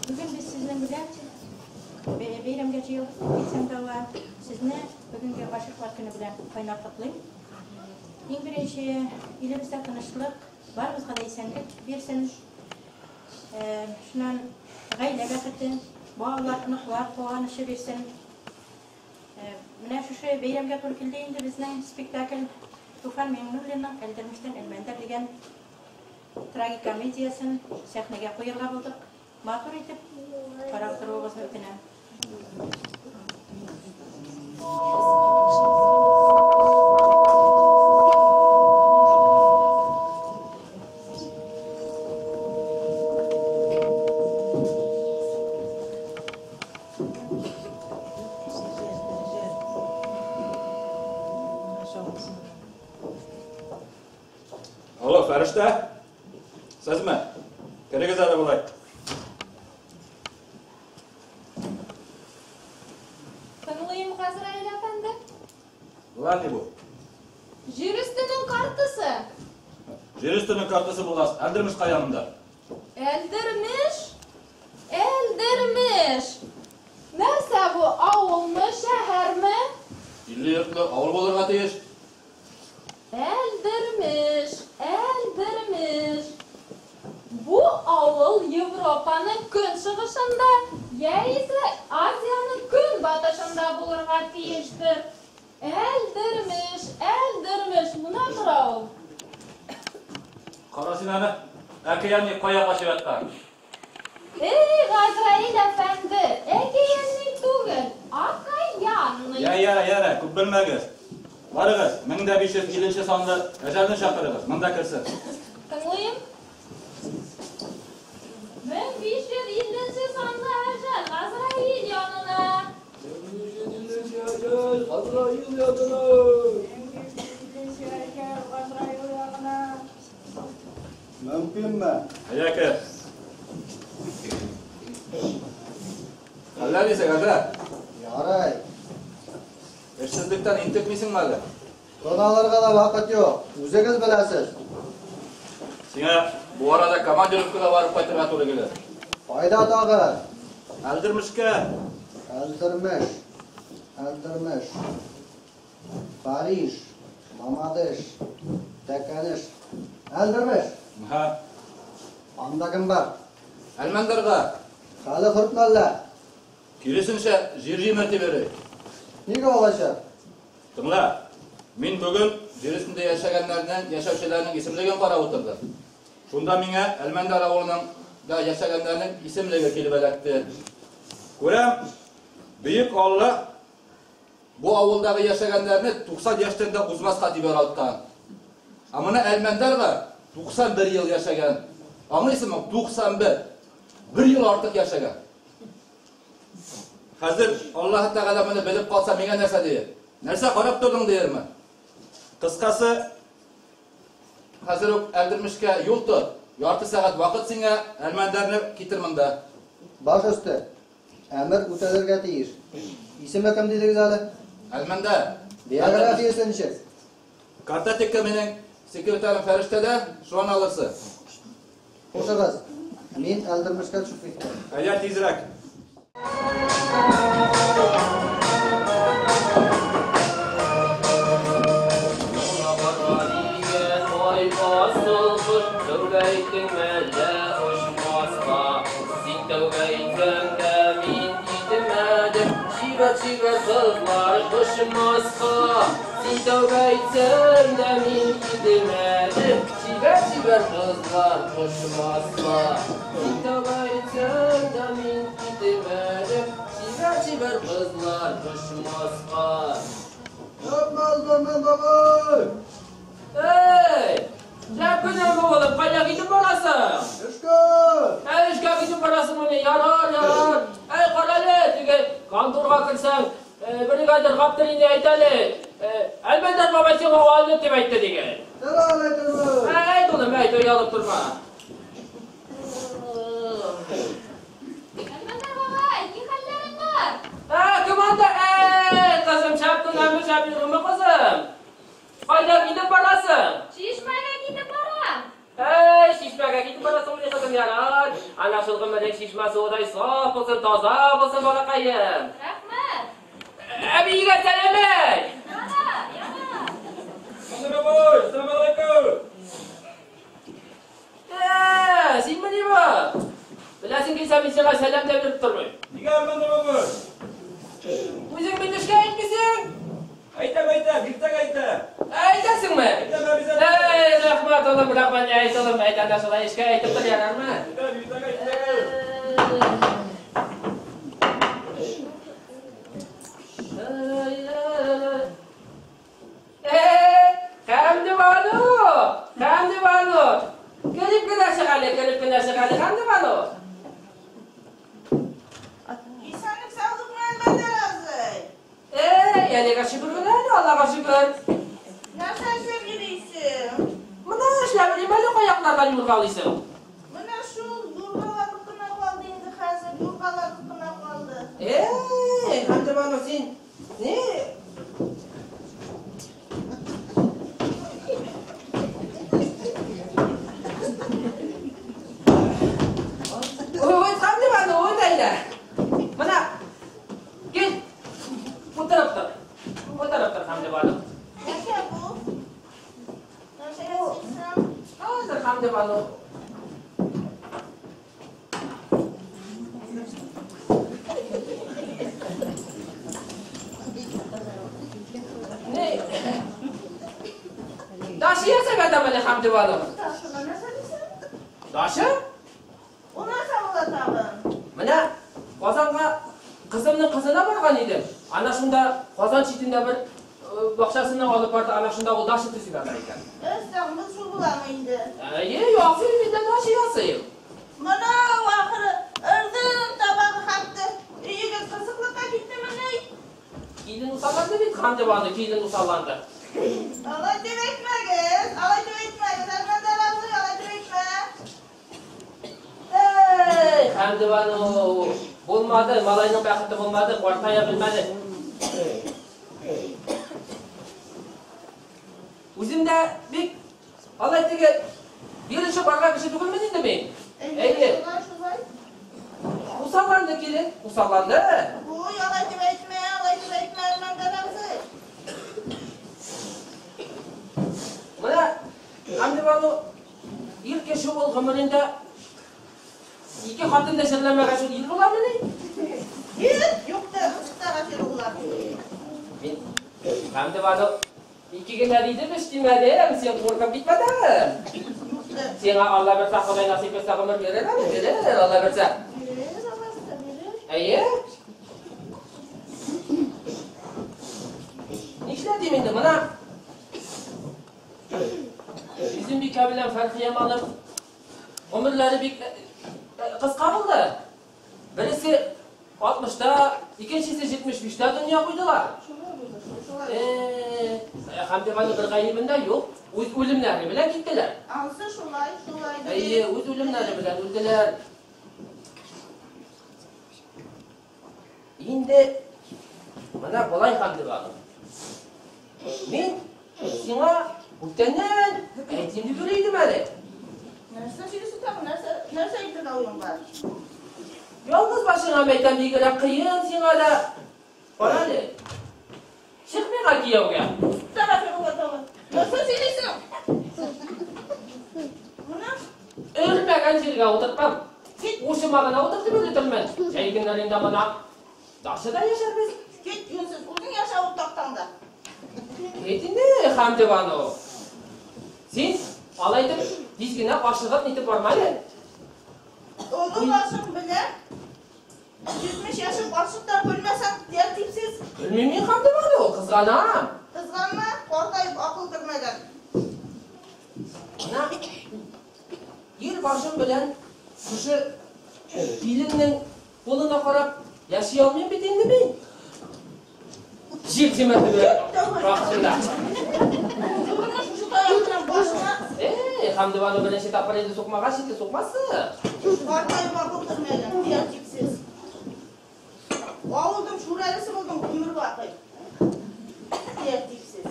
Бүген без сезнең белән бәйрәмгә җыелдык дисәм дә була. Сезне бүгенге Гашыйклар көне белән кайнар котлыйм. Иң беренче илебездә тынычлык, барыбызга да исәнлек бирсен. Шуннан гаилә бәхете, балалар, оныклар куанычы бирсен. Менә шушы бәйрәмгә туры килде инде безнең спектакль Туфан Миңнуллинның Әлдермештән Әлмәндәр дигән трагикомедиясен сәхнәгә куярга булдык. Матур итеп карап торуыгызны үтенәм. Алло, Фәрештә? Сезме? Керегез әле болай. Тыңлыйм, Газраил әфәнде. Болар ни бу? Җир өстенең картасы. Җир өстенең картасы булгач, Әлдермеш кая монда? Әлдермеш? Әлдермеш! Нәрсә бу, авылмы, шәһәрме? 50 йортлы авыл булырга тиеш. Әлдермеш, Әлдермеш. Бу авыл Европаның көнчыгышында яисә Азиянең көнбатышында булырга тиештер. Әлдермеш, Әлдермеш, менә тора ул. Кара син аны. Әкияни кая качып яткан? Эй, Газраил әфәнде, әкиятни түгел, окаянный. Я, я, я, күп белмәгез. Барыгыз, 1550 санлы әҗәлне чакырыгыз, монда керсен. Тыңлыйм. 1550 санлы әҗәл Газраил янына. 1550 әҗәл Газраил янына. 1550 әҗәл Газраил янына. Мөмкинме? Әйдә кер. Хәлләр ничек, әзә? Ярай. Эшсезлектән интекмисеңме әле? Тын алырга да вакыт юк. Үзегез беләсез. Сиңа бу арада командировкага барып кайтырга туры килер. Кайда тагы? Әлдермешкә. Әлдермеш. Әлдермеш. Париж. Мамадыш. Тәкәнеш. Әлдермеш. Һа. Анда кем бар? Әлмәндәргә. Хәле хөртме әллә? Киресенчә, җир җимертеп йөри. Нигә алайса? Тыңла. Мин бүген җир өстендә яшәгәннәрнең, яшәүчеләрнең исемлеген карап утырдым. Шунда миңа Әлмәндәр авылының да яшәгәннәрнең исемлеге килеп эләкте. Күрәм, бөек Алла бу авылдагы яшәгәннәрне 90 яшьтән дә узмаска дип яралткан. Ә моны Әлмәндәргә 91 ел яшәгән. Аңлыйсыңмы? 91. Бер ел артык яшәгән. Хәзер Аллаһ Тәгалә моны белеп калса, миңа нәрсә дияр? Нәрсә карап тордың диярме? Кыскасы, хәзер үк Әлдермешкә юл тот. Ярты сәгать вакыт сиңа, Әлмәндәрне китер монда. Баш өсте. Әмер үтәлергә тиеш. Исеме кем дидегез әле? Әлмәндәр. Биографиясе ничек? Картотека минең секретарым Фәрештәдә, шуны алырсың. Хушыгыз. Мин Әлдермешкә төшеп киттем. Әйдә тизрәк. Чибәр кызлар кошмаска, син тәүбә итсәң дә мин китмәдем. Чибәр кызлар кошмаска, син тәүбә итсәң дә мин китмәдем. Чибәр кызлар кошмаска. Yapma Әлдермеш бабай! Эй! Шәп кенә булып, кая китеп барасың? Эшкә! Әй, эшкә китеп барасың мени? Ярар, ярар. Әй, карале, теге конторга керсәң, бригадир Габдуллин әйт әле. Әлмәндәр бабай сиңа алып дип әйтте диген. Сәлам әйтермен! Әй, әйт улым, әйт, оялып торма. Әлмәндәр бабай, ни хәлләрең бар? Ә, кем анда? Әй, кызым, шәп кенәме, шәп йөрүме, кызым? Кайда китеп барасың? Чишмәгә китеп барам. Әй, чишмәгә китеп барасың, мени кызым? булсын, ярар. Ана шул ғүмерең шишмә суыдай саф булсын, таза булсын, балаҡайым. Рәхмәт. Әбейгә сәләм әйт. Ярар, ярар. Хәмди бабай, ассаламу алейкум. Синме ни бу? Беләсең килсә, мин сиңа сәлам дә биреп тормыйм. Нигә, Әлмәндәр бабай? Үзең бит эшкә әйтмисең. Әйтәм, әйтәм, иртәгә әйтәм. Әйтәсеңме? Әйтәм, әбизәм. Эй, рәхмәт, улым, рәхмәт, әйт, улым, әйт, ана шулай эшкә әйтеп тор, ярармы? Әйтәм, иртәгә, иртәгә. Хәмдебану, Хәмдебану, кереп кенә чык әле, кереп кенә чык әле, Хәмдебану. Исәнлек саулыкмы, Әлмәндәр абзый? Эй, әлегә шөкер генә әле, Аллага шөкер. Нәрсә эшләп йөрисең? Менә эшләп йөрим әле, каяклардан юргалыйсың? Менә шул юргалап кына калды инде хәзер, юргалап кына калды. Эй, Хәмдебану, син ни? Ой, Хәмдебану, ой, әйдә. Менә, кил. Утырып тор. Утырып тор, Хәмдебану. Нәрсә бу? Нәрсә ясыйсың? Хәзер, Хәмдебану. Ни? Дашы ясап ятам әле, Хәмдебану. Дашыга нәрсә дисең? Дашы? Ул нәрсә була тагын? Менә Казанга кызымның кызына барган идем. Ана шунда Казан читендә бер бакчасына алып барды, ана шунда ул дашы төзеп ята икән. Әстәгъфирулла, шул буламы инде? Әйе, ясыйм бит, дашы ясыйм. Менә ахыры ырдым табагы хәтта. Өйгә кызыклыкка киттеме ни? Килен усалланды бит, Хәмдебану, килен усалланды. Алай дип әйтмәгез, алай дип әйтмәгез, Әлмәндәр абзый, алай дип әйтмә. Эй, Хәмдебану, булмады, малайның бәхете булмады, картая белмәде. Үзем дә бик алай теге бирешеп барган кеше түгелмен инде мин. Әйе. Шулай, шулай. Усалланды килен, усалланды. Ой, алай дип әйтмә, алай дип әйтмә, Әлмәндәр абзый. Менә Хәмдебану, ир кеше ул гомерендә ике хатын да җырлamagan шул ир буламыни? Ир, юктыр, әстәгъфирулла. Мин Хәмдебану ике генә дидем, өч димәдем, син куркып китмә тагын. Юктыр. Сиңа Алла бирсә, Ходай насыйп итсә, гомер бирер әле, бирер, Алла бирсә. Бирер, Алла бирсә, бирер. Әйе. Нишләдим инде, менә Йөзембикә белән Фәрхияманың гомерләре бик кыска булды. Бересе 60-та, икенчесе 75-тә дөнья куйдылар. Шулай булды, шулай. Хәмдебану бер гаебендә юк, үз үлемнәре белән киттеләр. Ансы шулай, шулай. Әйе, үз үлемнәре белән үлделәр. Инде менә болай, Хәмдебану. Мин сиңа күптәннән әйтим дип йөри идем әле. Нәрсә сөйлисең тагын? Нәрсә, нәрсә әйтергә уең бар? Ялгыз башыңа мәйтәм, бигрәк кыен сиңа да. Кара әле. Чык миңа кияүгә. Әстәгъфирулла, тагын. Нәрсә сөйлисең? Менә Өрмәгән җиргә утыртмам. Кит. Ушыма гына утыртып йөртермен. Җәй көннәрендә моны дачада яшәрбез. Кит, юнсез, үзең яшә ул тактаңда. Кит инде, Хәмдебану. Син алай итеп тиз генә ашыгып нитеп барма әле. Олы башың белә. 70 яшеп ашыктан көлмәсәң, тәртипсез. Көлмим мин, Хәмдебану, кызганам. Кызганма, картаеп акыл кермәгән. Менә ир башым белән шушы киленнең кулына карап яши алмыйм бит инде мин. Җир тимәде вакытында. Бүгенме шушы таяк белән башыңа? Эй, Хәмдебану беренче тапкыр инде сукмагач, инде сукмасы. Картаеп акыл кермәгән, тәртипсез. Авылдың шүрәлесе булдың гомер бакый. Тәртипсез.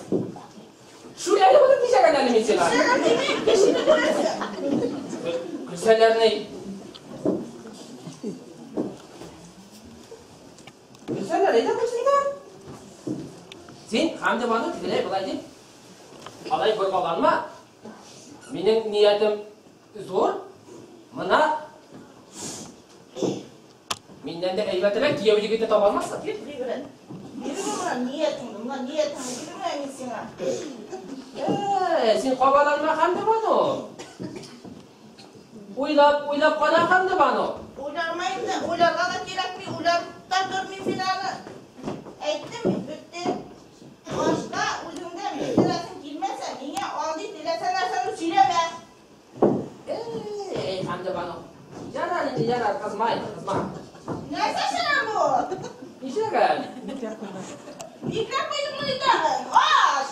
Шүрәле булып ничәгән әле мин сиңа? Шүрәле димим, кешене күрәсең. Үлсәләр ни? Үлсәләр, әйҙә көлсөннәр. Син Хәмдебану тегеләй былай дип, алай борғаланма. Минең ниәтем зур. Мына миннән дә әйбәтерәк кейәү егете таба алмаҫһың. Кит, Ғибрәт. Бирмә мына ниәтеңде, мына ниәтеңде бирмә мин сиңа. Син ҡабаланма, Хәмдебану. Уйлап, уйлап ҡара, Хәмдебану. Уйламайым да, уйларға ла кәрәкмәй, уйлап та тормайым мин аны. Әйттем бит, бөттө. Башҡа үҙеңдән бирәсең килмәһә, миңә алды теләсә нәрсәне һөйләмә. Эй, Хәмдебану. Ярар инде, ярар, ҡыҙма инде, ҡыҙма. Нәрсә эшләгән бу? Нишләгән? Бикләп ҡуйҙың ни тағын? Аш!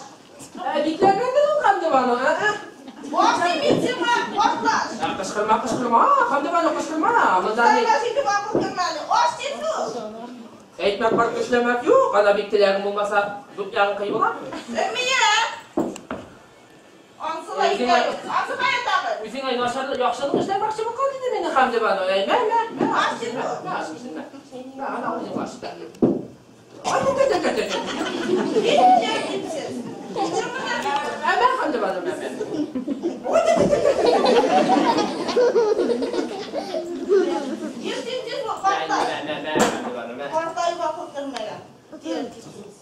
Бикләгәндер ул, Хәмдебану, ә? Баш мин сиңа, башлаш. Ҡышҡырма, ҡышҡырма, Хәмдебану, ҡышҡырма. Бында ни? Сәләш итеп аҡыл кермә әле. Аш тип шул. Әйтмәк бар, көсләмәк юҡ. Ана бик теләгең булмаһа, дүрт яғың ҡый була. Өмиә! Ансы ла итә. Ансы ҡайҙа тағы? Үҙеңә насарлыҡ, яҡшылыҡ эшләмәксе булып ҡалды инде мине, Хәмдебану. Әй, мә, мә, мә. Аш тип шул. Мә, аш тип, мә. Мә, ана үҙең аш. Ай, ай, ай, ай, ай, ай. Бик тәртипһеҙ. Мә, мә, Хәмдебану, мә, мә. Ир тип бу, ҡартай. Мә, мә, мә, Хәмдебану, мә. Ҡартайып аҡыл кермәгән. Тәртипһеҙ.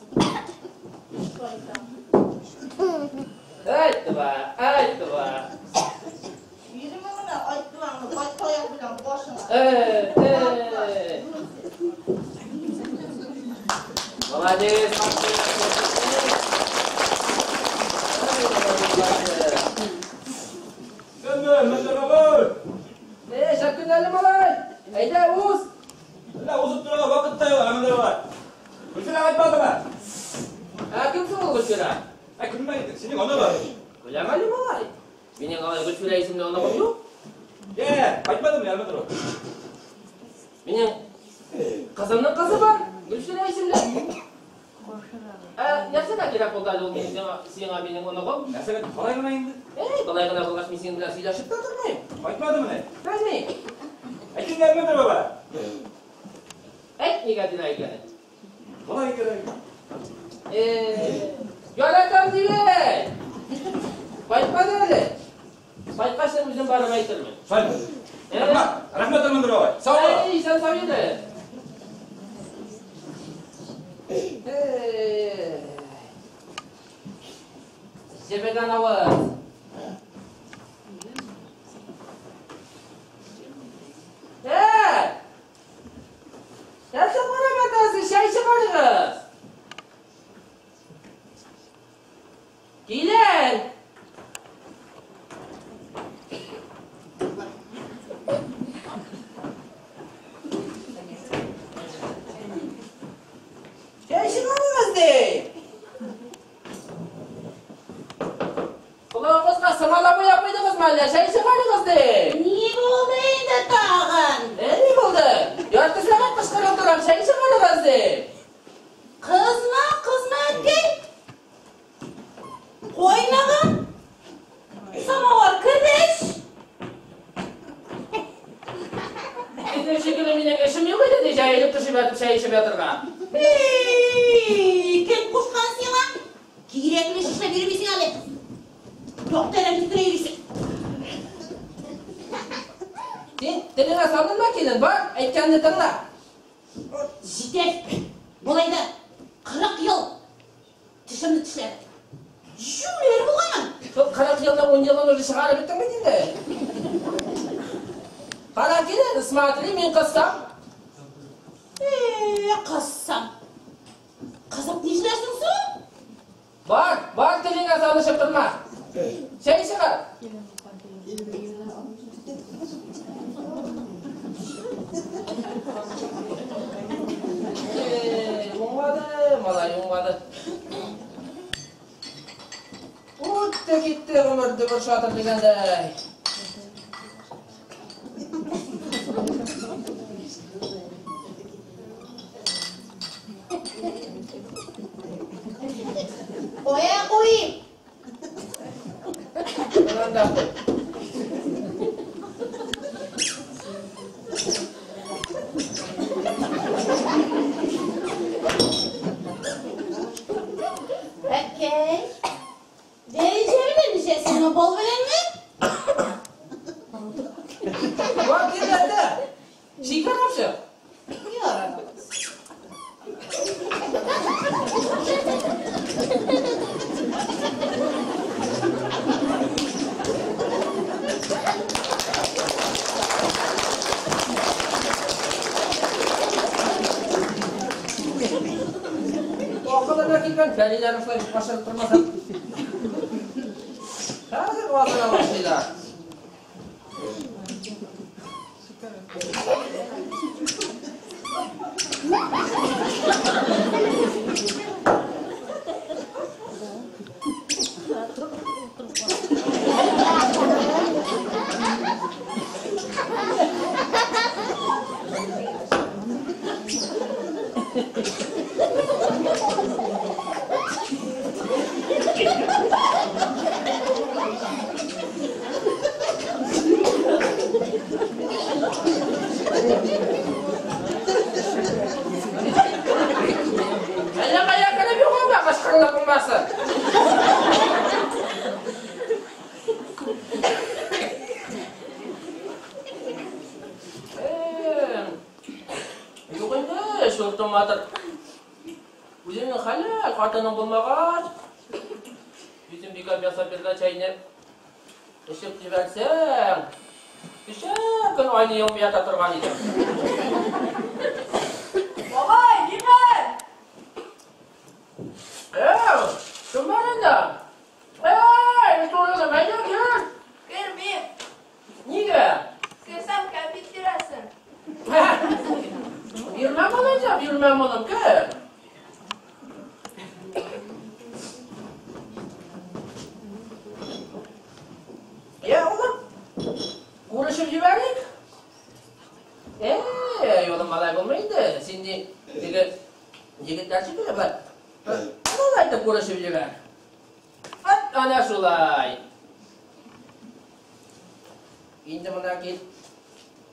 Әйтте ба, әйтте ба. Йөрөмә мына, айттым, таяҡ менән башыңа. Молодец, Шәп көн әле, малай. Әйҙә, уҙ. Әллә уҙып торорға ваҡыт та юҡ, Әлмәндәр бабай. Гөлфирә ҡайтманымы? Ә кем һуң ул Гөлфирә? Ә көлмә инде, һинең оноғоң. Көләм әле, малай. Минең алай Гөлфирә исемле оноғом юҡ. Ҡайтманымы, Әлмәндәр бабай? Минең ҡыҙымдың ҡыҙы бар, Гөлфирә исемле. Нәрсәгә кәрәк булды әле ул сиңа минең оноғом? Нәрсәгә? Былай ғына инде. Эй, былай ғына булғас, мин синең белән һөйләшеп тә тормайым. Ҡайтманымы ни? Белмәйем. Әйт инде, Әлмәндәр бабай. Әйт, нигә тинә икәнен. Былай кәрәк. Яратам тип. Ҡайтманы әле. Ҡайтҡас та үҙем барып әйтермен. Шулай. Рәхмәт, рәхмәт, Әлмәндәр бабай. Сау бул. Эй, иҫән сау йөрө. Ебегән ауыҙ. Нәрсә ҡарап ятаһың? Сәй сығарығыҙ. Килен! Сәй сығарығыҙ, ти. Ҡолағығыҙға сымала буяп ҡуйҙығыҙмы әллә? Сәй сығарығыҙ, ти. Ни булды инде тағын? Ни булды? Ярты сәғәт ҡысҡырып торам, сәй сығарығыҙ, ти. Ҡыҙма, ҡыҙма, әткәй. Ҡайнаған самауар керҙе. Һеҙҙең шикелле минең эшем юҡ ине, ти, жәйелеп төшөп ятып сәй эсеп ятырға. Эй, кем ҡушҡан сиңа? Кирәкле эш эшләп йөрөмәйһең әле. Доктор әйтеп йөрөйһөң. Һин телеңә салынма, килен, бар, әйткәнде тыңла. Етер. Былай да 40 йыл тешемде тешләдем. Жүләр булғанмын. Шул 40 йылдан 10 йылын уже сығарып бөттөң бит инде. Ҡара, килен, смотри, мин ҡыҙсам. Ҡыҙсам. Ҡыҙып ни эшләрһең һуң? Бар, бар, телеңә салышып торма. Сәй сығар. Уңмады, малай, уңмады. Үтте китте ғүмер дөбөр шатыр дигәндәй. Ҡуя ҡуйым. Бынан да ҡуй. алып чык. Ярар. Акылына килгән пәриләр шулай кашырып тормаса. Хәзер вазына башлыйлар. Әллә кая кереп югалма, кычкырынып булмасын. Юк инде, шул томатыр. Үзеңнең хәләл хатының булмагач, үзең бикәп ясап биргән чәйне эчеп җибәрсәң, ничә көн айны йомып ята торган идем. Бабай, нихәл? Әу, кем бар анда? Әй, турыда әйдә кер. Кермим. Нигә? Керсәм кәнфит бирәсең. Бирмәм алайса, бирмәм улым, кер. Я, улым, күрешеп җибәрик. Эй, улым, алай булмый инде. Син ни, теге егетләр шикелле болай. Алай итеп күрешеп җибәр. Ат, ана шулай. Инде монда кил.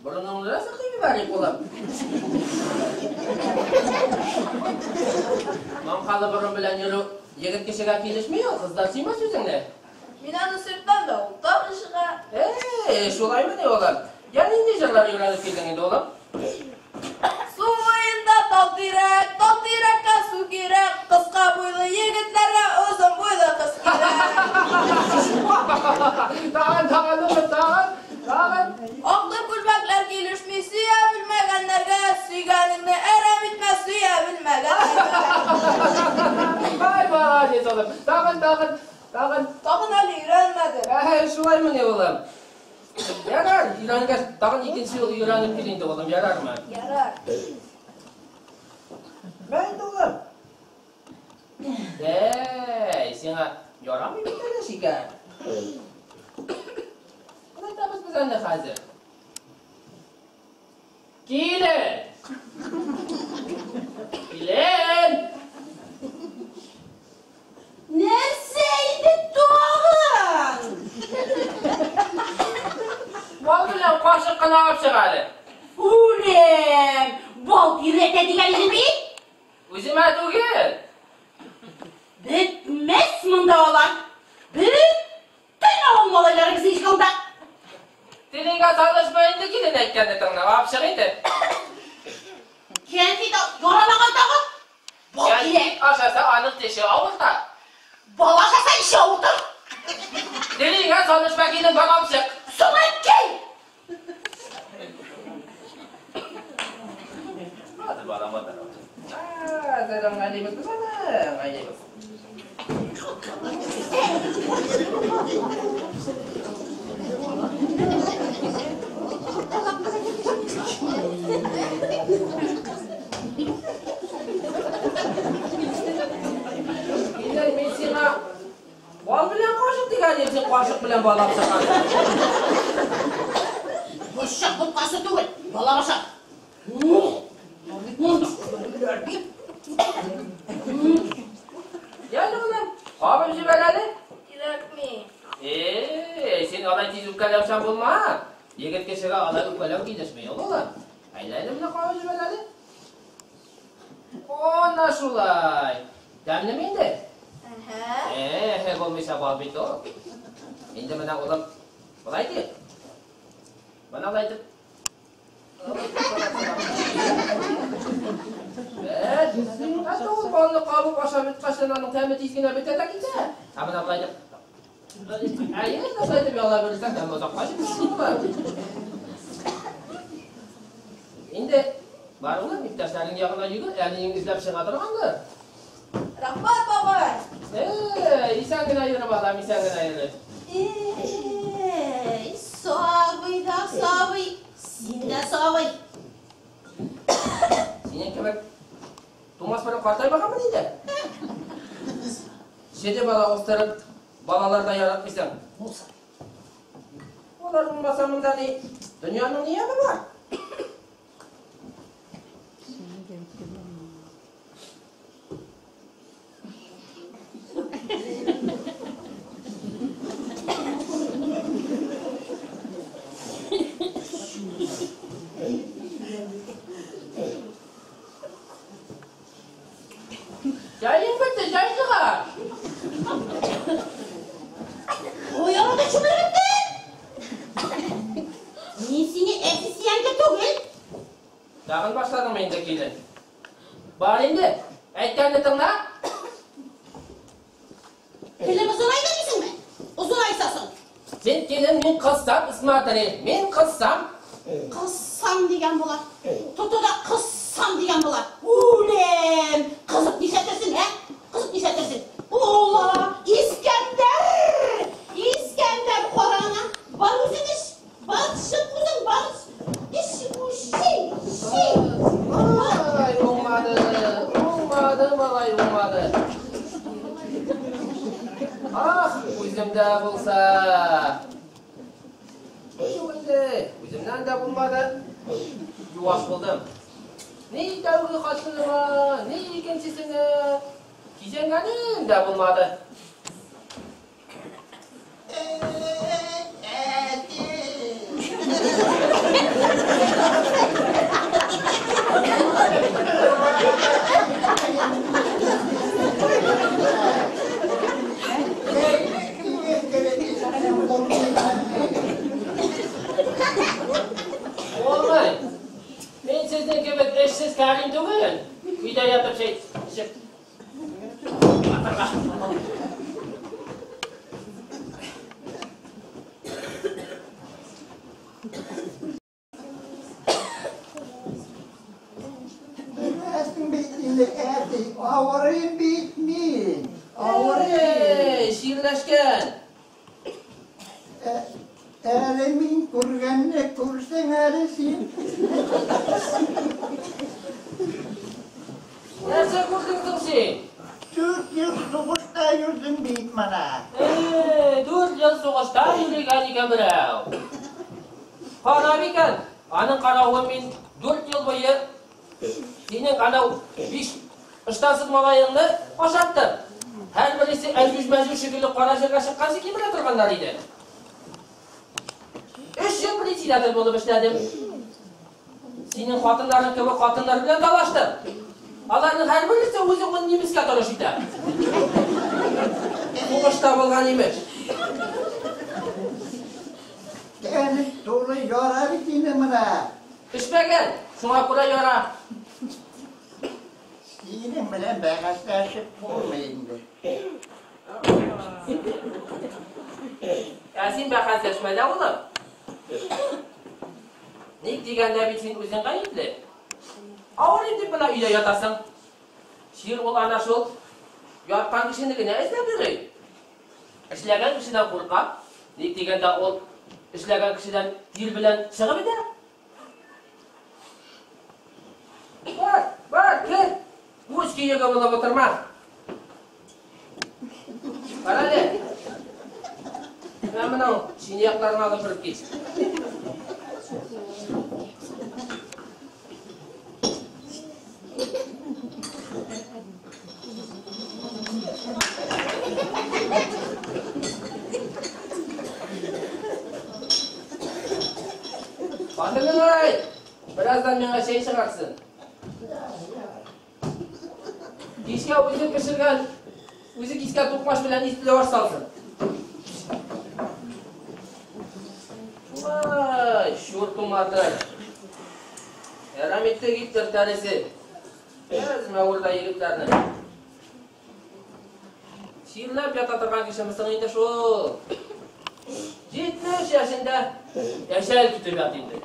Борыныңны да сыгып җибәрик, улым. Маңкалы борын белән йөрү егет кешегә килешми ул, кызлар сөймәс үзеңне. Мин аны сөртәм дә, ул тагын чыга. Эй, шулаймыни, улым? Я нинди җырлар өйрәнеп килдең инде, улым? Су буенда тал тирәк, тал тирәккә су кирәк, кыска буйлы егетләргә озын буйлы кыз кирәк. Тагын, тагын, улым, тагын, тагын. Аклы күлмәкләр килешми сөя белмәгәннәргә, сөйгәнеңне әрәм итмә сөя белмәгәннәргә. Ай, молодец, улым. Тагын, тагын, тагын. Тагын әле өйрәнмәдем. Әй, шулаймыни, улым? Ярар, өйрәнгәч, тагын икенче юл өйрәнеп кил инде, улым, ярармы? Ярар. Мә инде, улым. Әй, сиңа ярамый бит әле шикәр. Кайтабыз без аны хәзер. Килен! Килен! Нәрсә инде тагын? Бал белән кашык кына алып чык әле. Үлем! Бал өйрәтә дигән идем бит. Үземә түгел. Бетмәс монда алар. Бөтен авыл малайлары безнең ишек алдында. Телеңә салышма инде, килен әйткәнне тыңла, алып чык инде. Кәнфит ярамаган тагын. Бал Кәнфит кирәк. ашаса аның теше авырта. Бал ашаса ише авыртыр. Телеңә салышма, килен, бар алып чык. Соң әткәй! Hadi балам, hadi. Хәзер аңлайбыз без аны, аңлайбыз. Килен, мин сиңа бал белән кашык дигән идем, син кашык белән бал алып чыккансың. Борчак боткасы түгел, бала ашар. Яле, улым, кабып җибәр әле. Кирәкми. Эй, син алай тиз үпкәләүчән булма. Егет кешегә алай үпкәләү килешми, улым. Әйдә әле, менә кабып җибәр әле. Ана шулай. Тәмлеме инде? Әһә. Э, булмыйча бал бит ул. Инде менә, улым, болай ди. Менә алай итеп. Хәтта ул балны кабып ашап беткәч, аның тәме тиз генә бетә дә китә. Ә менә болай итеп, әйе, шулай итеп ялап йөрсәң, тәме озакка җитә. Инде бар улым, иптәшләрең ягына йөгер, әниең эзләп чыга торгандыр. Рәхмәт, бабай. Исән генә йөреп, балам, исән генә йөреп. Эй, сабый да сабый, син дә сабый. Синең кебек тумас белән картаймаганмын инде. Җиде бала үстереп, балалар да яратмыйсың. Алар булмаса монда ни, дөньяның ни яме бар? Чәең бетте, чәй чыгар. Ой, арада чүмелеп бетте. Мин сине әти-сияңгә түгел. Тагын башладыңмы инде, килен? Бар инде, әйткәнне тыңла. Телем озынайды дисеңме? Озынайса соң. Син килен, мин кызсам, смотри, мин кызсам. Кызсам дигән була. Тоту да кызсам дигән була. Үлем! Кызып нишләтерсең, ә? Кызып нишләтерсең? Ола, Искәндәр! Искәндәр, карана. Бар үзең эш. Бар чык үзең, бар. Эш, ши, ши. Ай, уңмады, уңмады, малай, уңмады. Ах, үземдә булса. Юк инде, үземнән дә булмады. Юаш булдым. Ни тәүге хатыныма, ни икенчесенә кизәнгәнем дә булмады. Әти. Булмый. Мин сезнең кебек эшсез Кәрим түгел. Өйдә ятып чәй эчеп. Беләсең бит инде, әти, авырыйм бит мин. Авырыйм. Эй, чирләшкән. Әле мин күргәнне күрсәң әле син. Нәрсә күрдең соң син? 4 ел сугышта йөрдем бит менә. Эй, 4 ел сугышта йөргән икән берәү. Карап икән, аның каравы мин 4 ел буе синең анау 5 ыштансыз малаеңны ашаттым. Һәрбересе әҗүж-мәҗүж шикелле кара җиргә чыкканчы кимерә торганнар иде. 3 ел председатель булып эшләдем. Синең хатыннарың кебек хатыннар белән талаштым. Аларның һәрбересе үзе ун немецкә торыш итә. Сугышта булган имеш. Тәнем тулы яра бит инде менә. Эшмәгән, шуңа күрә яра. Синең белән бәхәсләшеп булмый инде. Ә син бәхәсләшмә дә, улым. Ник дигәндә бит син үзең гаепле. Авырыйм дип менә өйдә ятасың. Чир ул ана шул яткан кешене генә эзләп йөри. Эшләгән кешедән курка. Ник дигәндә ул эшләгән кешедән тир белән чыгып итә. Бар, бар, кер. Үз көйгә булып утырма. Бар әле. Менә моның чиниякларын алып кереп кит. Хатының ай, бераздан миңа чәй чыгарсын. Кичкә үзе пешергән, үзе кискән тукмаш белән итле аш салсын. Шулай, чур туматыр. Әрәм итте Гитлер тәресе. Әзме авылда егетләрне. Чирләп ята торган кешемесең инде шул. 70 яшендә әҗәл көтеп ята инде.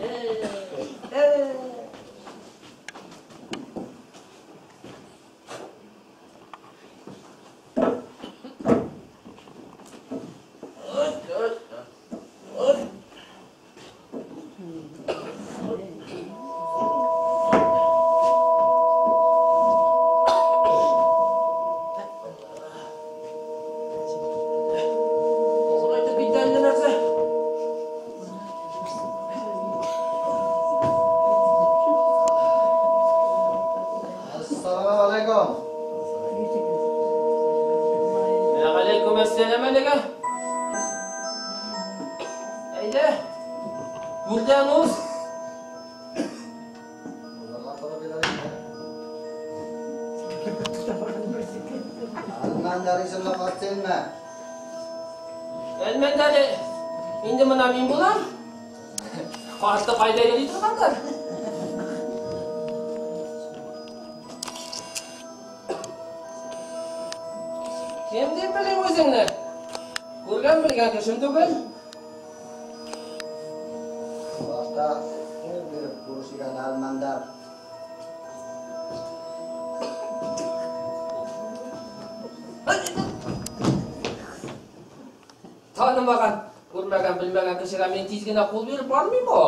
Танымаған, күрмәгән, белмәгән кешегә мин тиз генә кул биреп бармыйм-ы?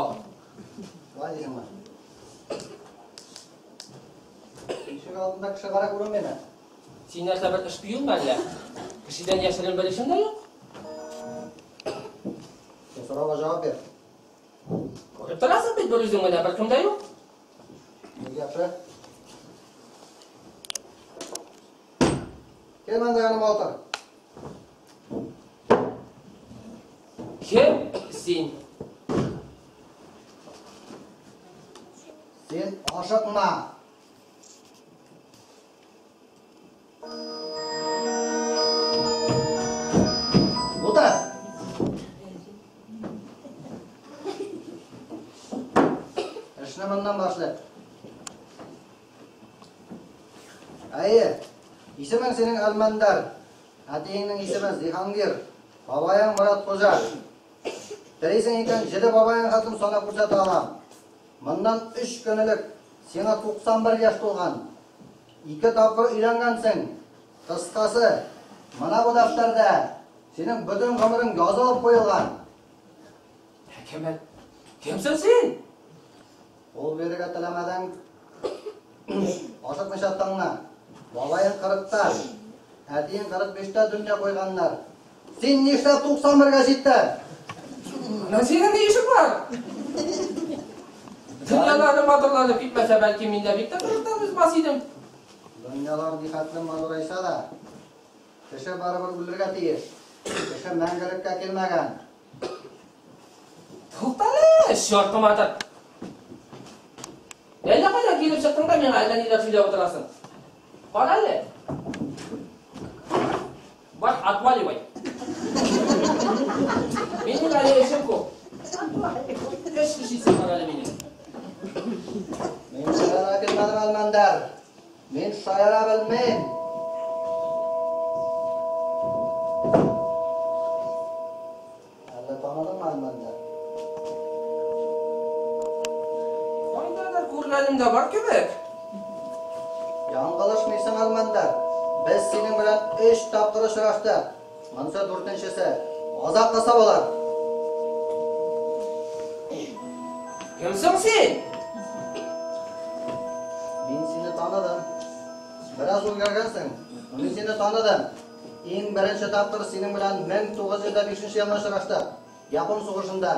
Шулай дисеңме? Ишек алдында кеше кара күренмиме? Син нәрсә, бер шпионмы әллә? Кешедән яшерен бер эшең дә юк. Син сорауга җавап бир. Күреп торасың бит, бер үзең генә, беркем дә юк. Бик яхшы. Кил монда яныма утыр. Кем син? Син ашыкма. Утыр. Эшне моннан башлыйк. Әйе, исемең синең Әлмәндәр, әтиеңнең исеме Зиһангир, бабаең Морат Хуҗа. Телисең икән, җиде бабаең хатын санап күрсәтә алам. Моннан 3 көн элек сиңа 91 яшь тулган. 2 тапкыр өйләнгәнсең. Кыскасы, мына бу дәфтәрдә синең бөтен гомерең язылып куелган. Кем? Кемсең син? Ул бирергә теләмәдең. Ашыкмыйча тыңла. Бабаең 40-та, әтиең 45-тә дөнья куйганнар. Син нишләп 91-гә җиттең? Аның синең ни эшең бар? Дөньялары матурланып китмәсә, бәлки мин дә бик тә кырыктан узмас идем. Дөньялар нихәтле матурайса да, кеше барыбер үлергә тиеш. Кеше мәңгелеккә килмәгән. Туктале, чортым атып. Әллә кайдан килеп чыктың да миңа әллә ниләр сөйләп утырасың. Кара әле. Бар, отваливай. Минем әле эшем күп. Эш эшлисем бар әле минем. Мин шаяра килмәдем, Әлмәндәр. Мин шаяра белмим. Әллә таныдыңмы, Әлмәндәр? Кайдадыр күргәнем дә бар кебек. Яңгылышмыйсың, Әлмәндәр. Без синең белән 3 тапкыр очраштык. Монысы 4-нчесе. Азаккысы булыр. Кемсең син? Мин сине таныдым. Бераз үзгәргәнсең. Мин сине таныдым. Иң беренче тапкыр синең белән 1905 елны очраштык. Япон сугышында.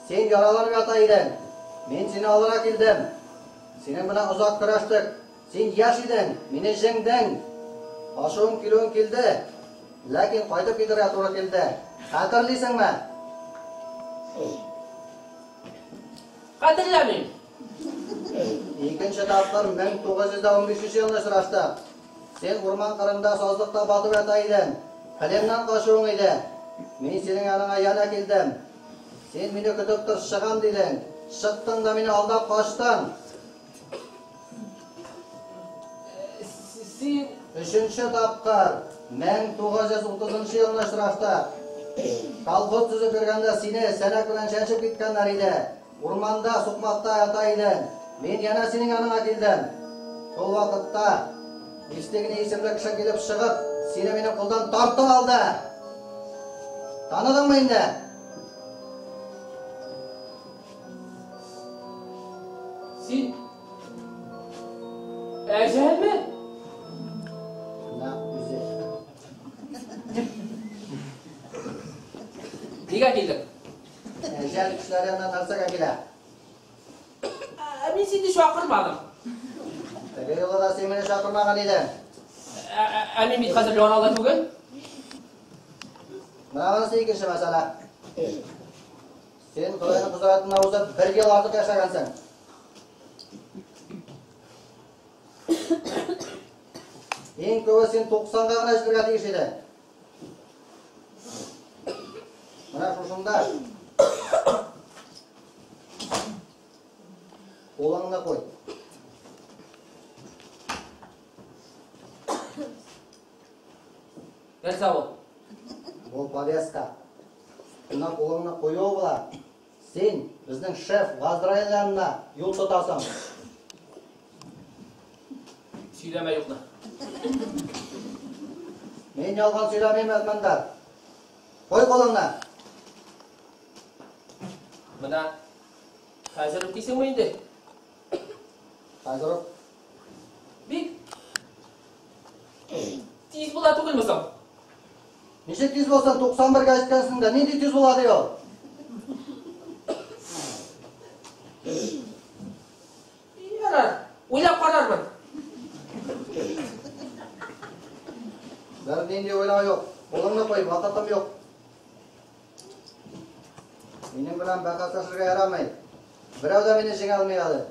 Син яраланып ята идең. Мин сине алырга килдем. Синең белән озак көрәштек. Син яшь идең, мине җиңдең. Ашуым килүен килде. Ләкин кайтып китәргә туры килде. Хәтерлисеңме? Хәтерләмим. Икенче тапкыр 1915 елны очраштык. Син урман кырында сазлыкта батып ята идең. Пленнан качуың иде. Мин синең яныңа янә килдем. Син мине көтеп тор, чыгам дидең. Чыктың да мине алдап качтың. Син... Өченче тапкыр 1930 елны очраштык. Колхоз төзеп йөргәндә сине сәнәк белән чәнчеп киткәннәр иде. Урманда, сукмакта ята идең. Мин янә синең яныңа килдем. Шул вакытта Истегне исемле кеше килеп чыгып, сине минем кулдан тартып алды. Таныдыңмы инде? Син Әҗәлме? Нәкъ үзе. Нигә килдең? Әҗәл кешеләр янына нәрсәгә килә? Ә мин сине чакырмадым. Теге юлы да син мине чакырмаган идең. Ә мин бит хәзер яралы түгел. Менә монысы икенче мәсьәлә. Син Ходайның кодрәтенә узып бер ел артык яшәгәнсең. Иң күбе син 90-га гына җитәргә тиеш идең. Менә шушында кулыңны куй. Нәрсә ул? Бу повестка. Шуннан кулыңны кую була. Син безнең шеф Газраил янына юл тотасың. Сөйләмә юкны. Мин ялган сөйләмим, Әлмәндәр. Куй кулыңны. Менә хәзер үк дисеңме инде? Хәзер үк. Бик тиз була түгелме соң? Ничек тиз булсын, 91-гә җиткәнсең дә, нинди тиз була ди ул? Ярар, уйлап карармын. Бер нинди уйлау юк. Кулыңны куй, вакытым юк. Минем белән бәхәсләшергә ярамый. Берәү дә мине җиңә алмый әле.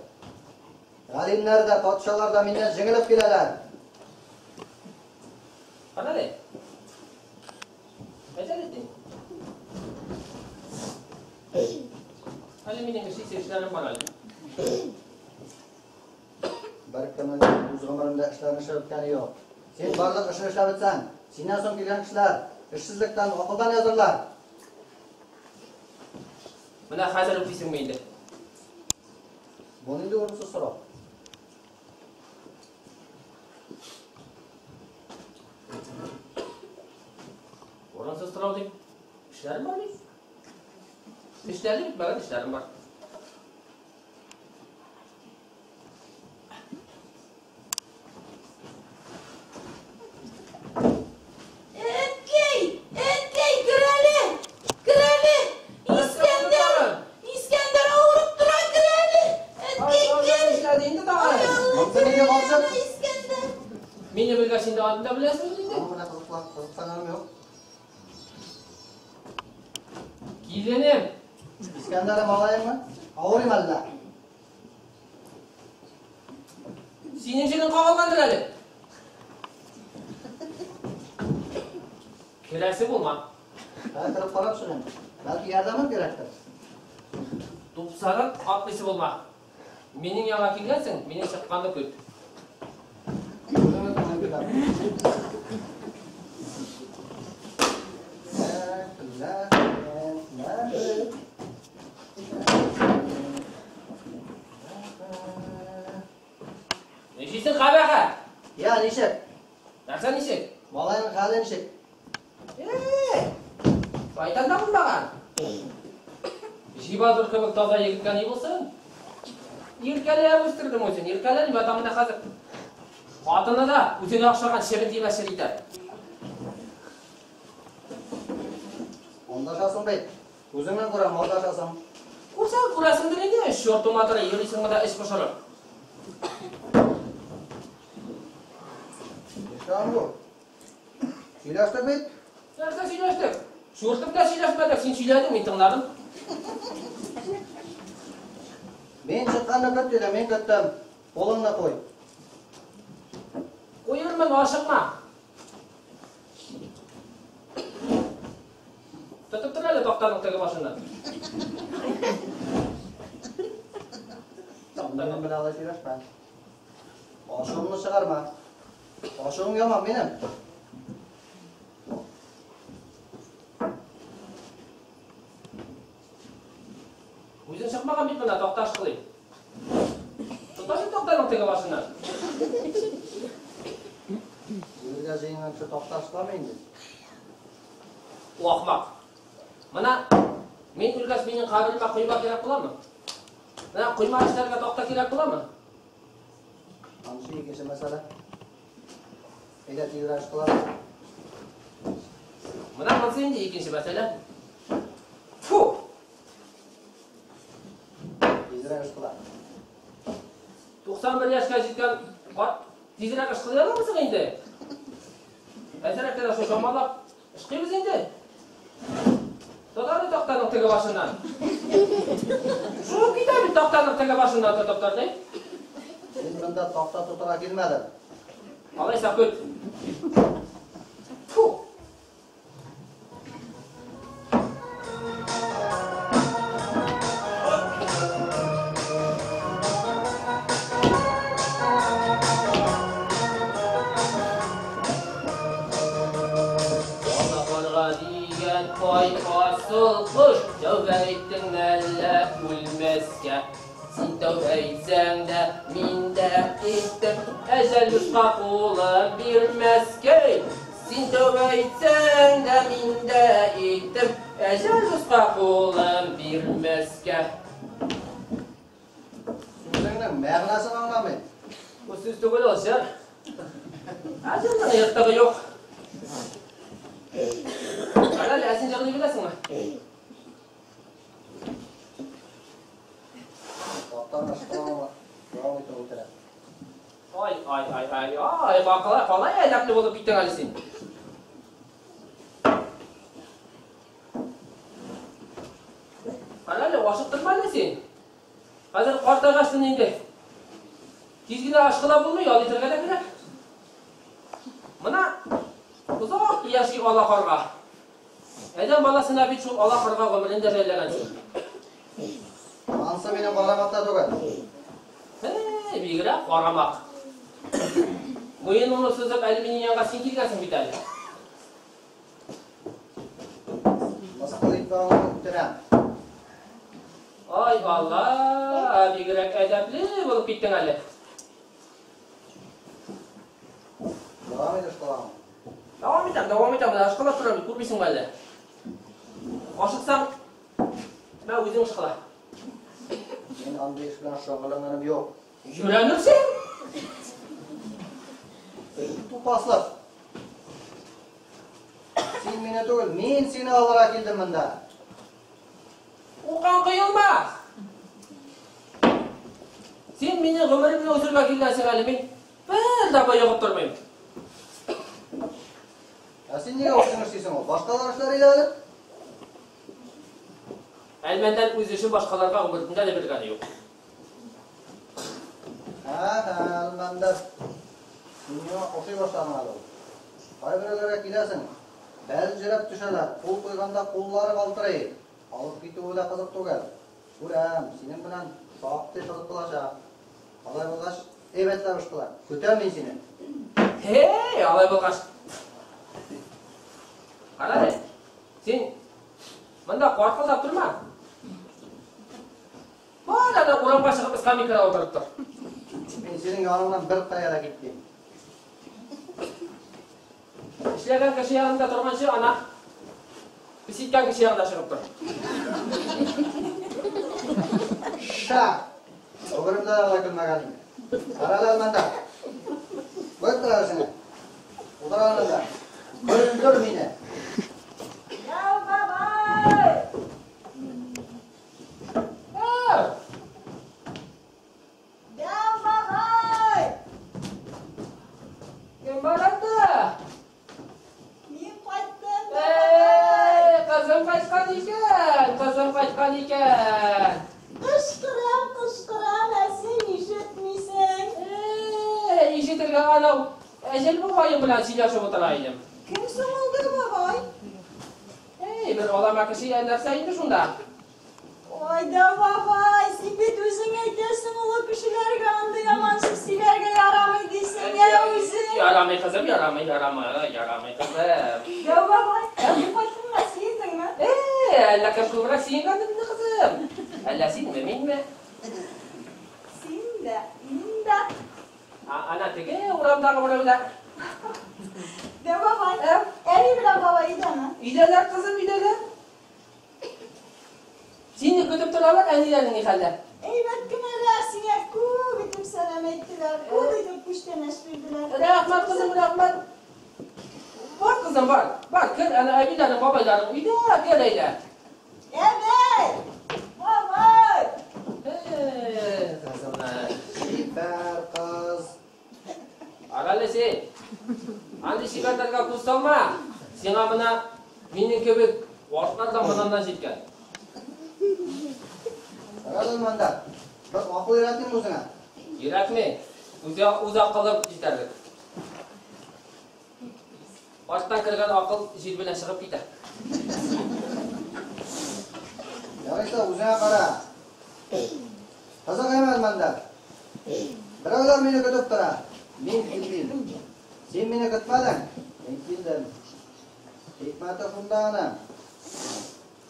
Галимнәр дә, патшалар да миннән җиңелеп киләләр. Кара әле. Әҗәл итте. Әле минем эшлисе эшләрем бар әле. Беркемнең үз гомерендә эшләрен эшләп беткәне юк. Син барлык эшне эшләп бетсәң, синнән соң килгән кешеләр эшсезлектән акылдан язырлар. Менә хәзер үк дисеңме инде? Бу нинди урынсыз сорау? Урынсыз сорау дип, эшләрем бар бит. Эшләрем битмәгән эшләрем бар. Әткәй, әткәй, кер әле, кер әле. Искәндәр, Искәндәр авырып тора, кер әле. Әткәй, кер. Эшләде инде тагын. Ай, Алла, Монысы кер нинди әле, карчык? Искәндәр. Мине белгәч инде аны да беләсең инде. Аның белән кызыксанганым юк. Киленем. Искәндәрем алайыммы? Авырыйм әллә? Синең җенең кагылгандыр әле. Керәсе булма. Ә, кереп карап чыгыйм. Бәлки ярдәмем кирәктер. Тупсагын атлыйсы булма. Минең янга килгәнсең, минең чыкканны көт. Ничисең, кабахәт? Я, ничек? Нәрсә ничек? Малайның хәле ничек? Шайтан да булмаган. Җибадыр кебек таза егеткә ни булсын? Иркәләп үстердем үзен, иркәләнеп ятам менә хәзер. Хатыны да үзенә охшаган чебен тимәс итә. Алдашасың бит. Үзеңнән күрәм, алдашасың. Күрсәң күрәсеңдер инде, чортың матыры, йөрисең монда эч пошырып. Нишләгән бу? Сөйләштек бит. Нәрсә сөйләштек? Чуртым да сөйләшмәдек, син сөйләдең, мин тыңладым. Мин чыкканны көт дидем, мин көттем. Кулыңны куй. Куермын, ашыкма. Тотып тор әле тактаның теге башыннан. Минем белән алай сөйләшмә. Ачуымны чыгарма. Ашыуым яман минем. Үзең чыкмаган бит монда, такта ышкылый. Тоташы тактаның теге башыннан. Үлергә җыенган кеше такта ышкыламы инде? Ул ахмак. Менә мин үлгәч, минем каберемә койма кирәк буламы? Менә койма эшләргә такта кирәк буламы? Анысы икенче мәсьәлә. Әйдә тизрәк ышкыла. Менә монысы инде икенче мәсьәлә. Фу! Тизрәк ышкыла. 91 яшькә җиткән карт тизрәк ышкылый аламы инде? Әзрәк кенә шул чамалап ышкыйбыз инде. Тотар тактаның теге башыннан. Шуып китә бит тактаның теге башыннан тотып тор, ди. Мин монда такта тотарга килмәдем. Алайса көт. Фу! Ала карга дигән ай асыл кош, тәүбә иттең әллә үлмәскә? Син тәүбә итсәң дә, мин дә иттем, әҗәл душка кулым бирмәскә. Син тәүбә итсәң дә, мин дә иттем, әҗәл душка кулым бирмәскә. Сүзеңнең мәгънәсен аңламыйм. Бу сүз түгел ул, җыр. Ә җырның ертыгы юк. Кара әле, ә син җырлый беләсеңме? Тактаны ышкылауны дәвам итеп үтерә. Ай, ай, ай, ай, ай, калай, калай әдәпле булып киттең әле син. Кара әле, ашыктырма әле син. Хәзер картайгачтын инде. Тиз генә ышкылап булмый, ял итәргә дә кирәк. Менә озак яши ала карга. Адәм баласына бит шул ала карга гомерен дә жәлләгәнсең. Анысы минем карамакта түгел. Эй, бигрәк карамак. Муеныңны сузып, әле минем янга син килгәнсең бит әле. Мыскыл итмәвеңне үтенәм. Ай Алла, бигрәк әдәпле булып киттең әле. Дәвам ит ышкылавыңны. Дәвам итәм, дәвам итәм. Менә ышкылап торам бит, күрмисеңме әллә? Ашыксаң, мә үзең ышкыла. Мин андый эш белән шөгыльләнгәнем юк. Өйрәнерсең. Тупаслык. Син мине түгел, мин сине алырга килдем монда. Укан коелмас. Син мине гомеремне уздырырга килгәнсең әле, мин бер дә боегып тормыйм. Ә син нигә үзең эшлисең ул? Башкалар эшләр иде әле. Әлмәндәр үз эшен башкаларга гомерендә дә биргәне юк. Һә, һә, Әлмәндәр. Син миңа ошый башладың әле ул. Кайберәүләргә киләсең, бәлҗерәп төшәләр, кул куйганда куллары калтырый. Алып китүе дә кызык түгел. Күрәм, синең белән шактый кызык булачак. Алай булгач, әйбәтләп ышкыла. Көтәм мин сине. Һей, алай булгач. Кара әле, син монда каркылдап торма. Бар ана урамга чыгып скамейкада утырып тор. Мин синең яныңнан бер кая да китмим. Эшләгән кеше янында торганчы, ана пес иткән кеше янында чыгып тор. Ша! Гомеремдә дә алай көлмәгән идем. Кара әле, Әлмәндәр. Куеп тор әле сине. Утыр Әлмәндәр. Көлдер мине. Дәү бабай! Әу! Дәү бабай! Кем бар анда? Мин кайттым, дәү бабай. Эй, кызым кайткан икән, кызым кайткан икән. Кычкырам, кычкырам, ә син ишетмисең. Эй, ишетергә анау әҗәл бабаең белән сөйләшеп утыра идем. Кем соң ул, дәү бабай? Эй, бер алама кеше нәрсә инде шунда. Ой, дәү бабай, син бит үзең әйтәсең, олы кешеләргә андый яман сүз сөйләргә ярамый дисең, ә үзең. Ярамый. Ярамай, кызым, ярамай, ярамай, ярамай, кызым. Дәү бабай, әби кайтыңга сөендеңме? Әллә кем күбрәк сөенгән инде, кызым. Әллә синме, минме? Син дә, мин дә. Ана теге урамдагы берәүләр. Дәү бабай, әби белән бабай өйдәме? Өйдәләр, кызым, өйдәләр. Сине көтеп торалар, әниләрең ни хәлдә? Әйбәт кенәләр, сиңа күп итеп сәлам әйттеләр, күп итеп күчтәнәч бирделәр. Рәхмәт, кызым, рәхмәт. Бар, кызым, бар. Бар, кер, әнә әбиләрең, бабайларың өйдә, кер әйдә. Әбәй! Бабай! Кызымны. Чибәр кыз. Арале син. Андый чибәрләргә күз салма. Сиңа менә минем кебек ваклар да моннан җиткән. Карале, Әлмәндәр. Бер акыл өйрәтим үзеңә. Кирәкми. Үзе үз акылым җитәрлек. Баштан кергән акыл җил белән чыгып китә. Ярыйсы, үзеңә кара. Кызык әмәл, Әлмәндәр. Берәүләр мине көтеп тора. Мин килмим. Син мине көтмәдең. Мин килдем. Хикмәте шунда аның.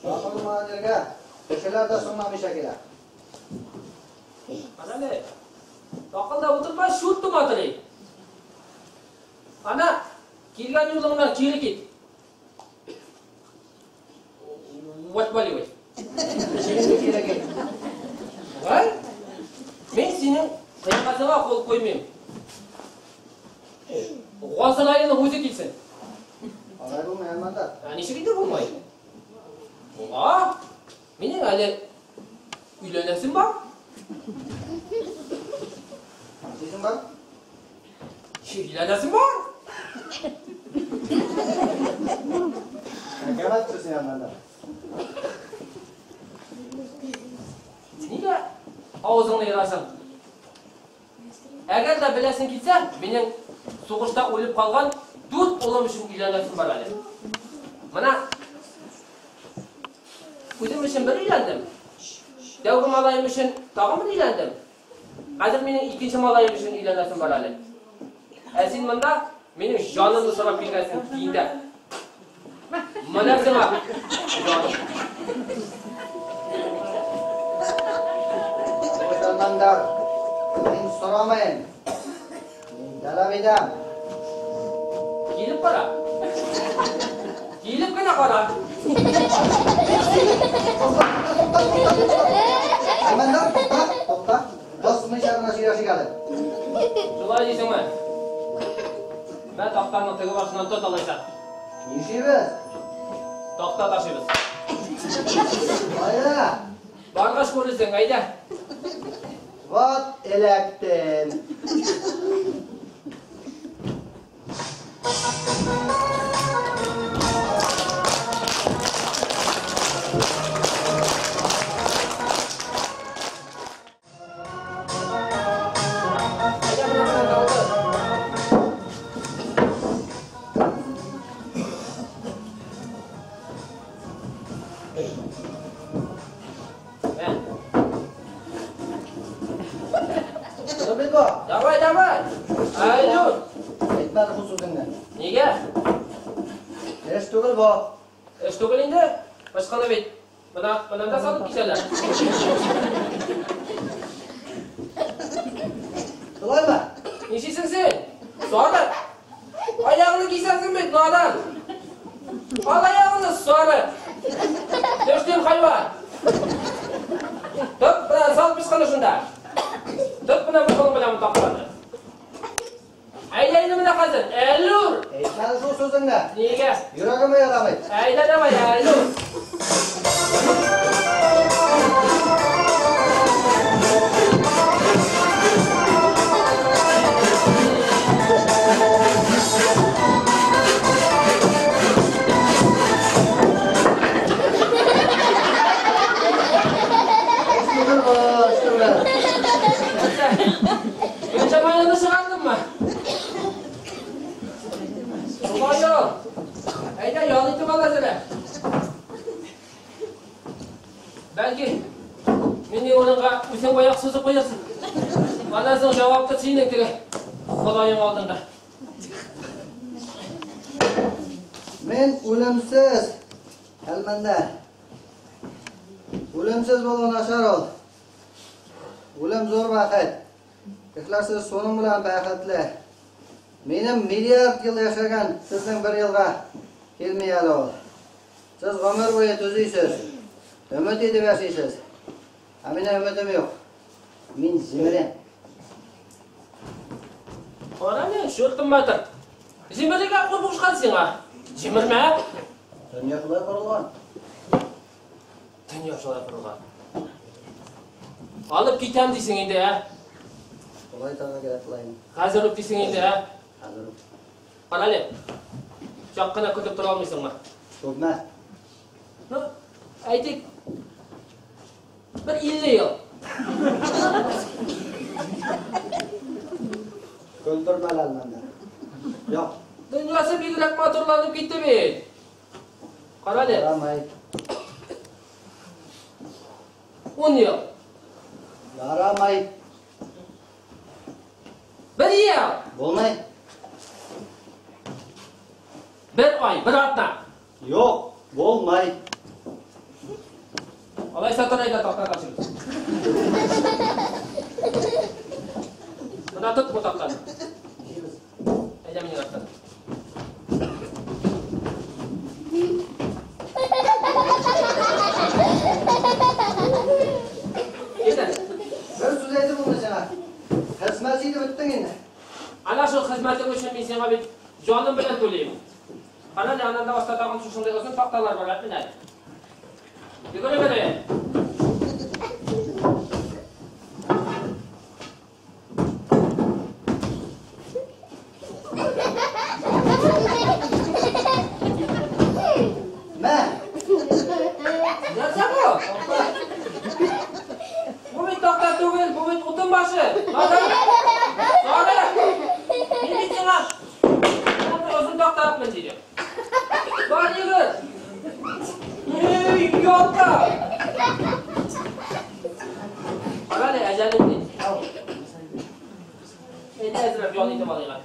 Чакырылмаган җиргә кешеләр дә соңламыйча килә. Карале. Акылда утырма, шут туматырый. Ана, килгән юлыңнан кире кит. Отваливай. Син кире кит. Ай? Мин синең кыяфәтеңә кул куймыйм. Газраилның үзе килсен. Алай булмый, Әлмәндәр. Ә ничек инде булмый? Була. Минем әле өйләнәсем бар. Синең бар? Өйләнәсем бар. Әкәмәт син, Әлмәндәр. Нигә авызыңны ерасың? Әгәр дә беләсең килсә, минем сугышта үлеп калган 4 улым өчен өйләнәсем бар әле. Менә үзем өчен бер өйләндем. Тәүге малаем өчен тагын бер өйләндем. Хәзер минем икенче малаем өчен өйләнәсем бар әле. Ә син монда минем җанымны сорап килгәнсең, тинтәк. Менә сиңа җаным. Әлмәндәр, мин сорамыйм. Мин таләп итәм. Килеп кара. Килеп кенә кара. Әлмәндәр, тукта, тукта. Басмыйча гына сөйләшик әле. Шулай дисеңме? Мә тактаның теге башыннан тот алайса. Нишлибез? Такта ташыйбыз. Кайда? Баргач күрерсең, әйдә. Вот эләктем. Әйдә, менә, менә, давай. Мә. Бит бу. Давай, давай. Айлюр. Әйтмәде шул сүзеңне. Нигә? Эш түгел бу. Эш түгел инде. Башканы бит. Мына, мына да салып китәләр. Шулаймы? Нишлисең син? Сары. Аягыңны кисәсең бит, надан. Ал аягыңны, сары. Төштем хайван. Тот, менә салып пычканы шунда. Тот менә бу кулың белән тактаны. Әйдә инде менә хәзер. Әллүр. Әйтмәде шул сүзеңне. Нигә? Йөрәгемә ярамый. Әйдә давай, әллүр. Эш түгел бу, эш түгел. Көнчә майыңны чыгардыңмы? Шулай ул. Әйдә, ял итеп ал әзерәк. Бәлки, минем урынга үзең аяк сузып куярсың. Аннан соң җавап тот синең теге Ходаең алдында. Мин үлемсез, Әлмәндәр. Үлемсез булу начар ул. Үлем зур бәхет. Кешеләр сез шуның белән бәхетле. Минем миллиард ел яшәгән сезнең бер елга килми әле ул. Сез гомер буе төзисез. Өмет итеп яшисез. Ә минем өметем юк. Мин җимерәм. Кара әле, чуртым батыр. Җимерергә кем кушкан сиңа? Җимермә. Дөнья шулай корылган. Дөнья шулай корылган. Алып китәм дисең инде, ә? Шулай итәргә кирәк була инде. Хәзер үк дисең инде, ә? Хәзер үк. Кара әле. Чак кына көтеп тора алмыйсыңмы? Күпме? Ну, әйтик, бер 50 ел. Көлдермә әле, Әлмәндәр. Юк. Дөньясы бигрәк матурланып китте бит. Кара әле. Ярамый. 10 ел. Ярамый. Бер ел. Булмый. Бер ай, бер атна. Юк, булмый. Алайса тор әйдә тактага төшегез. Менә тот бу тактаны. Әйдә минем арттан. Әйдә. Бер сүз әйтеп булмый сиңа. Хезмәт итеп беттең инде. Ана шул хезмәтең өчен мин сиңа бит җаным белән түлим. Кара әле, аннан да аста тагын шушындый озын такталар бар, менә. Йөгереп әле. Мә. Нәрсә бу? Бу бит такта түгел, бу бит утын башы. Сары! Мин бит сиңа озын такта атмын дидем. Бар йөгер. Эй, ялта! Кара әле, әҗәлем ди. Әйдә әзрәк ял итеп алыйк әле.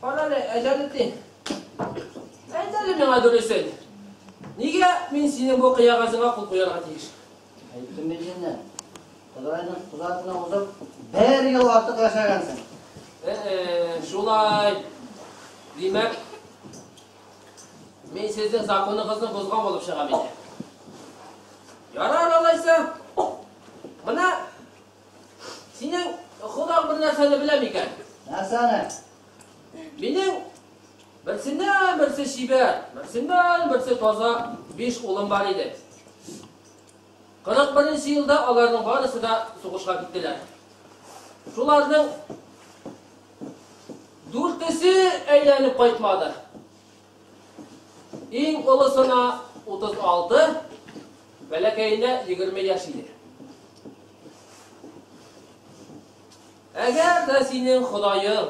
Кара әле, Әҗәлетдин. Әйт әле миңа дөресен. Нигә мин синең бу кыягазыңа кул куярга тиеш? Әйттем бит инде. Кудрайның кузатына узып, бер ел артык яшәгәнсең. Шулай. Димәк, мин сезнең законыгызны бозган булып чыгам инде. Ярар алайса. Менә синең Ходаң бер нәрсәне белә микән? Нәрсәне? Минем берсеннән берсе чибәр, берсеннән берсе таза 5 улым бар иде. 41 елда аларның барысы да сугышка киттеләр. Шуларның 4-се әйләнеп кайтмады. Иң олысына 36, бәләкәенә 20 яшь иде. Әгәр дә синең Ходаең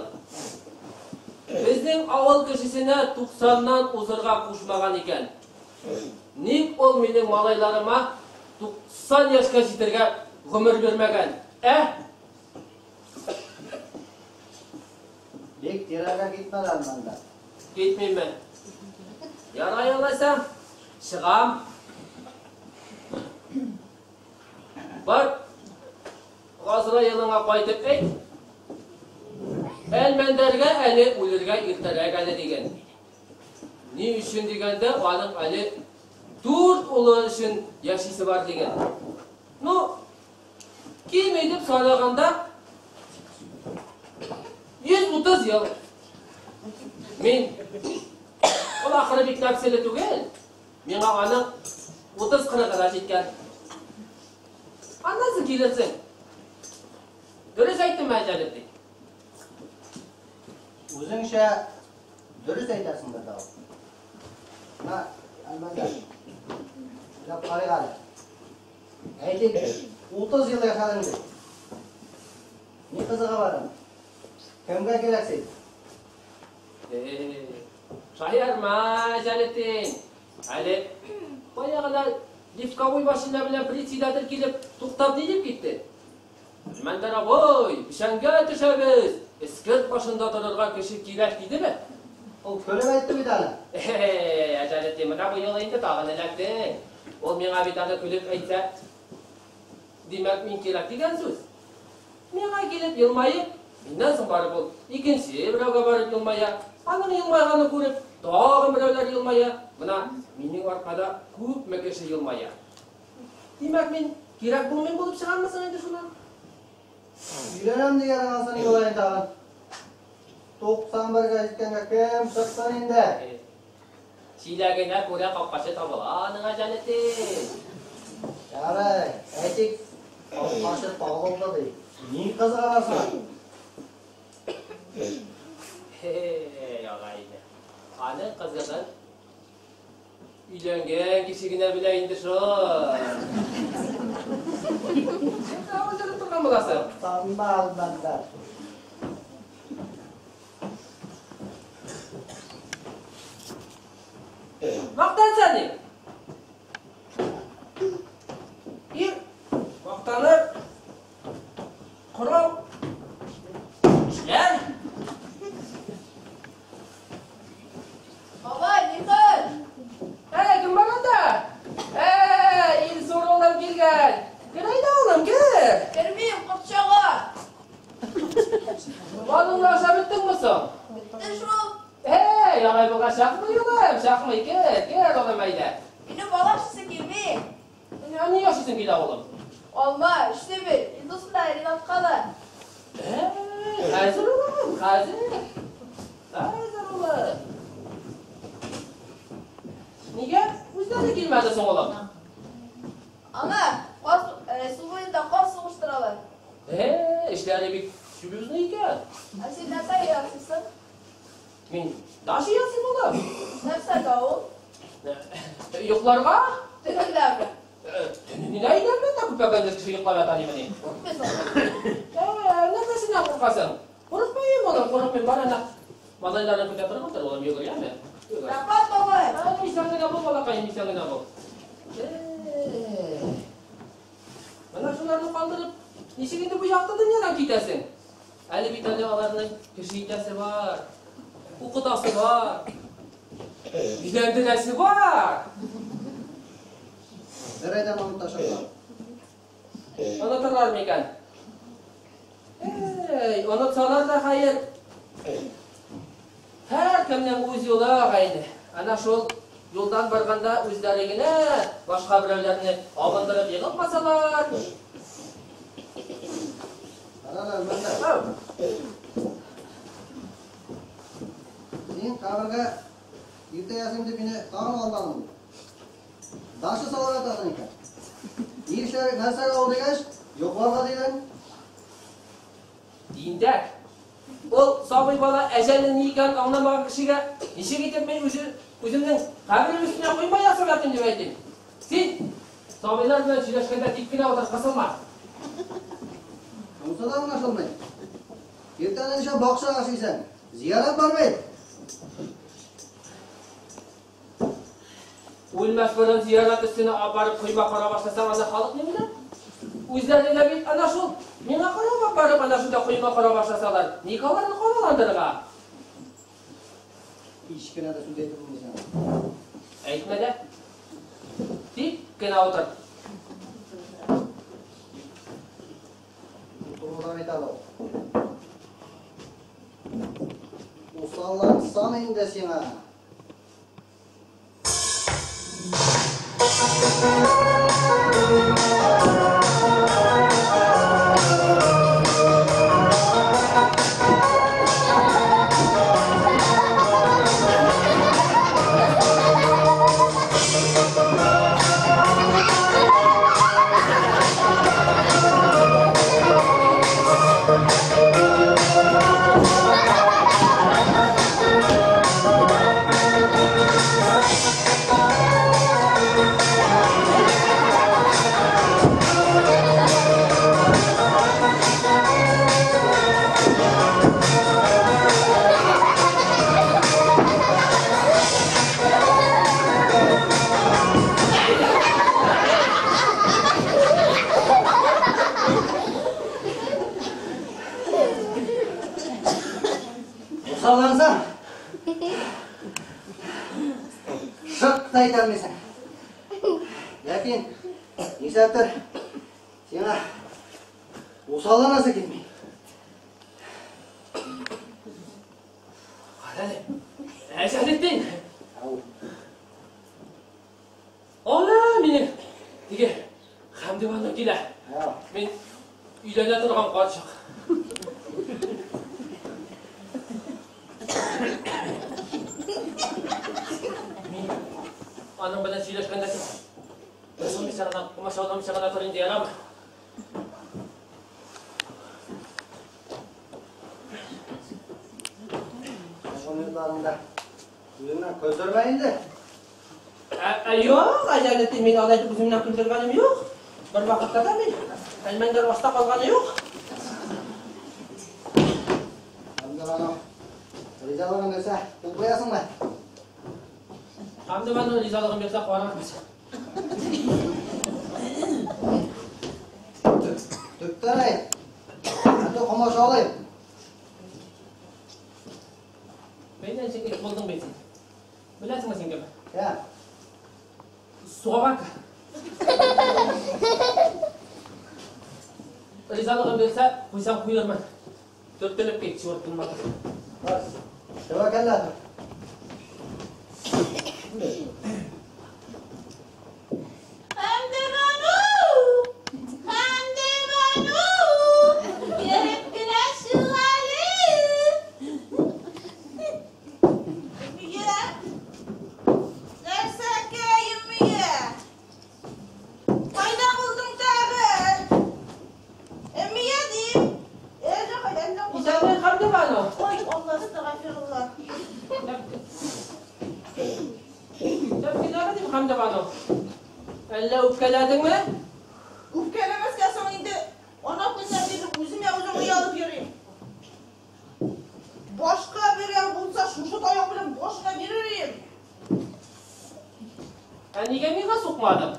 безнең авыл кешесенә 90-нан узырга кушмаган икән, ник ул минем малайларыма 90 яшькә җитәргә гомер бирмәгән? Ә? Бик тирәнгә китмә әле монда. Китмиме? Ярай алайса, чыгам. Бар, Газраилыңа кайтып әйт. Әлмәндәргә әле үлергә иртәрәк әле дигән. Ни өчен дигәндә, аның әле 4 улы өчен яшисе бар дигән. Ну, ким итеп санаганда 130 ел. Мин ул ахыры бик нәфселе түгел. Миңа аның 30-40 да җиткән. Аннан соң килерсең. Дөрес әйттемме, Әҗәлетдин? Үзеңчә дөрес әйтәсең бер дә. Менә, Әлмәндәр, уйлап карыйк әле. Әйтик, 30 ел яшәдең ди. Ни кызыгы бар аның? Кемгә кирәк син? Шаярма, Әҗәлетдин. Әле кая гына Легковой машина белән председатель килеп, туктап ни дип китте? Әлмәндәр абый, печәнгә төшәбез, эскерт башында торырга кеше кирәк дидеме? Ул көлеп әйтте бит әле. Әй, Әҗәлетдин, менә бу юлы инде тагын эләктең. Ул миңа бит аны көлеп әйтсә, димәк, мин кирәк дигән сүз. Миңа килеп елмаеп, миннән соң барып ул икенче берәүгә барып елмая. Аның елмайганын күреп, тагын берәүләр елмая. Менә минем аркада күпме кеше елмая. Димәк, мин кирәк булмыйм булып чыгармы соң инде шуннан? Өйләнәм дигәнең ансын юлай тагын. 91-гә җиткәнгә кем чыксын инде? Чиләгенә күрә капкачы табыла аның, Әҗәлетдин. Ярый, әйтик, капкачы табылды ди. Ни кызганасың? Эй, агайны. Аның кызыгын өйләнгән кеше генә белә инде шул. Син дә үзең торган буласың. Танма, Әлмәндәр. Мактанса ни? Ир мактаныр, корал эшләр. Бабай, нихәл? Әй, кем бар анда? Әй, Илсур улым килгән. Кер әйдә, улым, кер. Кермим, корт чага. Малыңны ашап беттеңме соң? Бетте шул. Әй, алай булгач чакмый, улым, чакмый, кер, кер, улым, әйдә. Минем бала ашыйсы килми. Ә ни ашыйсың килә, улым? Алма, эчте бит. Илдус белән Ринатка да. Әй, хәзер, улым, хәзер. Хәзер, улым. Нигә үзләре килмәде соң, улым? Ана, каз, су буенда каз сугыштыралар. Әй, эшләре бик серьезный икән. Ә син нәрсә ясыйсың? Мин дача ясыйм, улым. Нәрсәгә ул? Йокларга? Төнләме? Төненә әйләнмә дә күпәгән кеше йоклап ята димени. Куркмыйсың. Нәрсәсеннән куркасың? Курыкмыйм, улым, курыкмыйм. Бар әнә. Малайларны көтә торгандыр, улым, йөгер, яме. Йөгер. Рәхмәт, бабай. Исән генә бул, балакаем, исән генә бул. Менә шуларны калдырып, ничек инде бу якты дөньядан китәсең? Әле бит әле аларны кеше итәсе бар, укытасы бар, өйләндерәсе бар. Бер әйдәм онытачаклар. Онытырлар микән? Эй, онытсалар да хәер. Һәркемнең үз юлы, агайны. Ана шул юлдан барганда үзләре генә башка берәүләрне абындырып егылмасалар. Ана, Әлмәндәр. Ау. Син кабергә иртә ясыйм дип мине тагын алдадың. Дача салып ятасың икән. Ни эшләр, нәрсәгә ул дигәч, йокларга дидең. Тинтәк. Ул сабый бала әҗәлнең ни икәнен аңламаган кешегә ничек итеп мин үзе үземнең каберем өстенә койма ясап ятыйм дип әйтим. Син сабыйлар белән сөйләшкәндә тик кенә утыр, кысылма. Шунысы да аңлашылмый. Иртән ничә бакча ашыйсың? Зиярат бар бит. Үлмәс борын зиярат өстенә апарып койма кора башласаң, анда халык ни уйлар? Үзләре дә бит ана шул миңа карап барып ана шунда койма кора башласалар, ник аларны караландырырга? Һич кенә дә сүз әйтеп булмый сиңа. Әйтмә дә. Тик кенә утыр. Утырудан әйтә ул. Усаллансам инде сиңа. Ләкин нишләптер сиңа усалланасы килми. Кара әле. Әҗәлетдин. Ана мине теге Хәмдебану килә. Мин өйләнә торган карчык. Мин аның белән сөйләшкәндә бозылмыйча гына, комачауламыйча гына тор инде, ярамы? Минутларыңда үзеңнән көлдермә инде. Юк, Әҗәлетдин, мин алай итеп үземнән көлдергәнем юк. Бер вакытта да мин Әлмәндәр аста калганы юк. Хәмдебану, ризалыгын бирсә, кул куясыңмы? Хәмдебану ризалыгын бирсә, карарбыз. Төптән әйт. Әтү комачаулыйм. Бәйләнчек ит булдың бит син. Беләсеңме син кем? Кем? Собака. Ризалыгын бирсә, куйсаң куермын. Төртелеп кит, чуртын батыр. Бас. Тәвәккәллә тор. Хәмдебану! Хәмдебану! Кереп кенә чык әле! Өмия! Нәрсәкәй, Өмия? Кайда булдың тагын? Өмия дим. Әллә кайда, әллә кайда. Исәнме, Хәмдебану? Ой, Алла, астагфирулла. Тәпкиләре дим, Хәмдебану. Әллә үпкәләдеңме? Үпкәләмәскә соң инде, ана көннән бирле үземә үзем оялып йөрим. Башка берәү булса, шушы таяк белән башына бирер идем. Ә нигә миңа сукмадың?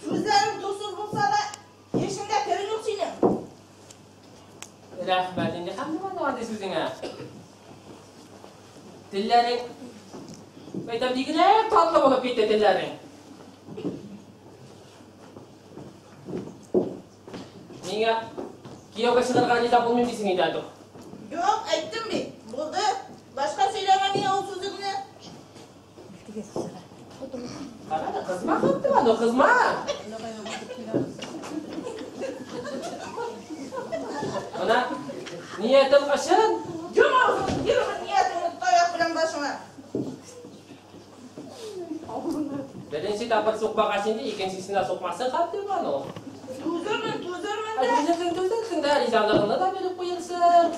Сүзләрең тозсыз булса да, эшеңдә керең юк синең. Рәхмәт инде, Хәмдебану, андый сүзеңә. Телләрең, әйтәм, бигрәк татлы булып китте телләрең. Миңа кияүгә чыгарга риза булмыйм дисең инде, Әтүк. Юк, әйттем бит. Булды. Башка сөйләмә миңа ул сүзеңне. Кара да, кызма, Хәмдебану, кызма. Менә ниятем ышын. Йом авызыңны, бирмен ниятеңне таяк белән башыңа. Беренче тапкыр сукмагач инде, икенчесенә сукмасын, Хәмдебану. Түзермен, түзермен дә. Түзерсең, түзерсең дә, ризалыгыңны да биреп куерсың.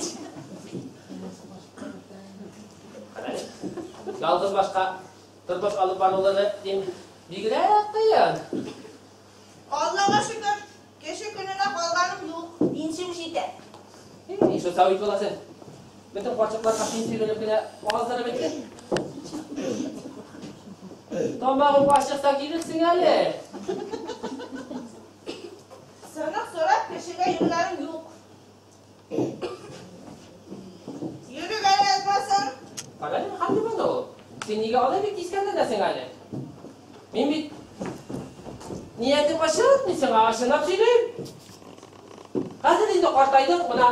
Ялгыз башка тормыш алып барулары дим, бигрәк кыен. Аллага шөкер, кеше көненә калганым юк, пенсиям җитә. Эй, шул сау ит буласың. Бөтен карчыкларга пенсия биреп кенә аздырып бетте. Тамагың ачыкса килерсең әле. Сынык сорап кешегә йөргәнем юк. Йөрергә язмасын. Кара әле, Хәмдебану, син нигә алай бик тискәнләнәсең әле? Мин бит ниятем ачык, мин сиңа ачынып сөйлим. Хәзер инде картайдың, менә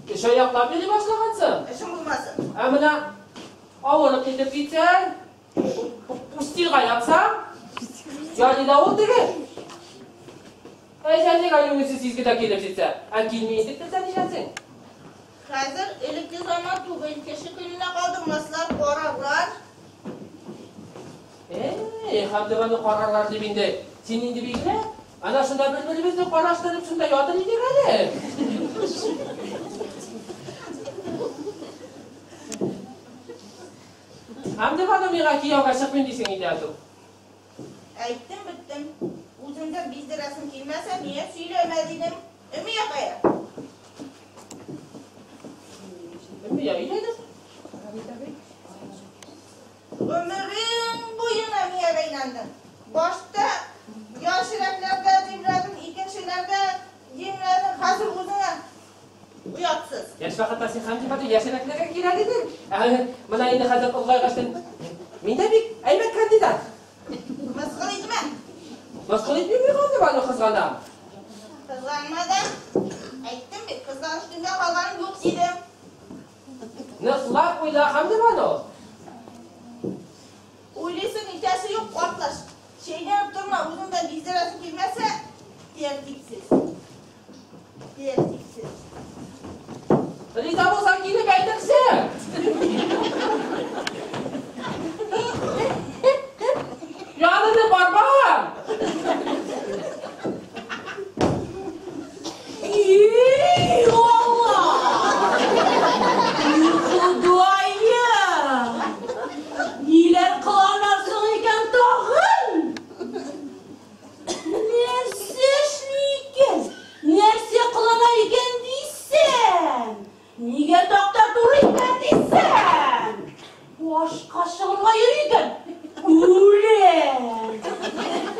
өч аяклап йөри башлагансың. Эшең булмасын. Ә менә авырып китеп китсәң, пустига ятсаң, ярый да ул теге. Әҗәлең аюңысы сизгедә килеп җитсә, ә килми итеп торса нишләсең? Хәзер элекке заман түгел, кеше көненә калдырмаслар, карарлар. Эй, Хәмдебану карарлар дип инде. Син инде бигрәк, ана шунда бер-беребезне караштырып шунда ятыр идек әле. Хәмдебану миңа кияүгә чыкмыйм дисең инде, Әтү. Әйттем, беттем. Үзеңдән биздерәсең килмәсә, миңа сөйләмә дидем. Өмия кая? Өмия өйләнде. Гомерең буена миңа бәйләндең. Башта яшьрәкләргә димләдең, икенчеләргә димләдең, хәзер үзеңә оятсыз. Яшь вакытта син Хәмдебану яшьрәкләргә кирәк идең. Ә менә инде хәзер олыгайгач мин дә бик әйбәт кандидат. Мысҡыл итмәйме аны ҡыҙғанам? Ҡыҙғанманым. Әйттем бит, ҡыҙғаныш көнгә ҡалғаным юҡ тинем. Ныҡлап уйла, Хәмдебаныу. Уйлайһың, итәсе юҡ, ҡартлаш. Шәйләнеп торма, үҙеңдән биҙҙерәһең килмәһә, тәртипһеҙ. Тәртипһеҙ. Риза булһаң килеп әйтерсең. Янына бармам. Ey Allah! Худайым! Ниләр ҡыланырһың икән тағын? Нәрсә эшли икән? Нәрсә ҡылана икән дисәм? Нигә таҡта туры икән дисәм? Башҡа шығырға йөрөй икән. Үләм!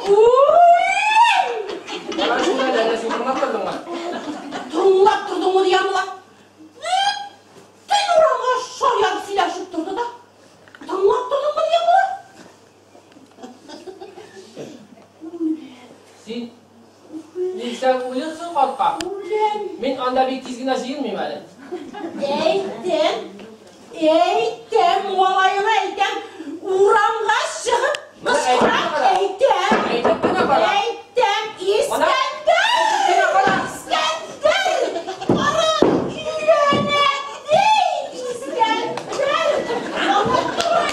Үләм! Ҡара шунда әле, әллә һин тыңлап торҙоңмо? Тыңлап торҙоңмо тигән була. Бөтөн урамға шаярып һөйләшеп торҙо ҙа. Тыңлап торҙоңмо тигән була. Һин үлһәң үлерһең, ҡартҡа. Үләм! Мин анда бик тиҙ генә җыелмыйм әле. Әйтәм, әйтәм, малайыңа әйтәм, урамға сығып Менә ҡысҡыра, әйтеп кенә. әйтәм. Әйтеп кенә ҡара. Әйтәм, Мына Искәндәр! әйтеп кенә ҡара. Искәндәр! Ҡара, өйләнә ти, Искәндәр! Ана тора,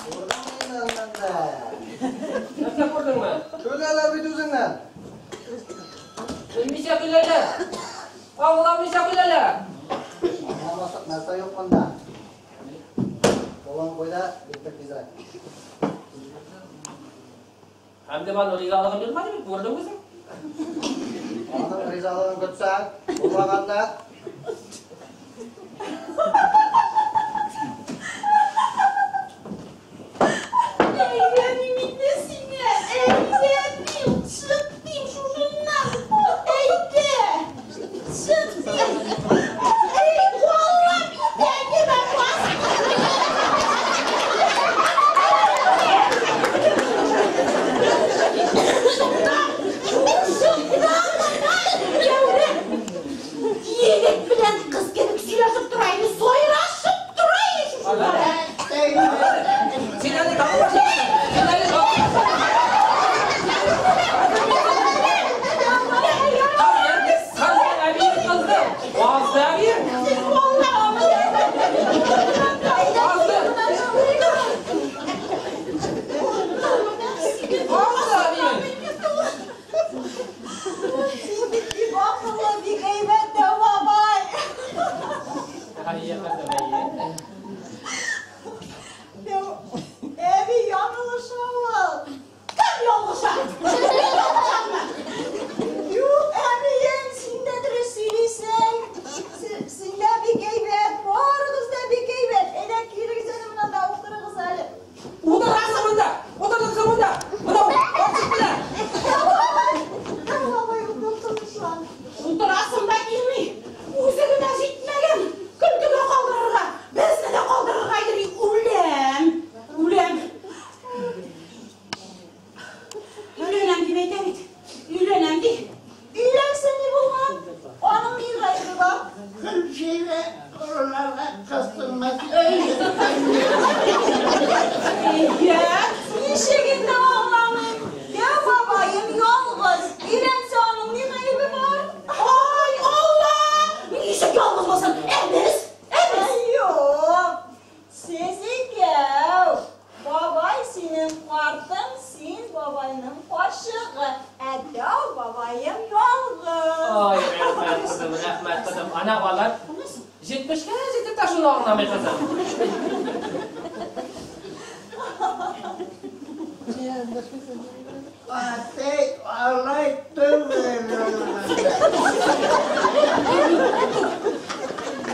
Күрҙеңме инде, Әлмәндәр? Нәрсә күрҙеңме? Көләләр бит үҙеңдән. Белмәйсә көләләр. Аңламайса көләләр. Аңламаҫлыҡ нәрсә юҡ бында. Ҡулың ҡуй ҙа, киттек тиҙерәк. Хәмдебаныу ризалығын бирмәне бит, күрҙең үҙең. Уның ризалығын көтһәң, булмағанда Әйләнмим инде һиңә, әйләнмим, сыҡ тим шушыннан. Әйҙә, сыҡ тим. Эй, ҡуллап итәгемә баҫты. Егет белән ҡыҙ кеүек һөйләшеп тора ине, сайрашып тора ине шушында. Һин әле тағы башлайһың. Һин әле тағы Ҡыҙ әбейең ҡыҙҙы. Баҫты әбейең. Баҫты. Баҫты әбейең. Һин бит бик аҡыллы, бик һәйбәт дәү бабай. Әйе, ҡыҙым, әйе. Дәү, әбей яңылыша ул. Кем ялғыша? Мин ялғышаммы? Юҡ, әбейем, һин дә дөрөҫ һөйләйһең. Һин дә бик һәйбәт, барығыҙ ҙа бик һәйбәт. Әйҙә, килегеҙ әле бында, ултырығыҙ әле. Ултыраһың бында. Ултырҙың бында. Бынау ҡарсыҡ менән. Дәү бабай, дәү бабай, ултыр тыныслан. Ултырасым да килмәй. Үҙе генә етмәгән. Көлкөгә ҡалдырырға, беҙҙе лә ҡалдырырға йөрөй. Үләм, үләм. Өйләнәм тип әйтә бит. Өйләнәм ти. Өйләнсә ни булған? Уның ни ғәйебе бар? Көлшәйҙә ҡороларға ҡыстырмаҫ. Әйе. Нисек инде аңламайым. Дәү бабайым ялғыҙ. Өйләнсә уның ни ғәйебе бар? Ай, Алла! Нисек ялғыҙ булһын? Ә беҙ? Ә беҙ? Юҡ. Һеҙ икәү. Бабай һинең ҡартың, һин бабайҙың ҡарсығы. Ә дәү бабайым ялғыҙ. Ай, рәхмәт ҡыҙым, рәхмәт ҡыҙым. Ана улар 70-кә етеп тә шуны аңламай ҡыҙым. Атай, алай түгел.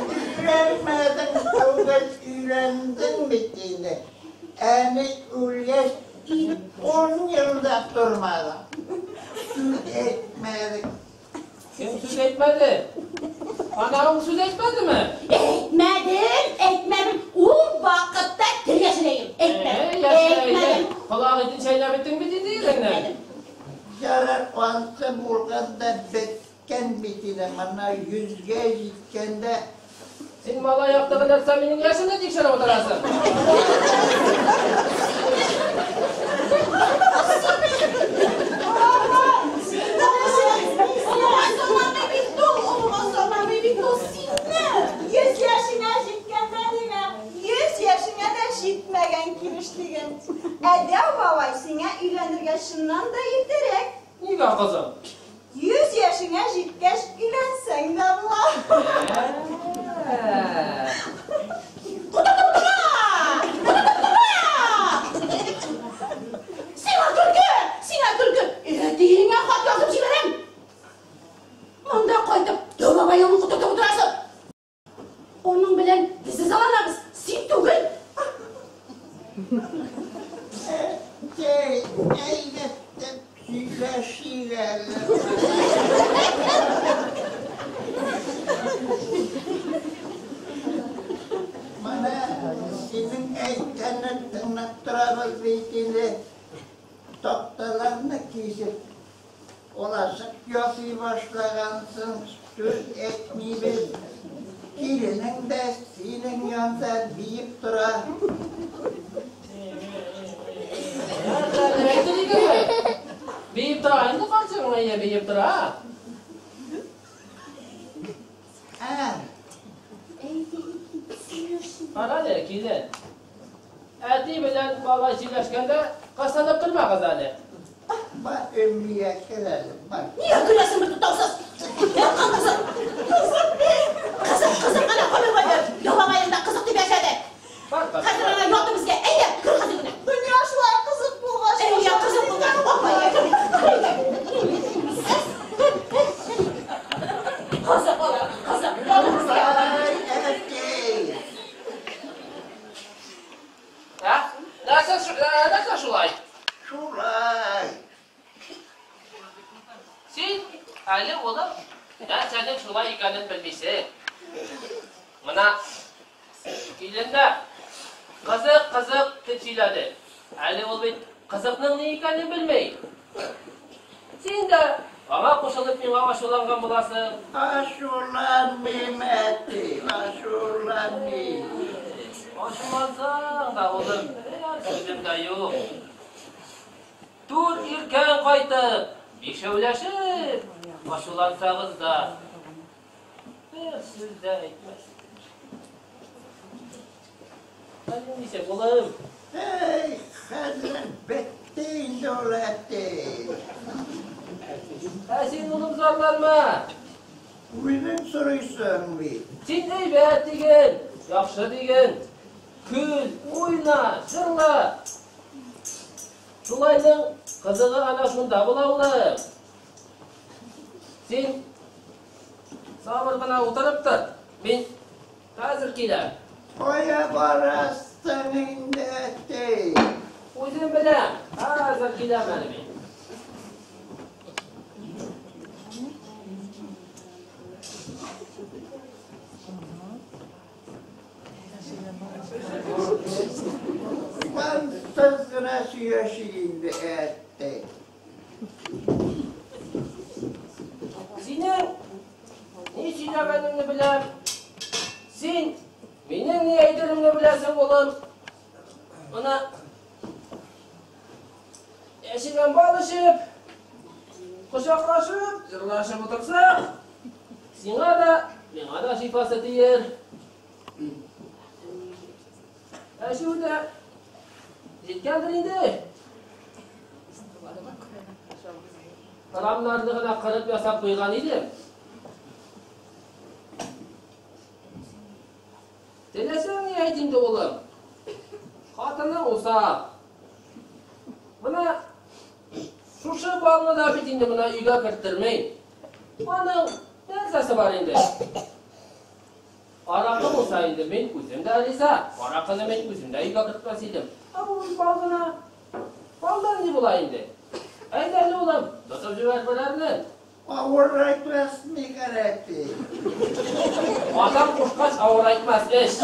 Өйләнмәҙең түгел, өйләндең бит инде. Әней үлгәс, 10 йыл да торманың. Һүҙ әйтмәнең. Кем һүҙ әйтмәне? Анаң һүҙ әйтмәнеме? Әйтмәнем, әйтмәнем. әйткәннәр? Ярар, ансы булган да беткән бит инде, мына 100-гә җиткәндә. Син малай яктагы нәрсә минем яшемне тикшереп утырасың. Олыга санамый бит ул, олыга санамый бит ул сине. 100 яшеңә җиткәндә димә, 100 яшеңә дә җитмәгән килеш диген. Ә дәү бабай сиңа өйләнергә чыннан да иртәрәк. Нигә, кызым? 100 яшеңә җиткәч өйләнсәң дә була. Сиңа көлке, сиңа көлке. Әтиеңә хат язып җибәрәм. Монда кайтып, дәү бабайыңны котыртып утырасың. Оның белән без ызаланабыз, син түгел. Әткәй, әйбәтләп сөйләшик әле. Менә синең әйткәнне тыңлап торабыз бит инде. Такталарны кисеп, алачык ясый башлагансың, сүз әйтмибез. Киленең дә синең янда биеп тора. Биеп тора, инде карчыгың әйе биеп тора. Ә. Кара әле, килен. Әти белән бала сөйләшкәндә кысылып тормагыз әле. Бар, Өммия, кер әле, бар. Нигә көләсең бер туктаусыз? Кызык, кызык, кызык, кызык, ана гомер буе дәү бабаең да кызык дип яшәде. Бар, кызым. Хәзер ана ятты безгә. Әйдә, кер хәзер генә. Дөнья шулай кызык булгач. Әйдә, кызык булгач. Апа, кер. Кызык, алар, кызык. Ятты безгә. Ай, әткәй. Ә? Нәрсә нәрсә шулай? Шулай. Син әле улым нәрсәнең шулай икәнен белмисең. Мына килен дә кызык, кызык дип сөйләде. Әле ул бит кызыкның ни икәнен белми. Син дә аңа кушылып миңа ачуланган буласың. Ачуланмыйм, әти, ачуланмыйм. Ачулансаң да, улым, берәр сүзем дә юк. Дүрт иркән кайтып, бишәүләшеп, ачулансагыз да, бер сүз дә әйтмәс. Хәлең ничек, улым? Эй, хәлем бетте инде ул, әти. Ә син, улым, зарланма. Үзең сорыйсың бит. Син әйбәт диген, яхшы диген. Көл, уйна, җырла. Шулайның кызыгы ана шунда була, улым. Син сабыр гына утырып тор. Мин хәзер киләм. Кая барасың инде, әти? Үзем беләм. Хәзер киләм әле мин. Бансыз гына сөйләшик инде, әти. Синең ни сөйләгәнеңне беләм. Син минең ни әйтеремне беләсең, улым. Мына яшегән бал эчеп, кочаклашып, җырлашып утырсак, сиңа да, миңа да шифасы тиер. Әшү дә җиткәндер инде. Рамнарны гына кырып ясап куйган идем. Теләсәң ни әйт инде, улым. Хатының усал. Мына шушы балны да бит инде мына өйгә керттермей. Аның нәрсәсе бар инде? Аракы булса инде мин үзем дә риза. Аракыны мин үзем дә өйгә кертмәс идем. Ә бу бал гына. Балдан ни була инде? Әйдә әле, улым, тотып җибәр берәрне. Авырайтмас микән, әти? Атам кушкач авырайтмас эш.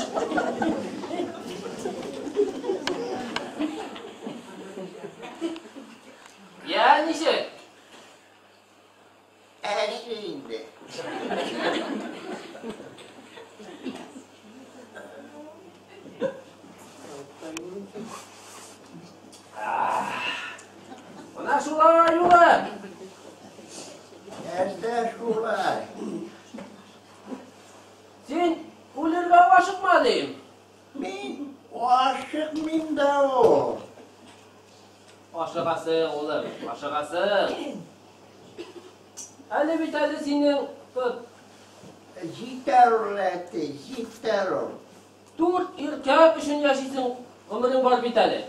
Ашыҡма, тием. Мин ашыҡмыйм да ул. Ашығасың, улым, ашығасың. Әле бит әле синең тот. Җитәр ул, әти, җитәр ул. 4 иркәк өчен яшисең, гомерең бар бит әле.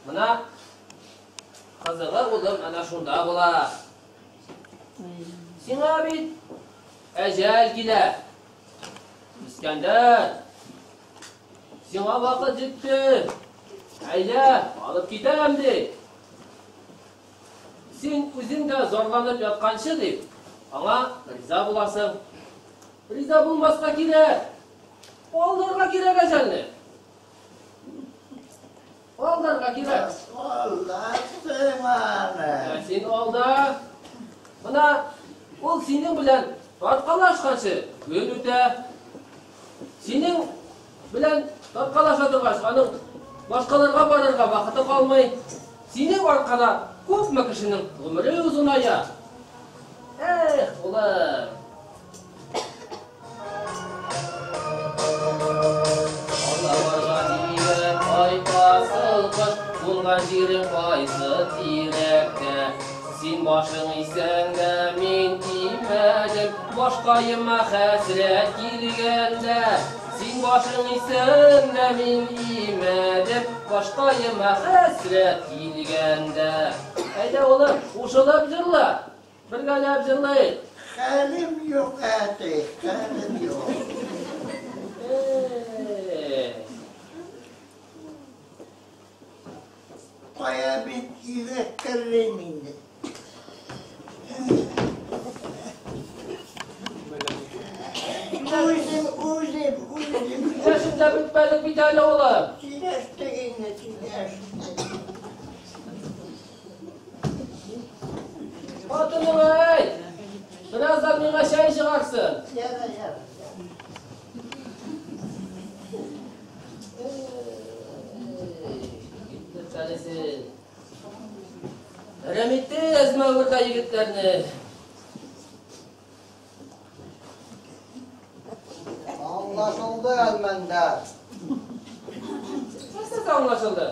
Мына кызыгы, улым, әнә шунда була. Сиңа бит әҗәл килә. Искәндәр, сиңа вакыт җитте. Әйдә, алып китәм, ди. Син үзең дә зарланып ятканчы, дип, аңа риза буласың. Риза булмаска кирәк. Алдарга кирәк әҗәлне. Алдарга кирәк. Алдарсың аны. Син алда. Мына ул синең белән тарткалашканчы көн үтә. Синең белән тарткалаша торгач, аның башкаларга барырга вакыты калмый. Синең аркада күпме кешенең гомере озыная. Эх, улым. Алла барган дигән ай асыл кош, кунган җирең кайсы тирәктә. Син башың исән дә мин тимәдем, башкаема хәсрәт килгәндә. Син башың исән дә мин имәдем, башкаема хәсрәт килгәндә. Әйдә, улым, кушылып җырла. Бергәләп җырлыйк. Хәлем юк, әти, хәлем юк. Кая бит өйгә керим инде. Үзем, үзем, үзем. Сөйләшеп тә бетмәдек бит әле, улым. Сөйләштек инде, сөйләштек. Хатыныңа әйт, бераздан миңа чәй чыгарсын. Яра, яра. Киттек Әрәм итте әзмәвердә егетләрне. Аңлашылды, Әлмәндәр. Нәрсәсе аңлашылды?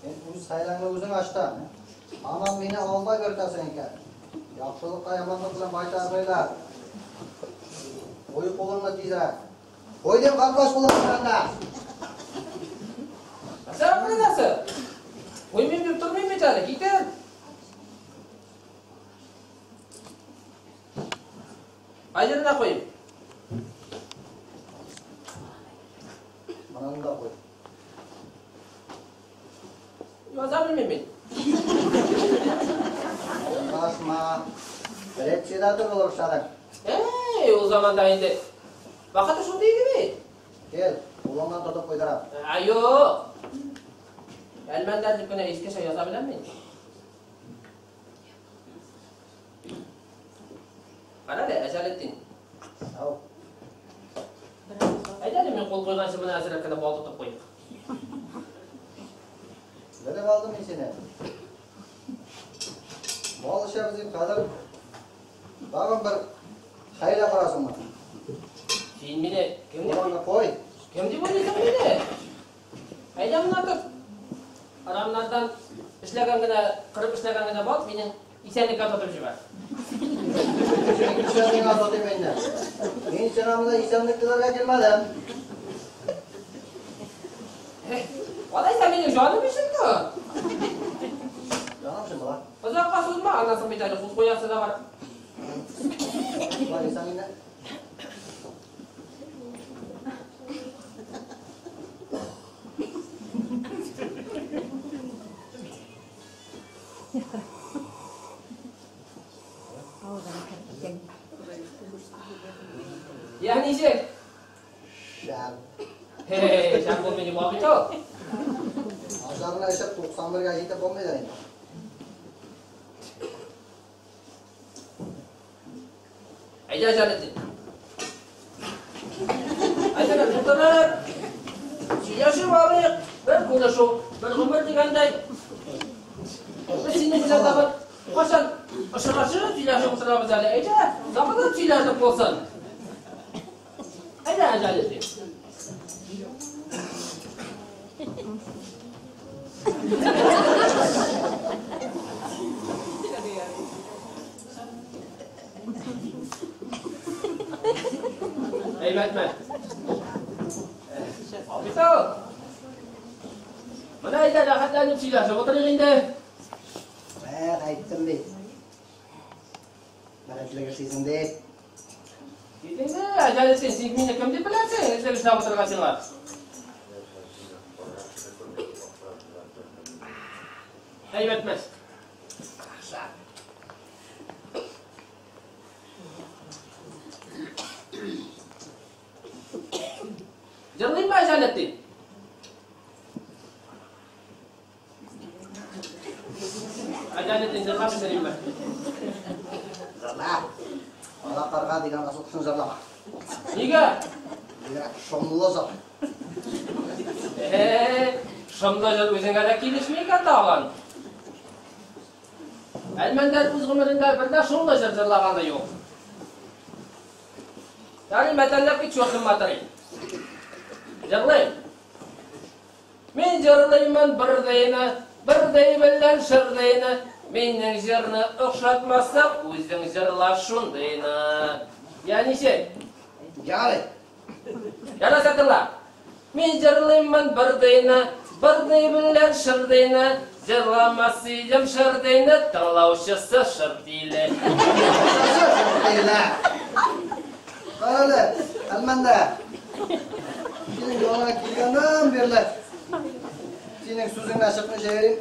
Син үз хәйләңне үзең ачтың. Һаман мине алдап йөртәсең икән. Яхшылыкка яманлык белән кайтармыйлар. Куй кулыңны тизрәк. Куй дип катнаш кулыңны анда. Нәрсә кыласың? Куймыйм дип тормыйм бит әле, китер. Кайеренә куйым? Моны да куй. Яза белмим мин. Алдашма. Председатель булып эшләдең. Эй, ул заманда инде. Вакыты шундый иде бит. Кил, кулыңнан тотып куйдырам. Ә, юк. Әлмәндәр дип кенә искечә яза беләм мин. Кара әле, Әҗәлетдин. Ау. Әйдә әле мин кул куйганчы моны әзрәк кенә бал тотып куйыйк. Белеп алдым мин сине. Бал эчәбез дип хәзер тагын бер хәйлә корасыңмы? Син мине кем дип Кулыңны куй. Кем дип уйлыйсың мине? Әйдә моннан тот. Арамнардан эшләгән генә, кырып эшләгән генә бал минең исәнлеккә тотып җибәр. Исәнлеккә тотыйм инде. Мин сиңа монда исәнлек теләргә килмәдем. Алайса минем җаным өчен тот. Җаным өчен була. Озакка сузма, аннан соң бит әле кул куясы да бар. Бар исән инде. Я ничек? Шәп. Хе-хе, шәп булмый дип бит ул. Ашарына эчеп 91-гә җитеп булмый да инде. Әйдә, Җәлетдин. Әйдә, утырып, сөйләшеп алыйк. Бер күрешү, бер гомер дигәндәй. Без синең белән тагын кайчан очрашып сөйләшеп утырабыз әле. Әйдә, тагын сөйләшеп булсын. Әйҙә, Әжәлетдин. Әйбәтме? Абыйсау. Бына әйҙә рәхәтләнеп һөйләшеп ултырыйҡ инде. Бәк әйттем бит. Бер этлек эшлисең дип. Кит инде, Әжәлетдин, син мине кем дип беләсең? Этлек эшләп ултырырға сиңа. Әйбәтмәс. Йырлыйммы, Әжәлетдин? Әжәлетдин, йырлап җибәрәйемме? Йырла. Ала ҡарға тигән асыл ҡошон йырлама. Нигә? Бигерәк шомло җыр. Шомло җыр үзеңә дә килешми икән тагын. Әлмәндәр үз ғүмерендә бер дә шомло җыр җырлаганы юк. Ярый, мәтәлләп кит, чортым матырый. Җырлыйм. Мин җырлыймын бердәйне, бердәй белән шырдайны. Минең җырны охшатмасаң, үзең җырла шундыйны. Я ничек? Ярый. Яраса тыңла. Мин җырлыймын бердәйне, бердәй белән шырдайны. Җырламас идем шырдайны, тыңлаучысы шыр тиле. Шыр тиле. Ҡара әле, Әлмәндәр. Һинең яныңа килгәндән бирле һинең сүзеңдән сыҡмай йөрөйөм.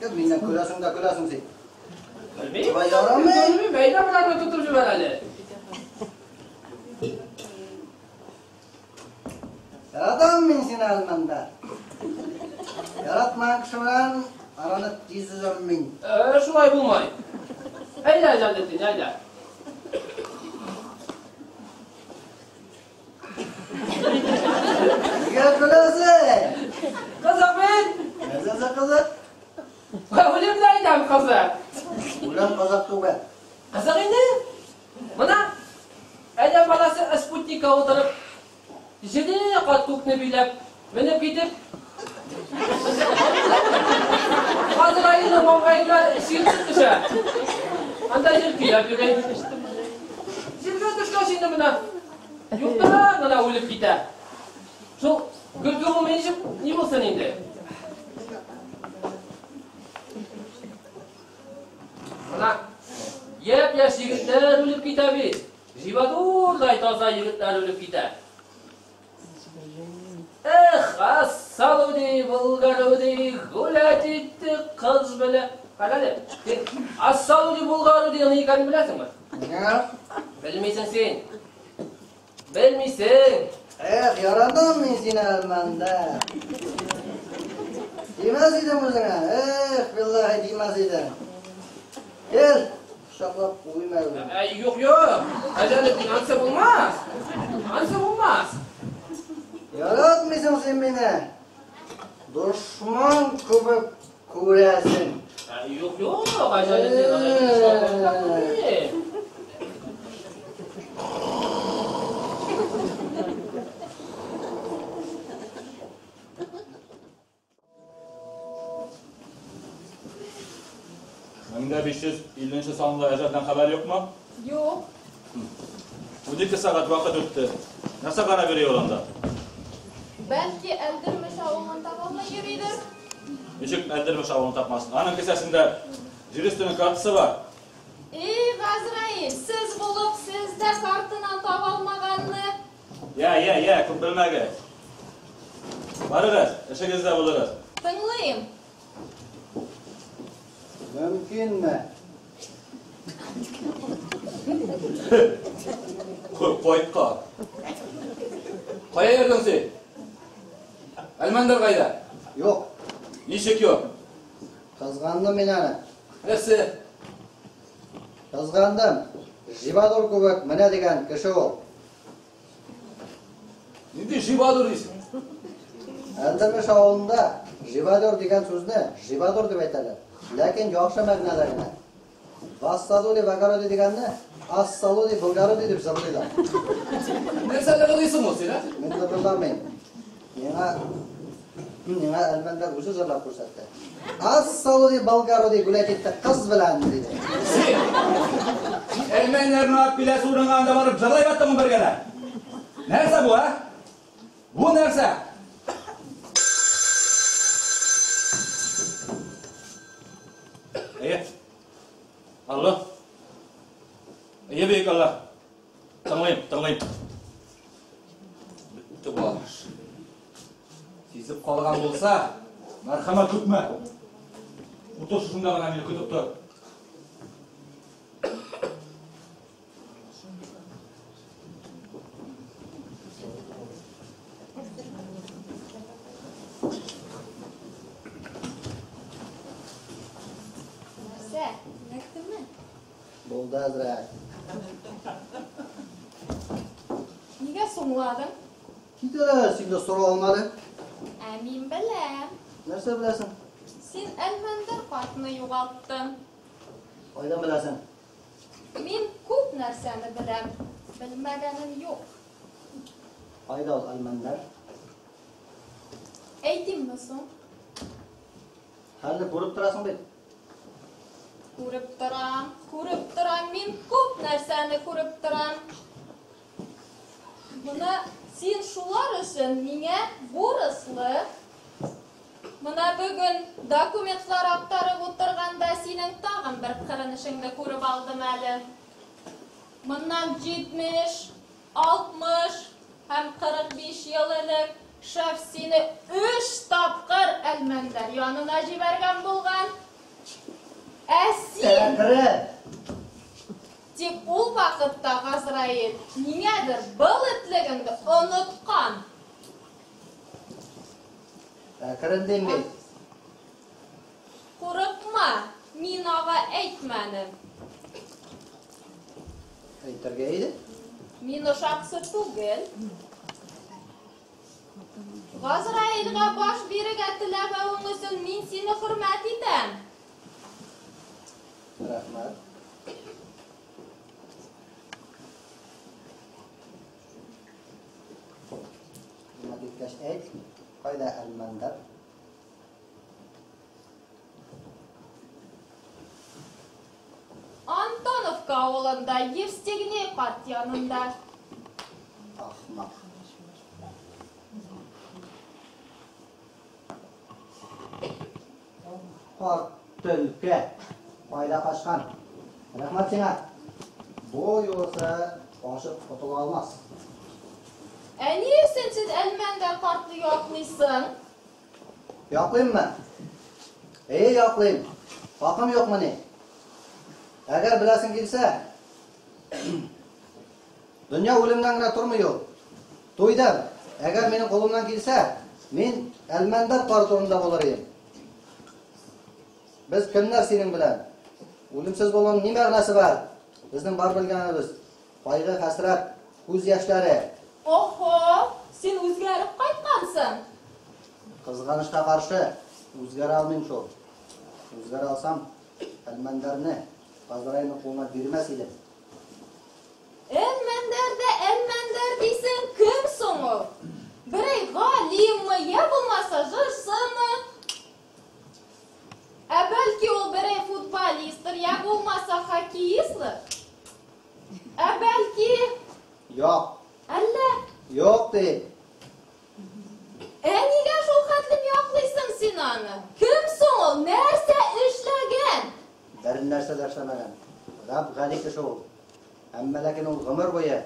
Юҡ, минән көләсең дә көләсең һин. Белмәйем. Улай ярамай. Белмәйем, әйҙә быларҙы тотоп ебәр әле. Яратам мин һине, Әлмәндәр. Яратмаған кеше менән араны тиҙ өҙәм мин. Шулай булмай. Әйҙә, Әжәлетдин, әйҙә. Нигә көләсең? Ҡыҙыҡ бит. Нәрсәсе ҡыҙыҡ? Үлем дә әйтәм, ҡыҙыҡ. Үлем ҡыҙыҡ түгел. Ҡыҙыҡ инде. Бына әҙәм балаһы спутникка ултырып, ете ҡат күкне биләп, менеп китеп, Азраилдың маңғайына сиртеп төшә. Анда ел көйләп йөрөй. Җилгә төшкәс инде бына юҡтан ғына үлеп китә. Шул көлкө булмай ничек ни булсын инде? Бына йәп-йәш егетләр үлеп китә бит. Живадурҙай таза егетләр үлеп китә. Эх, ассалуди, булгаруди, гулять итте ҡыҙ белән. Ҡара әле, һин ассалуди, булгаруди ни икәнен беләсеңме? Юҡ. Белмәйсең һин. Белмәйсең. Эх, яратам мин һине, Әлмәндәр. Тимәҫ инем үҙеңә. Эх, биллаһи, тимәҫ инем. Кил, ҡосаҡлап ҡуйым әле. Әй, юҡ, юҡ. Әжәлетдин, ансы булмаҫ. Ансы булмаҫ. Яратмайһың һин мине. Дошман кеүек күрәсең. Әй, юҡ, юҡ, Әжәлетдин, Әжәлетдин. 1550 санлы әжәлдән хәбәр юҡмы? Юҡ. 12 сәғәт ваҡыт үтте. Нәрсә ҡарап йөрөй ул анда? Бәлки Әлдермеш ауылын таба алмай йөрөйҙөр. Нисек Әлдермеш ауылын тапмаҫ? Аның кеҫәһендә ер өҫтөнөң картаһы бар. Эй, Ғазраил, сез булып, сез дә картанан таба алмағанны. Йә, йә, йә, күп белмәгеҙ. Барығыҙ, эшегеҙҙә булығыҙ. Тыңлайым. Мөмкинме? Ҡайтҡа. Ҡайҙа йөрөйһөң һин? Әлмәндәр ҡайҙа? Юҡ. Нисек юҡ? Ҡыҙғандым мин аны. Нәрсә? Ҡыҙғандым. Живадор кеүек менә тигән кеше ул. Ниндәй живадор тиһең? Әлдермеш ауылында живадор тигән һүҙҙе живадор тип әйтәләр. Ләкин яҡшы мәғәнәлә генә. Вассалули вагороди дигәнне Ассалули Булгароди дип җырлыйлар. Нәрсә җырлыйсың ул син, ә? Мин җырламыйм. Миңа Әлмәндәр үзе җырлап күрсәтте. Ассалули Булгароди гулять итте кыз белән, диде. Син! Син Әлмәндәрне алып киләсе урынга анда барып җырлай баттыңмы бергәләп? Нәрсә бу, ә? Бу нәрсә? Әйе. Алло. Әйе, бөек Алла. Тыңлыйм, тыңлыйм. Бетте баш. Сизеп калган булса, мәрхәмәт көтмә. Утыр шушында гына мине көтеп тор. Нәрсә, эләктеме? Булды әзрәк. Нигә соңладың? Кит әле, син дә сорау алмадың. Ә мин беләм. Нәрсә беләсең? Син Әлмәндәр картны югалттың. Кайдан беләсең? Мин күп нәрсәне беләм. Белмәгәнем юк. Кайда ул Әлмәндәр? Әйтимме соң? Хәлне күреп торасың бит. Күреп торам, күреп торам, мин күп нәрсәне күреп торам. Моны син шулар өчен миңа бурычлы. Мына бүген документлар актарып утырганда синең тагын бер кырынышыңны күреп алдым әле. Моннан 70, 60 һәм 45 ел элек шеф сине 3 тапкыр Әлмәндәр янына җибәргән булган. Ә син Әкрен! Тик ул вакытта Газраил ниңәдер был этлегеңде оныткан. Әкрен дим бит. Курыкма, мин ага әйтмәнем. Әйтергә иде. Мин ошаксы түгел. Газраилгә баш бирергә теләмәвең өчен мин сине хөрмәт итәм. Рәхмәт. Хөрмәт иткәч әйт, кайда Әлмәндәр? Антоновка авылында Евстигней карт янында. Ахмак. Карт төлке кайда качкан? Рәхмәт сиңа. Бу юлысы качып котыла алмас. Ә ни өчен син Әлмәндәр картны яклыйсың? Яклыйммы? Әйе, яклыйм. Хакым юкмыни? Әгәр беләсең килсә, дөнья үлемнән генә тормый ул. Туйдым. Әгәр минем кулымнан килсә, мин Әлмәндәр карт турында булыр идем. Без кемнәр синең белән? Үлемсез булуның ни мәгънәсе бар? Безнең бар белгәнебез кайгы, хәсрәт, күз яшьләре. Охо, син үзгәреп кайткансың. Кызганычка каршы, үзгәрә алмыйм шул. Үзгәрә алсам, Әлмәндәрне Газраилның кулына бирмәс идем. Әлмәндәр дә Әлмәндәр дисең, кем соң ул? Берәй галимме, я булмаса җырчымы? Ә бәлки ул берәй футболисттыр, я булмаса хоккеистлыр? Ә бәлки Юк, әллә? юк ди. Ә нигә шул хәтлем яклыйсың син аны? Кем соң ул? Нәрсә эшләгән? Бер нәрсә дә эшләмәгән. Гап-гади кеше ул. Әмма ләкин ул гомер буе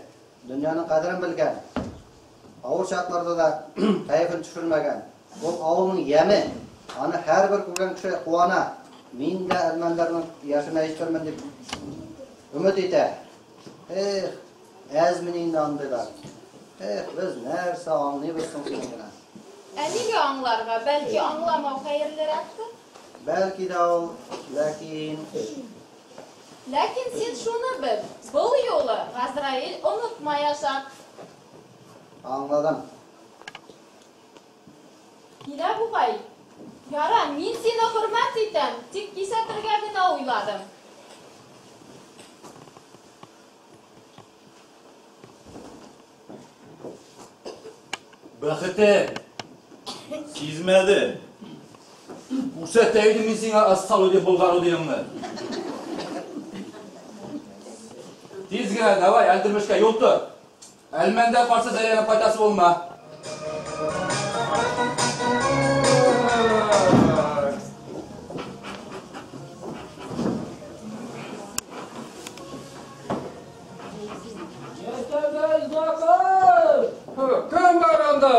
дөньяның кадерен белгән. Авыр шартларда да кәефен төшермәгән. Ул авылның яме. Аны һәрбер күргән кеше куана. Мин дә Әлмәндәрнең яшенә җитермен дип өмет итә. Эх, әзмени инде андыйлар. Эх, без нәрсә аңлыйбыз соң синең белән? Ә нигә аңларга? Бәлки аңламау хәерлерәктер? Бәлки дә ул, ләкин Ләкин син шуны бел, был юлы Газраил онытмаячак. аңладым. Килә бугай. Яра, мин сине хөрмәт итәм, тик кисәтергә генә уйладым. Бәхете сизмәде. Күрсәтә идем мин сиңа Ассалуди Болгарудиыңны. Тиз генә давай Әлдермешкә юл тот. Әлмәндә каршы әйләнеп кайтасы булма. Кем бар анда?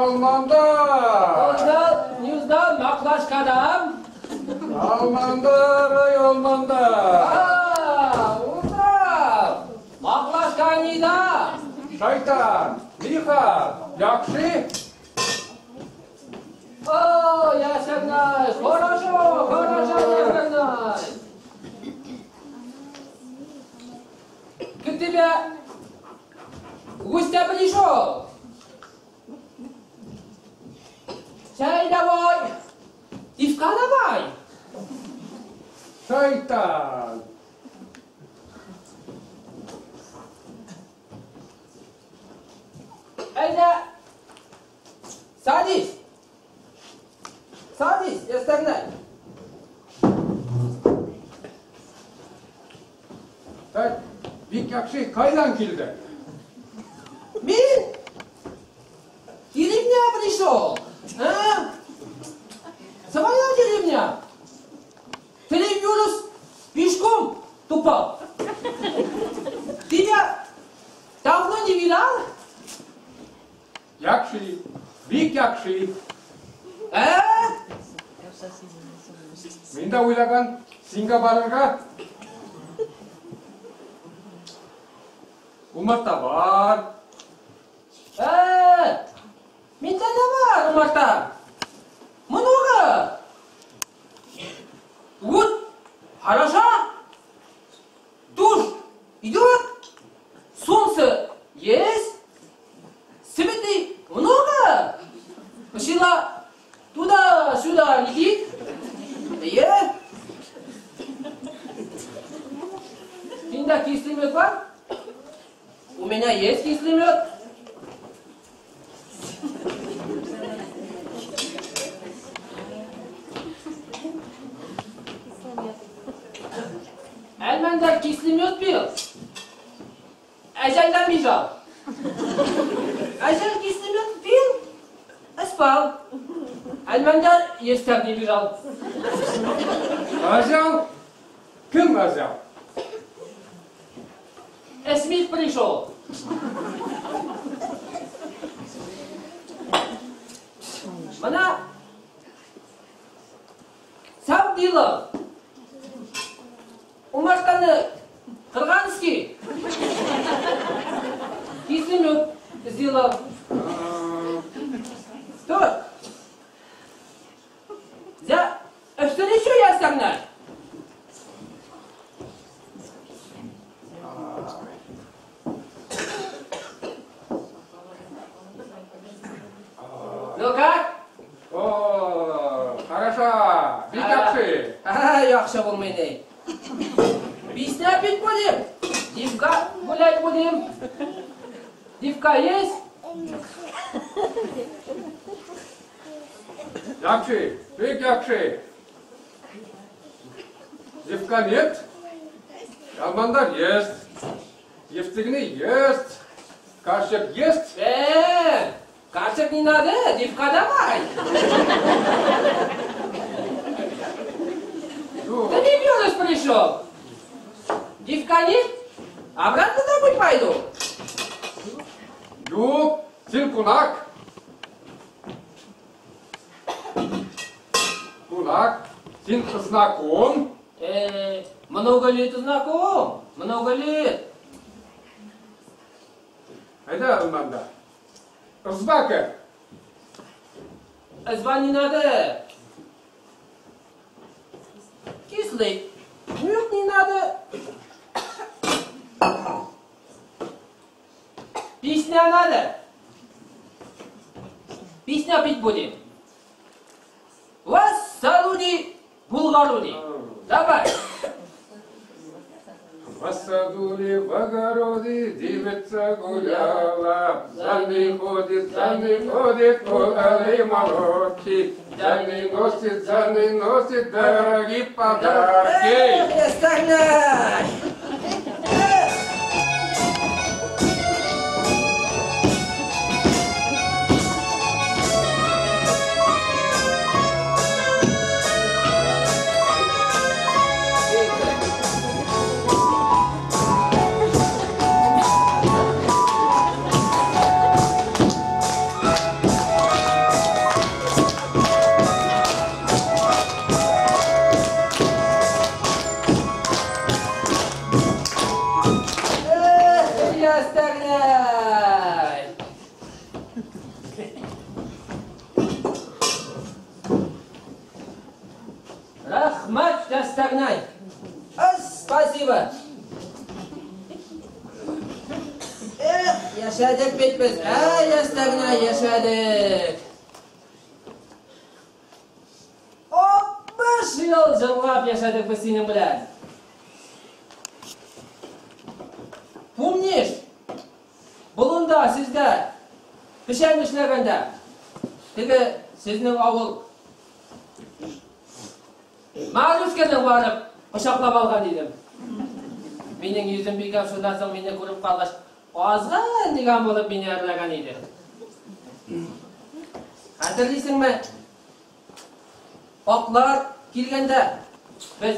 Алмандар! Не узнал, маклашкадан? Алмандар, ай, алмандар! А, узнал! Маклашка не да! Шайтан, лиха, яхшы? О, яшәгнай, хорошо, хорошо, яшәгнай. К тебе гостя пришел. Чай давай, пивка давай. Шайтан. Әйдә, садись. Садись, ястагнай. Так, бик яхшы, кайдан килдең? Мин? Деревня пришел. А? Своя деревня. Три верст пешком тупал. Тебя давно не видал? Яхшы, бик яхшы. Ә? Мин дә уйлаган, сиңа барырга. Умарта бар. Ә, миндә дә бар умарта. Много. Вот, хорошо. Дождь идет, солнце есть, цветы много. Пчела туда-сюда летит. Е. Синдә кислый мед бар? У меня есть кислый мед. Әлмәндәр кислый мед пил. Әҗәлдән бежал. Әҗәл кислый мед пил, и спал. Әлмәндәр естәп не бежал. Әҗәл? Кем әҗәл? Эсмит пришел. Мына сам делал. Умартаны кырганский кислый мед сделал. Что? За встречу я согнал. Ну как? О, хорошо. Бик яхшы. А, яхшы булмый ни. Песня петь будем, девка гулять будем. Девка есть? Яхшы, бик яхшы. Девка нет, Алмандар есть, Евстигней есть, Карчык есть. Карчык не надо, девка давай. Да не вернусь пришел. Девка нет, обратно домой пойду. Юк, син кунак. Кунак, син знаком. Много лет знаком, много лет. Әйдә, Алманда. Ызба. Ызба не надо. Кислый мед не надо. Песня надо. Песня петь будем. Вас салуди, булгаруди. Давай. В саду ли, в огороде девица гуляла, за ней ходит, алые молоки, за ней носит дорогие подарки. Ястагнай! Спасибо. Эх, йәшәдек бит беҙ, әй, Ястагнай, йәшәдек. 60 йыл йырлап йәшәдек беҙ һинең белән. Помнишь, болонда һеҙҙә печән эшләгәндә, теге һеҙҙең ауыл Марусканы барып ҡосаҡлап алған инем. Минең йөҙөм бикәм, шунан һуң мине күреп ҡалғас, аҙғын тигән булып мине әрләгән ине. Хәтерлисеңме? Аҡлар килгәндә беҙ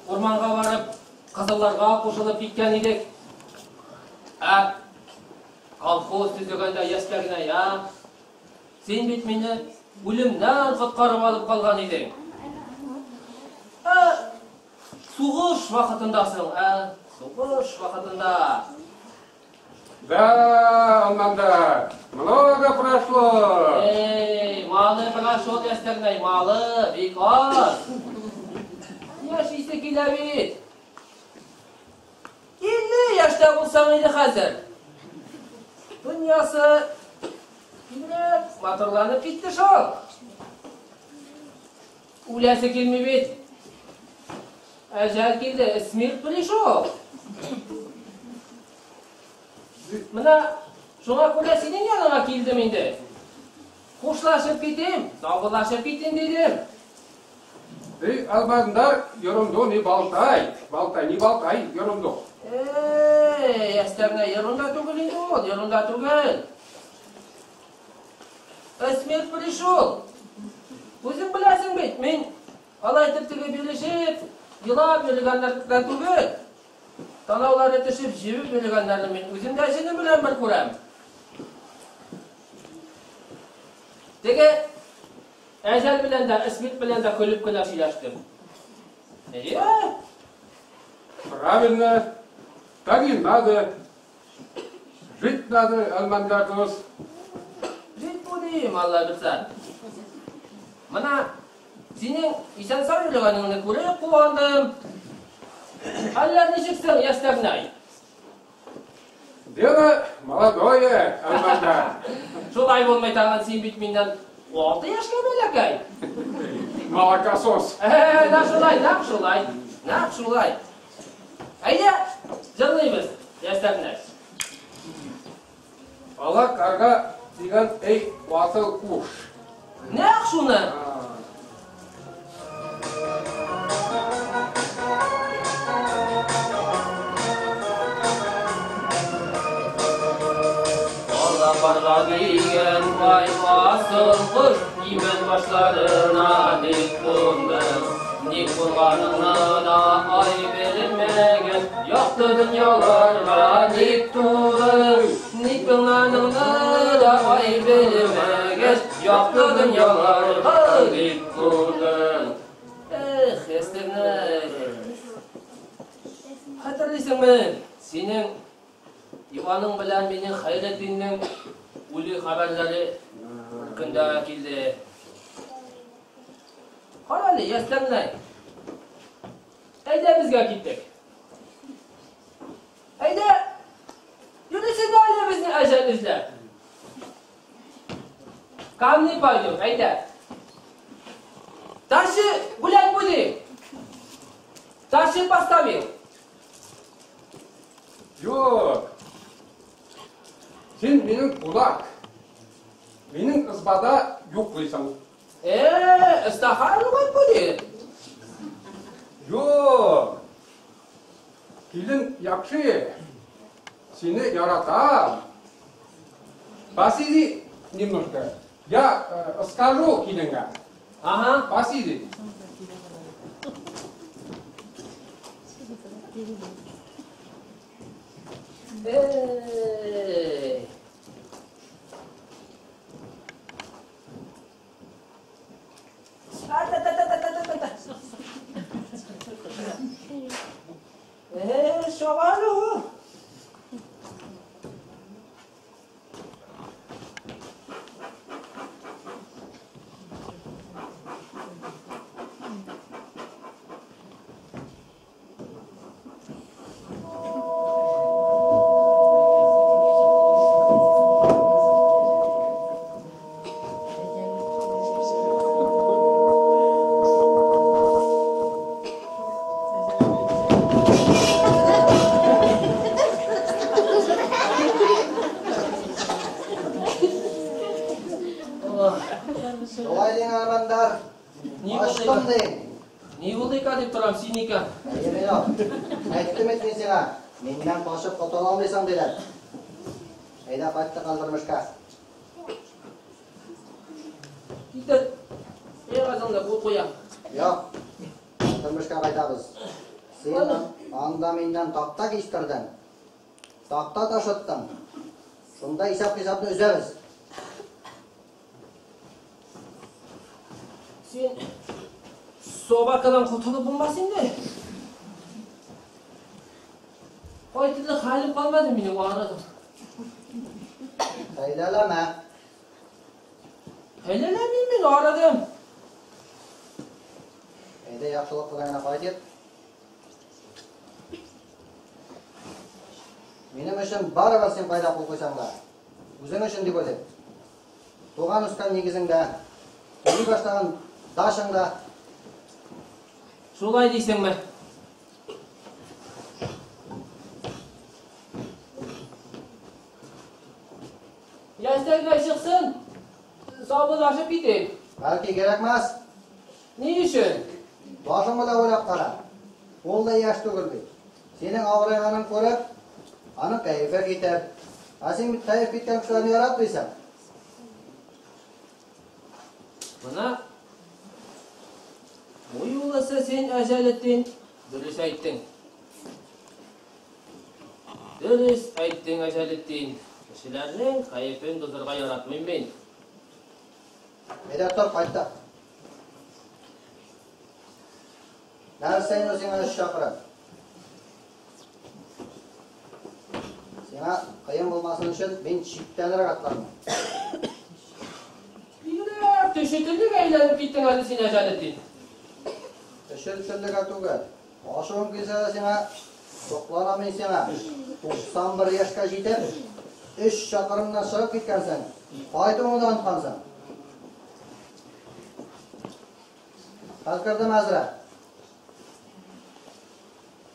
урманға барып, ҡыҙылларға ҡушылып киткән инек. Ә колхоз төҙөгәндә йәштәренә, я, һин бит мине үлемдән ҡотҡарып алып ҡалған инең. Суғыш ваҡытында һуң, суғыш ваҡытында. Да, Алмандар, много прошло. Эй, малы прошло, Ястагнай, малы, бик аҙ. Йәшисе килә бит. 50 йәштә булсаң инде хәҙер. Донъясы тиҙерәк матурланып китте шул. Үләсе килмәй бит. Әжәл килде, смерть пришел. Мына шуңа күрә синең яныңа килдем инде. Хушлашып китим, саубуллашып китим дидем. Эй, Алмандар, ерунду не болтай. Болтай, не болтай, ерунду. Эй, Ястагнай, ерунда түгел инде ул, ерунда түгел. Смерть пришел. Үзең беләсең бит, мин алай итеп теге бирешеп, йылап йөрөгәннәрдән түгел. Танаулары төшөп, җебеп йөрөгәннәрне мин үзем дә җенем белән бер күрәм. Теге әжәл белән дә, смерть белән дә көлөп кенә сөйләштем. Әйе. Правильно. Так и надо. Жить надо, Алмандар дус. Жить будем, Алла бирсә. Мына синең исән-сау йөрөгәнеңне күреп ҡыуандым. Әллә нисексең, Ястагнай? Дело молодое, Алмандар. Шулай булмай тагын, син бит миннән 6 йәшкә бәләкәй. Молокосос. Нәҡ шулай, нәҡ шулай, нәҡ шулай. Әйҙә, йырлайбыҙ, Ястагнай. Ала ҡарға тигән эй ватыл ҡош. Нәҡ шуны. Ала ҡарға тигән ай асыл ҡош, имән башларына ник ҡундың? Ник ҡунғаныңны ла ай белмәгән, яҡты донъяларға ник тыуҙың? Ник ҡунғаныңны ла ай белмәгән, яҡты донъяларға ник тыуҙың? Эх, Ястагнай. Хәтерлисеңме, синең Иваның белән минең Хәйретдиндең үле хәбәрләре бер көндә килде. Ҡара әле, Ястагнай. Әйҙә беҙгә киттек. Әйҙә, йөрөсөн әле беҙҙе әжәл эҙләп. Камни пойдем, әйҙә. Дальше гулять будем. Дальше поставил. Юҡ. Һин минең ҡунаҡ. Минең избада йоҡлайһың. Ыстахар будет. Юҡ. Килен яҡшы. Һине яратам. Посиди немножко. Я скажу киленгә. Ага. Посиди. Эй. Та-та-та-та-та-та-та. Шоғару. Таҡта ташыттың. Шунда иҫәп-хисапты өҙәбеҙ. Һин собаканан ҡотолоп булмаҫ инде. Ҡайтырлыҡ хәлем ҡалманы минең арыдым. Хәйләләмә. Хәйләләмәйем мин, арыдым. Әйҙә яҡшылыҡ белән генә ҡайтып. Минең өсөн барыбер һин ҡайҙа ҡул ҡуйһаң да. Үҙең өсөн тип уйлайым. Туған үҫкән нигеҙеңдә, төҙөй башлаған дашыңда. Шулай тиһеңме? Йәштәргә сыҡһын, сабырлашып китәйек. Бәлки кәрәкмәҫ. Ни өсөн? Башың менән уйлап ҡара. Ул да йәш түгел бит. Һинең ауырайғанын күреп, аның кәйефе китер. Ә һин бит кәйеф киткән кешеләрҙе яратмайһың. Бына бу юлысы һин Әжәлетдин дөрөҫ әйттең. Дөрөҫ әйттең, Әжәлетдин. Кешеләрҙең кәйефен боҙорға яратмайым мин. Әйҙә тор, ҡайттыҡ. Нәрсә инде һиңә өс саҡырым? Һиңә ҡыйын булмаһын өсөн мин ситтәнерәк атланым. Бигерәк төшөтөлөгә әйләнеп киттең әле һин, Әжәлетдин. Төшөтөлөгә түгел. Ашыуым килсә лә һиңә, һоҡланам мин һиңә. 91 йәшкә етеп, 3 саҡырымдан сығып киткәнһең, ҡайтыуыңды да онотҡанһың. Хәл керҙем әҙерәк.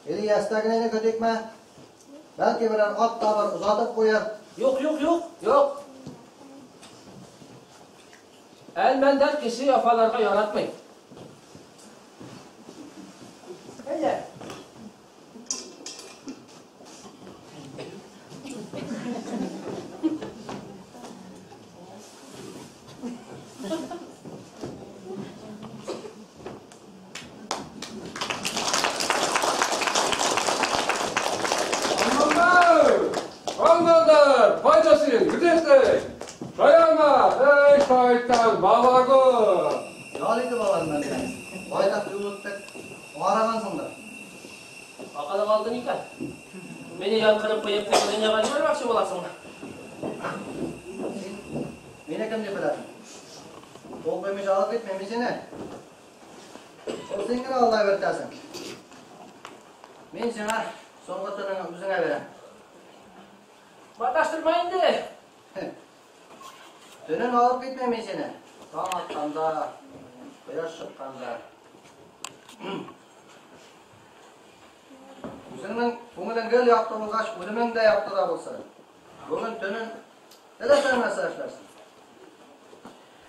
Или йәштәгенәне көтөкмә? Бәлки берәр ат табыр, оҙатып ҡуйыр. Юҡ, юҡ, юҡ, юҡ. Әлмәндәр кеше яфаларға яратмай. Әйҙә. Ял итеп алармын әле. Байтаҡ юл үттек. Арығанһыңдыр. Аҡылың алдың икән. Мине янҡырып ҡуйып, донъяға ебәрмәксе булаһыңмы? Мине кем тип беләһең? Ҡул ҡуймайса алып китмәйем мин һине. Ул һин генә алдай биртәсең. Мин һиңә һуңғы төнөңө үҙеңә бирәм. Маташтырма инде. Төнөн алып китмәйем мин һине. Таң атҡанда, ҡояш сыҡҡанда. Үҙеңдең күңелең Көнең гел яҡты булғас, үлемең дә яҡты да булсын. Бөгөн төнөн теләсәң нәрсә эшләрсең.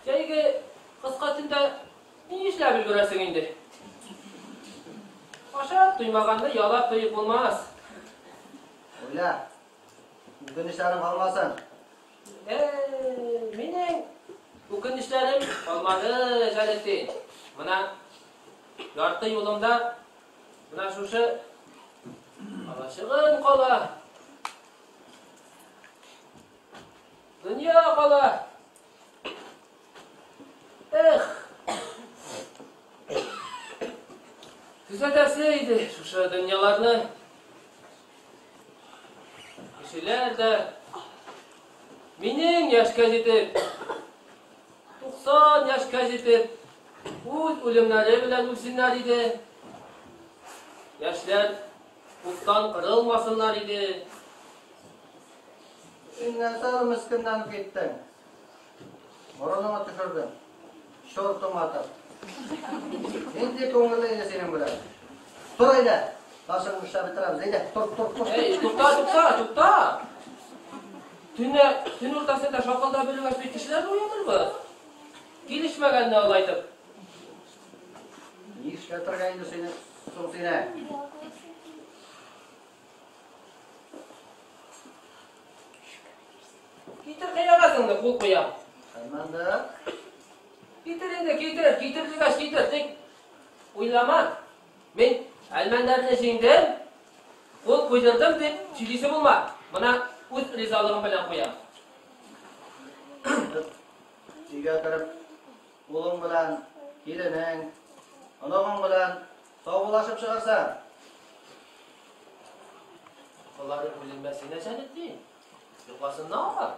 Җәйге кыска төндә ни эшләп өлгерәсең инде? Ашап туймаганны ялап туеп булмас. Уйла. Үкенешләрең калмасын. Минең үкенешләрем калмады, Җәләлетдин. Мына ярты юлымда мына шушы алачыгым кала. Дөнья кала. Эх! Төзәтәсе иде шушы дөньяларны. Кешеләр дә минең яшькә җитеп, 90 яшькә җитеп, үз үлемнәре белән үлсеннәр иде. Яшьләр уттан кырылмасыннар иде. Син нәрсә мескенләнеп киттең? Борыныңа төшердең. Шортың атып. Нинди күңелле иде синең белән. Тор әйдә. Башыңны эшләп бетерәбез. Әйдә, тор, тор, тор. Эй, тукта, тукта, тукта. Төнлә, төн уртасында шакылдап йөргәч бит кешеләр уянырбыз. Килешмәгәнне алайтып. Ни эшләтергә инде сине, соң сине? Китер кыягазыңны, кул куям. Әлмәндәр. Китер инде, китер, китер дигәч, китер. Тик уйлама. Мин Әлмәндәрне җиңдем, кул куйдырдым дип сөйлисе булма. Мына үз ризалыгым белән куям. Өйгә кереп, улың белән, киленең, оныгың белән саубуллашып чыгарсаң. Алары бүленмәсенә Җәләлетдин. Йокласыннар.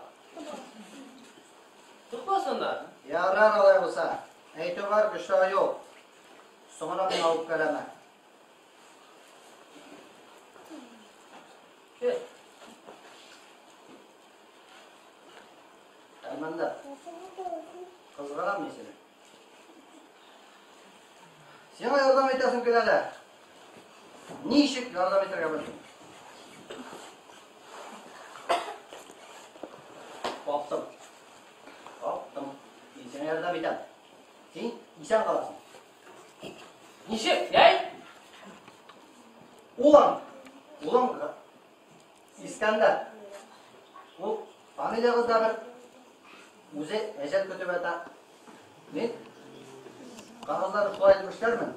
Йокласыннар. Ярар алай булса. Әйтү бар, көчләү юк. Соңына миңа үпкәләмә. Әлмәндәр, кызганам мин сине. Сиңа ярдәм итәсем килә дә. Ничек ярдәм итәргә белмим. Таптым. Таптым. Мин сиңа ярдәм итәм. Син исән каласың. Ничек, әй? Улың, улың Искәндәр. Ул фамилиягездә бер үзе әҗәл көтеп ята. Мин кәгазьләрне шулай итеп эшләрмен.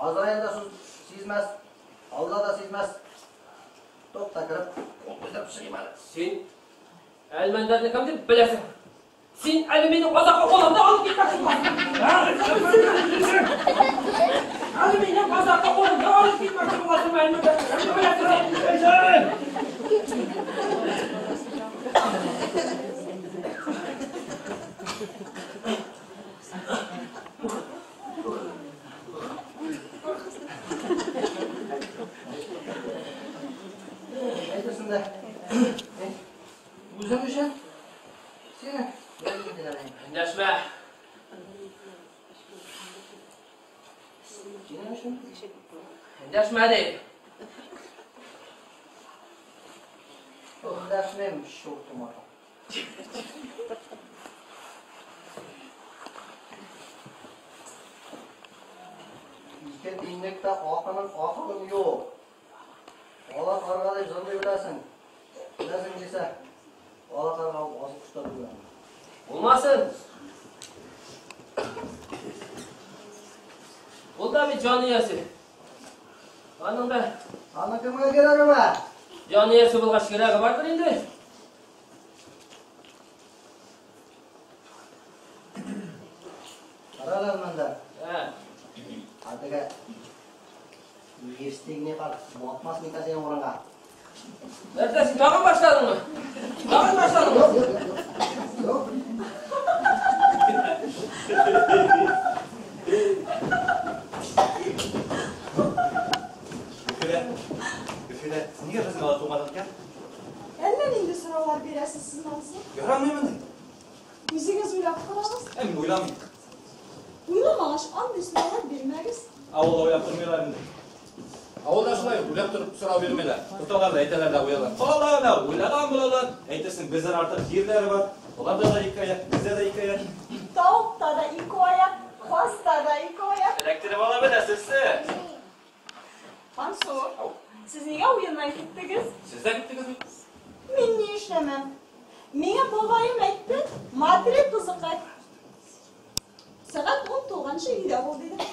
Азраил да сүз сизмәс, Алла да сизмәс. Тукта кереп, кул куйдырып чыгыйм әле. Син Әлмәндәрне кем дип беләсең? Син әле минем казакка кулымны алып китмәкче буласың. Әле минем казакка кулымны алып китмәкче буласың, Әлмәндәрне кем дип беләсең? Әйтерсең дә, үзең өчен сине Эндәшмә. Синең өчен? Эндәшмә дип. Эндәшмим, чуртым ата. Ике тиенлек тә акының акылың юк. Ала карга дип җырлый беләсең. Беләсең дисә, ала карга азык кош та түгел. Булмасын. Ул да бит җан иясе. Аның да Аның кемгә кирәге бар? җан иясе булгач кирәге бардыр инде. Кара әле, Әлмәндәр. Ә, Теге Евстигней карт батмас микән синең урынга? Нәрсә, син тагын башладыңмы? Тагын башладыңмы? Юк. Гөлфирә, Гөлфирә, нигә безнең бала тумады икән? Әллә нинди сораулар бирәсез сез монысы? Ярамыймыни? Үзегез уйлап карагыз. Ә мин уйламыйм. Уйламагач, андый сораулар бирмәгез. Авылда уйлап тормыйлар инде. Авылда шулай уйлап торып сорау бирмиләр. Тоталар да әйтәләр дә куялар. Калалар да уйлаган булалар. Әйтерсең, бездән артык җирләре бар. Аларда да ике аяк, бездә дә ике аяк. Тавыкта да ике аяк, казда да ике аяк. Эләктереп ала беләсез сез. Мансур, сез нигә уеннан киттегез? Сез дә киттегез бит. Мин ни эшләмәм? Миңа бабаем әйтте, матри кызыкай. Сәгать 10 тулганчы өйдә бул диде.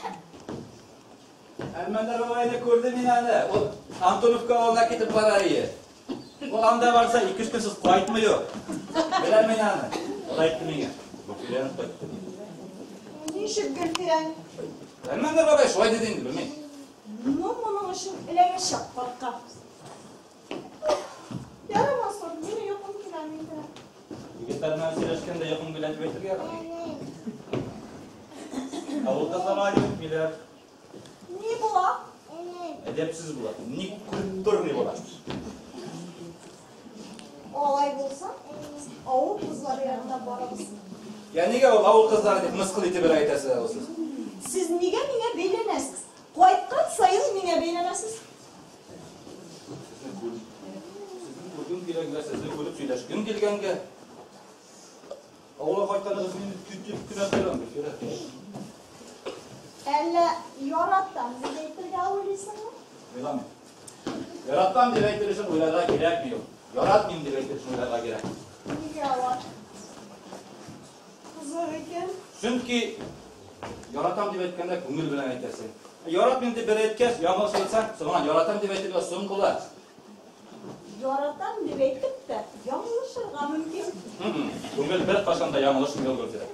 Әлмәндәр бабайны күрдем мин әле. Ул Антоновка авылына китеп бара ие. Ул анда барса 2-3 көнсез кайтмый ул. Беләм мин аны. Ул әйтте миңа. Гөлфирәне кайтты диде. Ничек Гөлфирәң? Әлмәндәр бабай шулай диде инде, белмим. Ну, моның өчен эләгәчәк картка. Ярар, Мансур, минем йокым килә инде. Егетләр белән сөйләшкәндә йокым килә дип әйтергә ярамый. Авыл кызлары алай дип әйтмиләр. Ни була? Әдәпсез була. Ни культурный була. Алай булса, авыл кызлары янына барабыз. Я нигә ул авыл кызлары дип мыскыл итеп әйтәсез әле сез? Сез нигә миңа бәйләнәсез? Кайткан саен миңа бәйләнәсез. Сезне күргем килгәнгә, сезне күреп сөйләшкем килгәнгә. Авылга кайтканыгыз мине көтеп кенә торам, Гөлфирә. Әллә яратам дип әйтергә уйлыйсыңмы? Уйламыйм. Яратам дип әйтер өчен уйларга кирәкми ул. Яратмыйм дип әйтер өчен уйларга кирәк. Нигә алар? Кызык икән. Чөнки яратам дип әйткәндә күңел белән әйтәсең. Яратмыйм дип бер әйткәч, яңлыш әйтсәң, соңыннан яратам дип әйтергә соң була. Яратам дип әйтеп тә яңлышырга мөмкин. Күңел бер кашан да яңлышмый ул, Гөлфирә.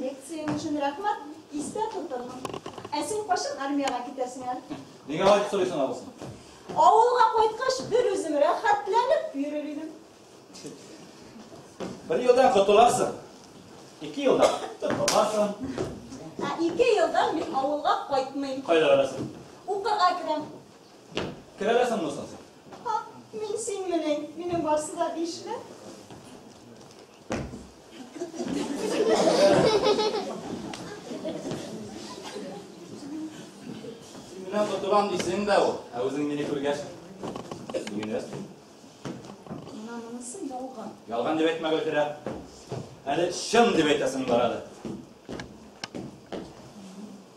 Лекцияң өчен рәхмәт, истә тотырмын. Ә син кайчан армиягә китәсең әле? Нигә алай дип сорыйсың, абысын? Авылга кайткач бер үзем рәхәтләнеп йөрер идем. Бер елдан котыласың. 2 елдан тотыласың. Ә 2 елдан мин авылга кайтмыйм. Кайда барасың? Укырга керәм. Керәсеңме соң син? Ха, мин синмени, минем барсы да бишле. Син миннән котылам дисең дә ул. Ә үзең мине күргәч, сөенәсең. Менә монысы ялган. Ялган дип әйтмә, Гөлфирә. Әле чын дип әйтәсең бар әле.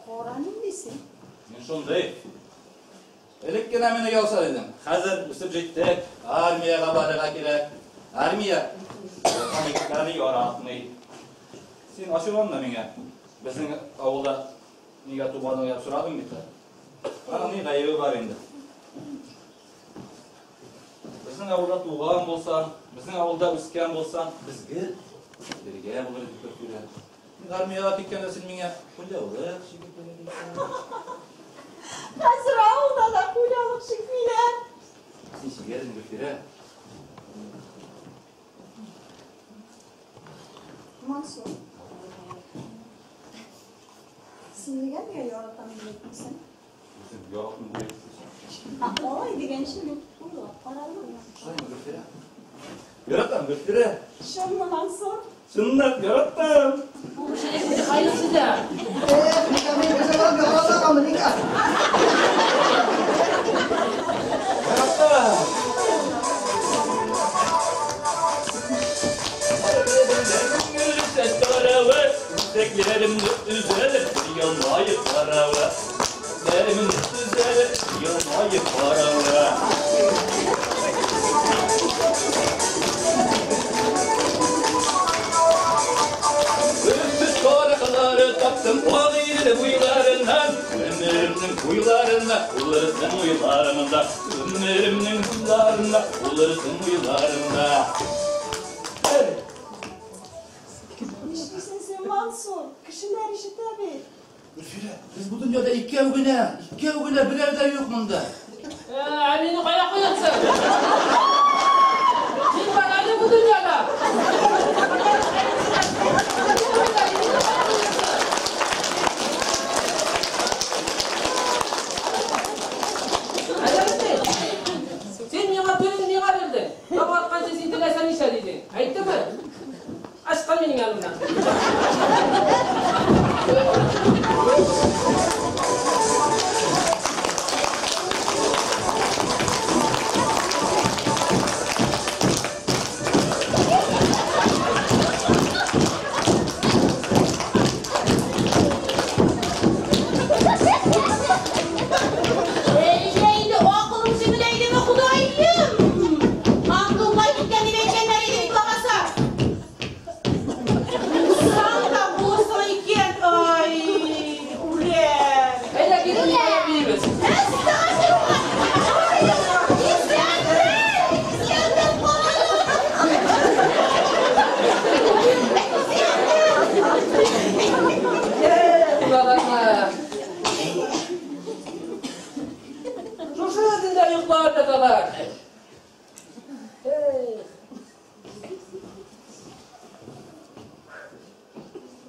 Кара нинди син? Мин шундый. Элек кенә мине ялса дидем. Хәзер үсеп җиттек. Армиягә барырга кирәк. Армия егетләрне яратмый. Син ачуланма миңа. Безнең авылда нигә туганың дип сорадың бит. Аның ни гаебе бар инде? Безнең авылда туган булсаң, безнең авылда үскән булсаң, без гел бергә булыр идек, Гөлфирә. Мин армиягә киткәндә син миңа кулъяулык чигеп бирә идең. Хәзер авылда да кулъяулык чикмиләр. Син чигәсең, Гөлфирә. Мансур, син нигә миңа яратам дип әйтмисең? Үзем яратмыйм дип әйтмисең. Ә алай дигәнче мин уйлап карармын. Шулаймы, Гөлфирә? Яратам, Гөлфирә. Чынмы, Мансур? Чынлап яратам. Хәерлесе дә. Эх, нигә мин үзем яратамын, нигә? Яратам. Үзәкләремне өзәлер, елмаеп карава. Үзәкләремне өзәлер, елмаеп карава. Өпсез караклары таптым, Агыйдел буйларыннан, Өмеремнең буйларында, булырсың уйларымда, Өмеремнең буйларында, булырсың уйларымда. Нишлисең син, Мансур? Кешеләр ишетә бит. Гөлфирә, без бу дөньяда икәү генә, икәү генә, берәү дә юк монда. Ә мине кая куясың? Кем бар әле бу дөньяда? Син миңа төнен миңа бирдең. Таң атканчы син теләсә нишлә дидең. Әйттеме? Ашка минем янымнан. итегеҙ. Шушы төндә йоҡлап яталар.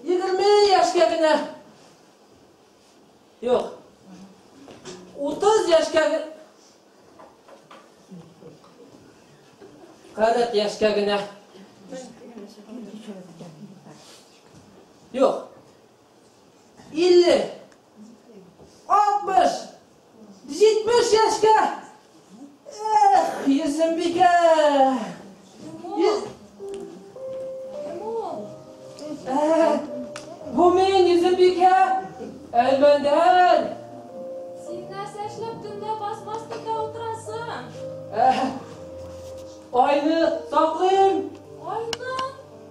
20 йәшкә генә. Юҡ. 30 йәшкә. 40 йәшкә генә. Юҡ. 50, 60, 70 йәшкә. Эх, Йөзөмбикә. Бу мин, Йөзөмбикә. Әлмәндәр. Син нәрсә эшләп төндә басма өҫтөндә ултыраһың? Айны саҡлайым. Айны?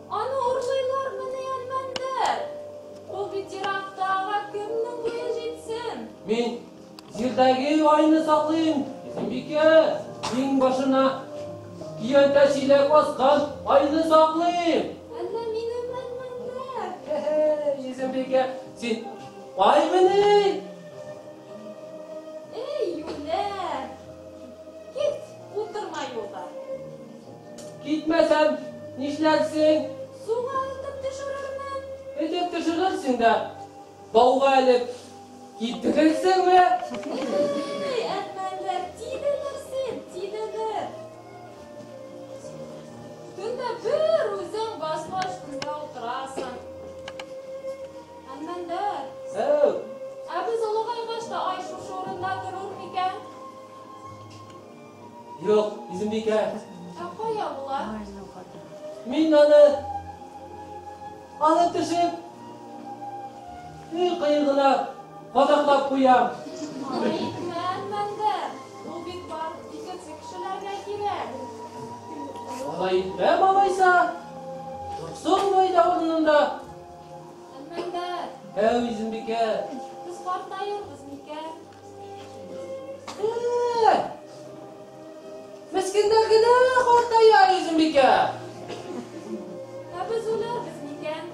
Аны урлайлармы ни, Әлмәндәр? Ул бит йыраҡта, уға кемдең буйы етһен? Мин ерҙәге айны саҡлайым, Йөзөмбикә. Иң башына көйәнтә-силәк аҫҡан айны саҡлайым. Әллә минең Әлмәндәр? Йөзөмбикә, син аймы ни? Эй, йүләр! Кит, ултырма юлға. Китмәсәм, нишләрсең? Суға этеп төшөрөрмөн. Этеп төшөрөрсөң дә, бауға элеп китерерсеңме? Эй, Әлмәндәр, тилелер син, тилелер. Төндә бер үҙең басма өҫтөндә ултыраһың. Әлмәндәр. Әү. Ә беҙ олоғайғас та ай шушы урында торор микән? Юҡ, Йөзөмбикә. Ә ҡая була? Мин аны алып төшөп, өй ҡыйығына ҡаҙаҡлап ҡуям. Алай итмә, Әлмәндәр. Ул бит бар икенсе кешеләргә кирәк. Алай итмәм, алайса. Торһон байҙа урынында. Әлмәндәр. Әү, Йөзөмбикә. Беҙ ҡартайырбыҙ микән? Меҫкендәр генә ҡартая, Йөзөмбикә. Ә беҙ үлербеҙ микән?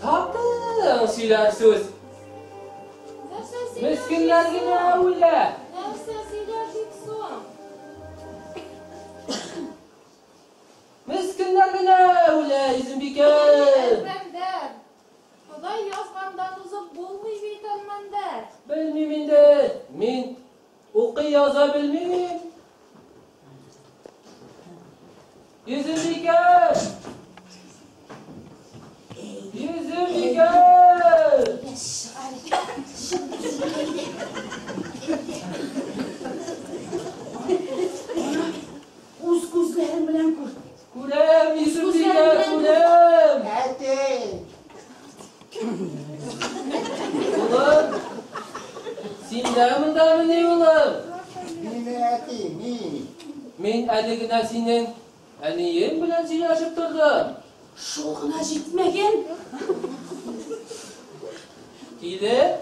Таптың һөйләр һүҙ. Нәрсә һөйләр Меҫкендәр бит генә һуң? үлә. Нәрсә һөйләр бит һуң? Меҫкендәр генә үлә, Йөзөмбикә. Әлмәндәр. Хоҙай яҙғандан уҙып булмай бит, Әлмәндәр. Белмәйем инде. Мин уҡый яҙа белмәйем. Йөзөмбикә! Йөзөмбикә! Үҙ күҙҙәрең менән күр. Күрәм, Йөзөмбикә, күрәм. Әтей. Улым, син дә бындамы ни, улым? Мин, әтей, мин. Мин әле генә һинең әниең белән һөйләшеп торҙом. Шул ғына етмәгән. Килен,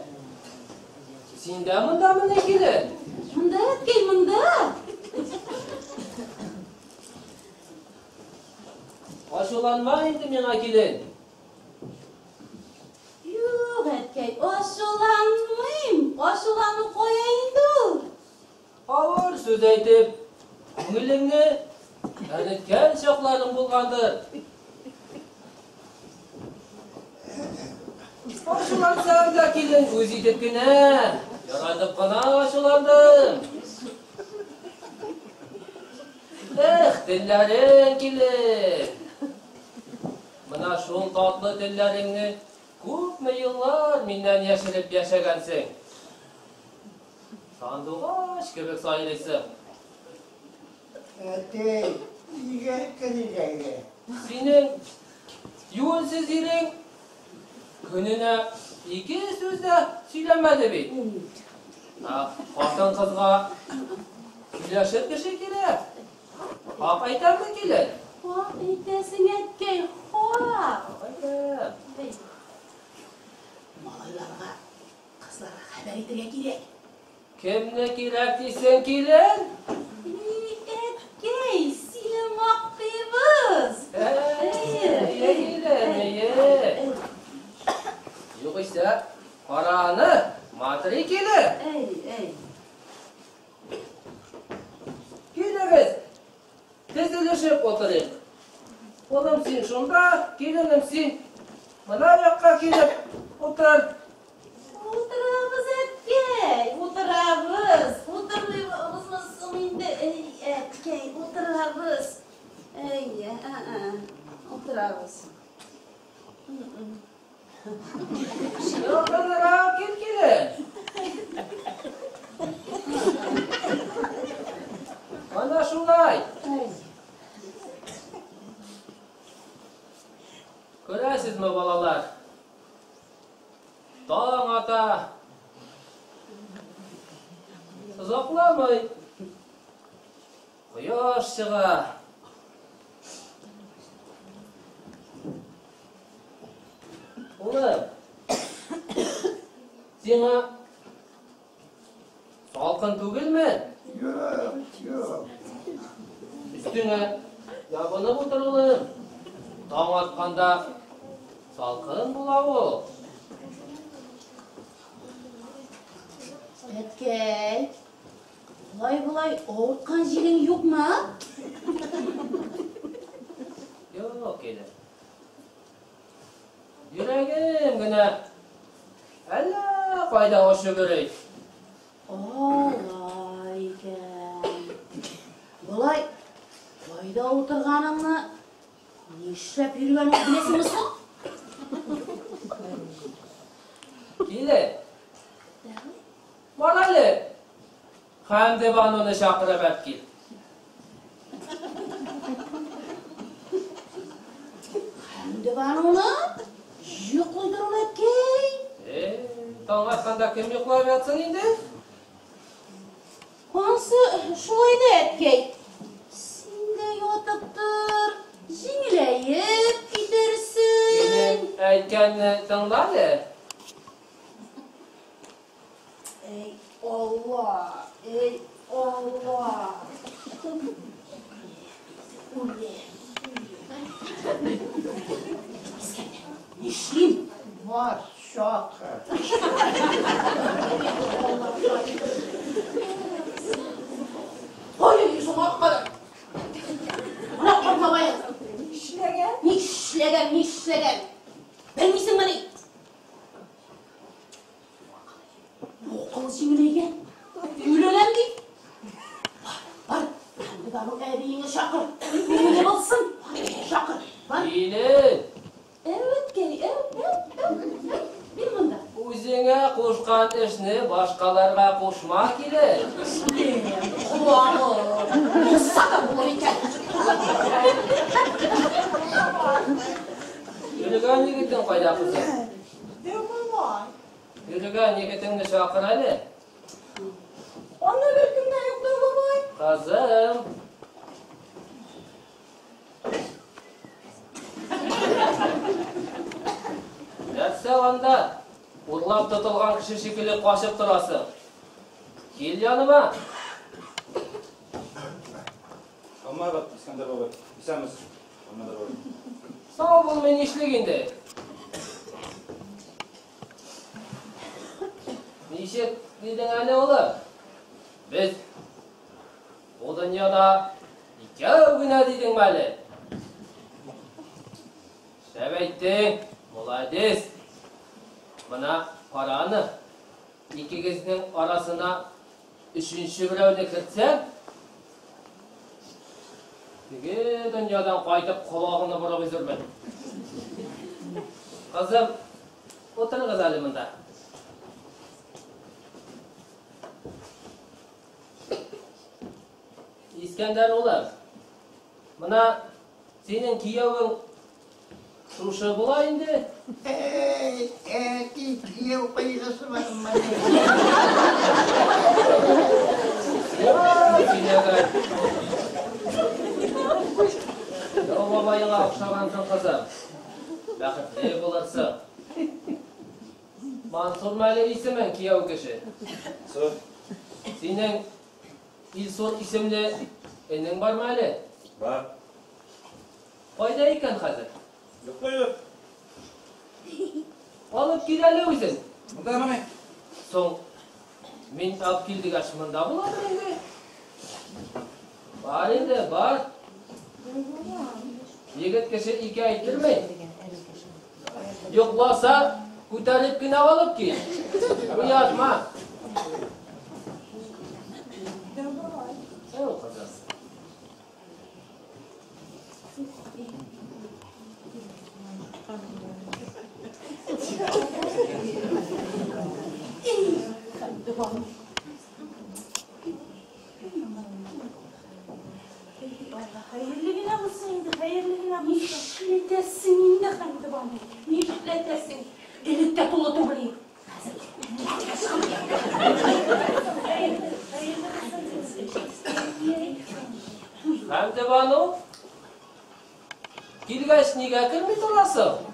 син дә бындамы ни, килен? Мында, әткәй, мында. Асыуланма инде миңә, килен. Юҡ, әткәй, асыуланмайым. Асыуланыу ҡая инде ул? Ауыр һүҙ әйтеп, күңелеңде әрнеткән саҡларың булғандыр. Асыулансам да, килен, үҙ итеп кенә, яратып ҡына асыуландым. Эх, телдәрең, килен. Бына шул татлы телдәреңде күпме йыллар миндән йәшереп йәшәгәнсең. Сандуғас кебек сайрайсың. Әтей, нигә керергә? Синең йүнһеҙ ирең көнөнә ике һүҙ ҙә һөйләмәне бит. Ә ҡатын-ҡыҙға һөйләшер кеше кәрәк. Хаҡ әйтәме, килен? Хаҡ әйтәсең, әткәй, хаҡ. Әйтәм. Малайларға ҡыҙ Кызларга хәбәр итергә кирәк. Кемне кирәк дисең, килен? Әткәй, сине мактыйбыз. Әйе, килен, әйе. Югыйсә, кара аны, матри килен. Әй, әй. Килегез, тезелешеп утырыйк. Улым син шунда, киленем син мына якка килеп утыр. Утырабыз, әткәй, утырабыз. Утырмыйбызмы соң инде? Әй, әткәй, утырабыз. Әй, утырабыз. Якынрак кил, килен. Ана шулай. Күрәсезме, балалар? Таң ата. Озакламый. Кояш чыга. Улым, сиңа салкын түгелме? Юк, юк. Өстеңә ябынып утыр, улым. Таң атканда салкын була ул. Әткәй, болай-болай авырткан җирең юкмы? Юк, килен. Йөрәгем генә әллә кайда очып йөри. Алай икән. Болай кайда утырганыңны, нишләп йөргәнеңне беләсеңме соң? Килен. Бар әле. Хәмдебануны чакырып әп кил. Хәмдебануны? Йоклыйдыр ул, әткәй. Таң атканда кем йоклап ятсын инде? Ансы шулай да, әткәй. Син дә ятып тор, җиңеләеп китерсең. Минем әйткәнне тыңла әле. Эй, Алла, эй, Алла. Үлем, үлем. Искәндәр, нишлим? Бар, чакыр. Ой, шуңа кадәр. Менә кармабаем. Нишләгән? Нишләгән, нишләгән? Белмисеңмени? Акыл җиңеләйгән. Өйләнәм ди. Бар, бар. Хәмдебану әбиеңне чакыр. Күңеле булсын. Чакыр. Бар. Килен. Әү, әткәй, әү, әү, әү, әү. Бир монда. Үзеңә кушкан эшне башкаларга кушма, килен. Колагы булса да булыр икән. Йөрегән егетең кайда, кызым? Дәү бабай. Йөрегән егетеңне чакыр әле. Анда беркем дә юк, дәү бабай. Кызым. Нәрсә анда? Урлап тотылган кеше шикелле качып торасың. Кил яныма. Алмагыз, Искәндәр бабай. Исәнмесез, Алмадыр бабай. Сау булмый нишлик инде? Ничек дидең әле, улым? Без бу дөньяда икәү генә дидеңме әле? Шәп әйттең, молодец. Мына кара аны. Икегезнең арасына өченче берәүне кертсәң, теге дөньядан кайтып колагыңны борып өзермен. Кызым, утырыгыз әле монда. Искәндәр улым, мына синең кияүең шушы була инде. Эй, әти, кияү кайгысы бармы? Сөйләгән. Дәү бабайыңа охшагансың, кызым. Бәхетле булырсың. Мансур әле исемең, кияү кеше? Сур. Синең Илсур исемле энең бармы әле? Бар. Кайда икән хәзер? Йоклыйдыр. Алып кил әле үзен. Монда мени? Соң, мин алып кил дигәч, монда буладыр инде. Бар инде, бар. Егет кеше ике әйттермей. Йокласа, күтәреп кенә алып кил. Уятма. Әү, кызым. Хәерле генә булсын инде, хәерле генә булсын. Нишләтәсең инде, Хәмдебану? Нишләтәсең? Элек тә тулы түгел. Хәерле булсын. Хәмдебану, килгәч нигә керми торасың?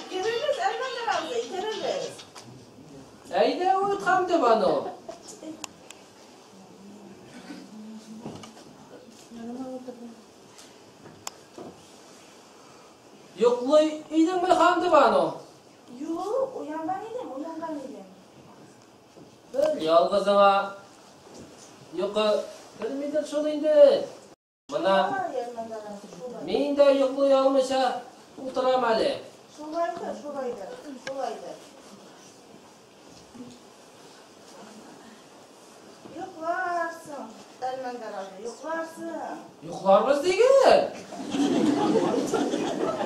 Керербез, Әлмәндәр абзый, керербез. Әйдә үт, Хәмдебану. Йоклый идеңме, Хәмдебану? Юк, уянган идем, уянган идем. Бер ялгызыңа йокы кермидер шул инде. Мына Шулай, Әлмәндәр абзый, шулай. мин дә йоклый алмыйча утырам әле. Шулайдыр, шулайдыр, шулайдыр. Йокларсың, Әлмәндәр абзый, йокларсың. Йокларбыз диген.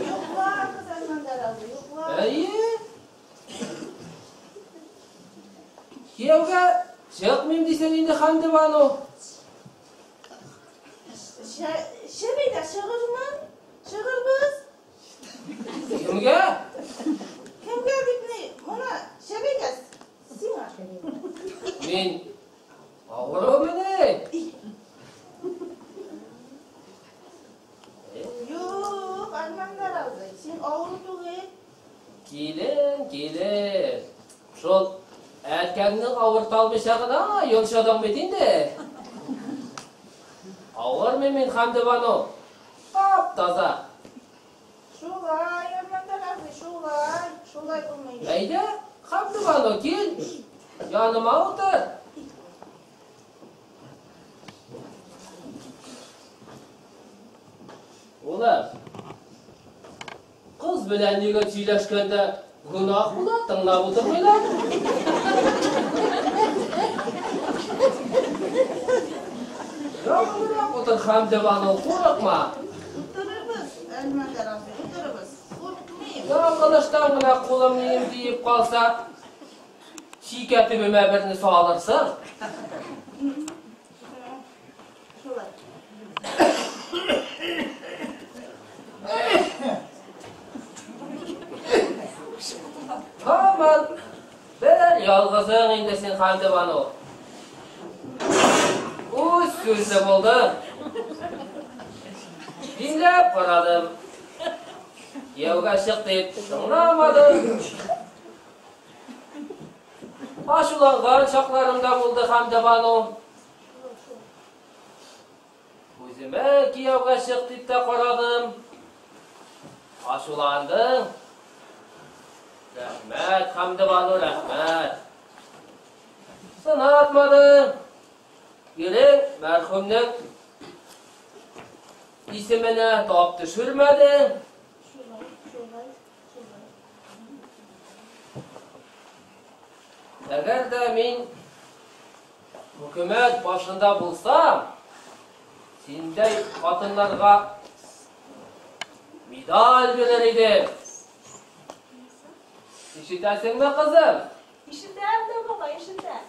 Йокларбыз, Әлмәндәр абзый, йоклар. Әйе. Кияүгә чыкмыйм дисең инде, Хәмдебану. Шәбәйдә чыгырмын, чыгырбыз. Кемгә? Кемгә дип ни? Моны Шәбәйдә сиңа. Мин авырумыни? Юк, Әлмәндәр абзый, син авыру түгел. Килен, килен. Шул әткәңнең авырта алмыйча гына йончыдың бит инде. Авырмыйм мин, Хәмдебану. Тап-таза. Шулай, Әлмәндәр абзый, шулай, шулай булмый. Әйдә, Хәмдебану, кил. Яныма утыр. Улым, кыз белән егет сөйләшкәндә гөнаһ була, тыңлап утырмыйлар. Якынрак утыр, Хәмдебану, курыкма. Утырырбыз, Әлмәндәр абзый, утырырбыз. Курыкмыйм. Ялгыштан гына кулым нием тиеп калса, чикә төбемә берне салырсың. Шулай. Һаман бер ялгызың инде син, Хәмдебану. Үз сүзле булдың. Димләп карадым. Кияүгә чык дип тыңламадым. Ачуланган чакларым да булды, Хәмдебану. Үземә кияүгә чык дип тә карадым. Ачуландың. Рәхмәт, Хәмдебану, рәхмәт. Сынатмадың. Ирең мәрхүмнең исеменә тап төшермәдең. Шулай, шулай, шулай. Әгәр дә мин хөкүмәт башында булсам, синдәй хатыннарга медаль бирер идем. Ишетәсеңме, кызым? Ишетәм дә, бабай, ишетәм.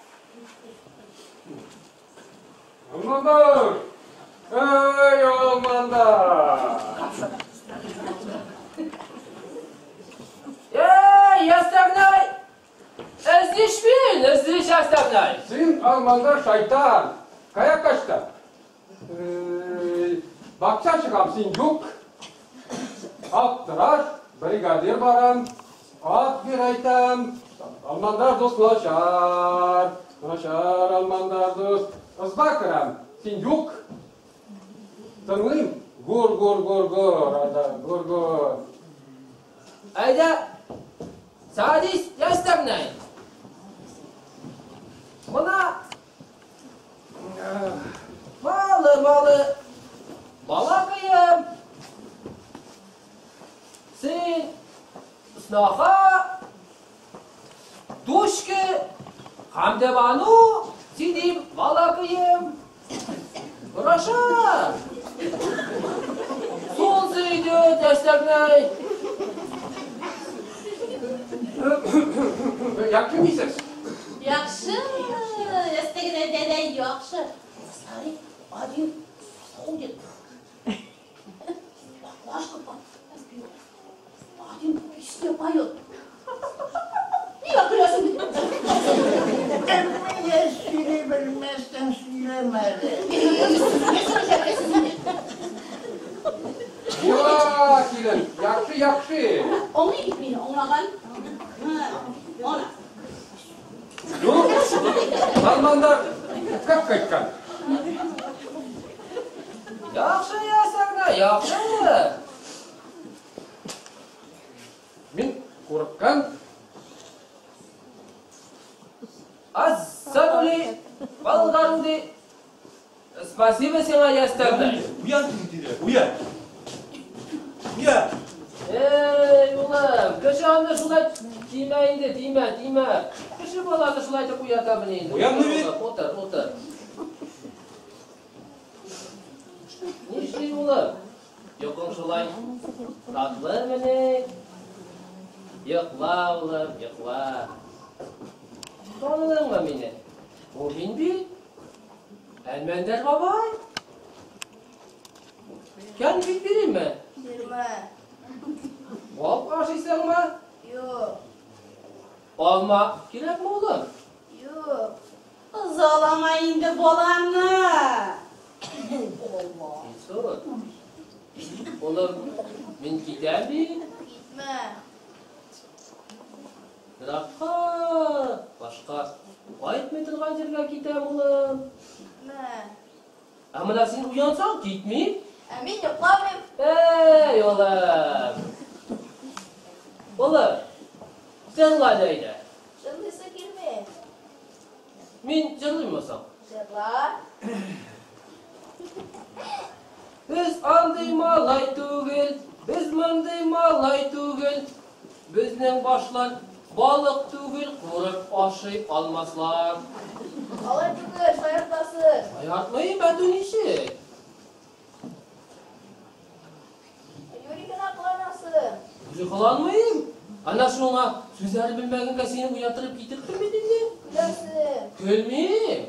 Алмандар! Эй, алмандар! Эй, ястәгнәй! Эзлишмин, эзлиш ястәгнәй! Син алмандар шайтан! Кая качтың? Эй, бакча чыгам, син юк. Аптыраш, бригадир барам, ат бир әйтәм. Алмандар дус начар. Начар алмандар дус. Ызба керәм, син юк. Тыңлыйм. Гур, гур, гур, гур. Анда, гур, гур. Әйдә, садись, ястәгнәй. Мына малы-малы балакаем. Син сноха, душки, Хамдебану, сидим, балакаем. Хорошо. Солнце идет, ястәгнәй. Яҡшы мисез? Яҡшы, ястәгенәй дәдәй, яҡшы. Смотри, один ходит. Баклажка пьет. Один песню поет. Нигә көләсең? Әммә сөйли белмәстән сөйләмә әле. Я, килен, яҡшы, яҡшы. Аңлый бит мине, аңлаган. Ана. Ну, алмандар как ҡайтҡан? Яҡшы, ястәгенәй, яҡшы. Мин ҡурҡҡан. Ассанули, Болгаруди. Спасибо сиңа, ястәгенәй. Уян, тирәк, уян. Уян. Эй, улым, кеше аны шулай тимә инде, тимә, тимә. Кеше баланы шулай итеп уята белә инде. Уянмый бит. Утыр, утыр. Нишли, улым? Йоҡоң шулай татлымыни? Йоҡла, улым, йоҡла. Таныдыңмы мине? Ул мин бит. Әлмәндәр бабай. Кәнфит биримме? Бирмә. Бал ашыйсыңмы? Юҡ. Алма кәрәкме, улым? Юҡ. Ызалама инде баланы. Илсур. Улым, мин китәм бит. Китмә. Йыраҡҡа, башҡа ҡайтмай торған ергә китәм, улым. Китмә. Ә мына һин уянсаң, китмәйем. Ә мин йоҡламайым. Эй, улым. Улым, йырла әйҙә. Йырлайһы килмәй. Мин йырлаймы һуң? Йырла. Беҙ андай малай түгел, беҙ мындай малай түгел. Беҙҙең башлар балыҡ түгел, ҡурып ашый алмаҫлар. Алай түгел, шаяртасың. Шаяртмайым, әтү нисек? Юри генә ҡыланасың. Юри ҡыланмайым. Ана шуңа сүҙҙәрен белмәгәнгә һине уятырып китерттем бит инде. Көләсең. Көлмәйем.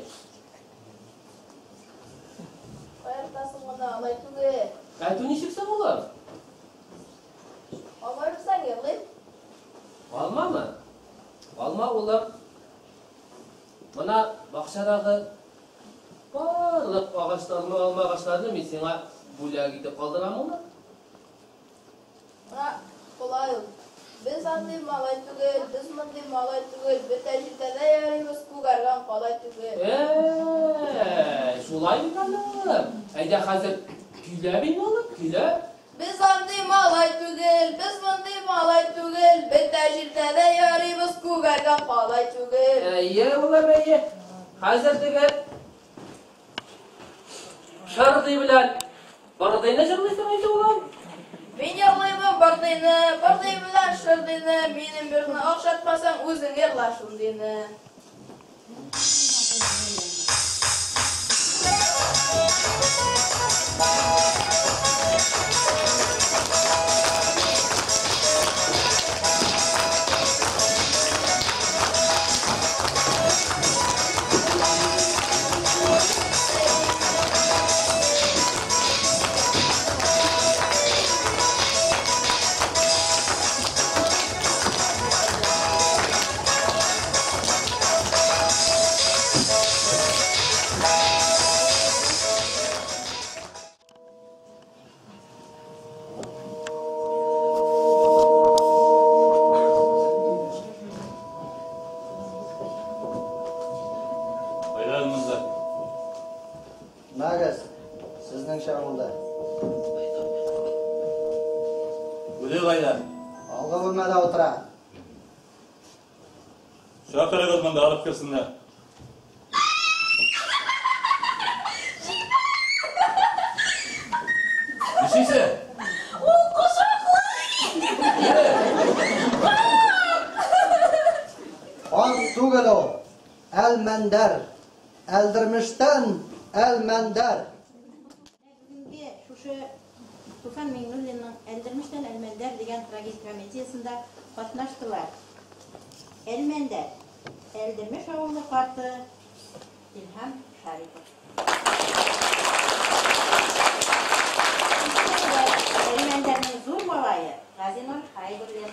Шаяртасың ғына, алай түгел. Әтү нисек һуң, улым? Алма бирсәң, йырлайым. Алмамы? Алма, улым. Мына баҡсалағы барлыҡ ағастарны, алма ағастарны мин һиңә бүләк итеп ҡалдырам, улым. Мына ҡулай ул. Беҙ андай малай түгел, беҙ мындай малай түгел, бөтә җирдә дә йөрибеҙ, күгәргән ҡалай түгел. Эй, шулай микән, улым? Әйҙә хәҙер көйләп инде, улым, көйләп. Беҙ андай малай түгел, беҙ мындай малай түгел, бөтә җирдә дә йөрибеҙ, күгәргән ҡалай түгел. Эйе, улым, эйе. Хәҙер теге Шырҙый белән Бырҙыйны йырлайһың инде, улым. Мин йырлаймын Бырҙыйны, Бырҙый белән Шырҙыйны, минең берне оҡшатмаһаң, үҙең йырла шундыйны. Кер монда. Нагыз, сезнеңчә булды. Үзе кайда? Алгы бүлмәдә утыра. Чакырыгыз монда, алып керсеннәр. Нишлисең? Ул кочаклый! Ат түгел ул. Әлмәндәр. Әлдермештән Әлмәндәр. Бүгенге шушы Туфан Миңнуллинның Әлдермештән Әлмәндәр дигән трагик комедиясендә катнаштылар. Әлмәндәр, Әлдермеш авылы карты Илһам Шарипов. Әлмәндәрнең зур малае Газинур Хайбуллин.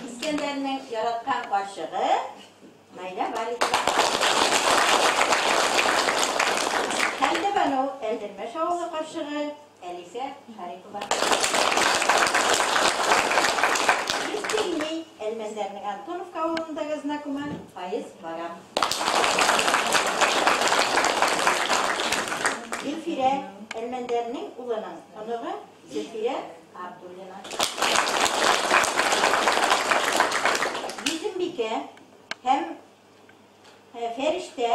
Искәндәрнең яраткан карчыгы Наилә Валитова. Хәмдебану Әлдермеш авылы карчыгы Әлисә Шарипова. Евгений Әлмәндәрнең Антоновка авылындагы знакомы Фаиз Вагам. Гөлфирә Әлмәндәрнең улының оныгы Зөлфирә Абдуллина. Йөзембикә һәм Фәрештә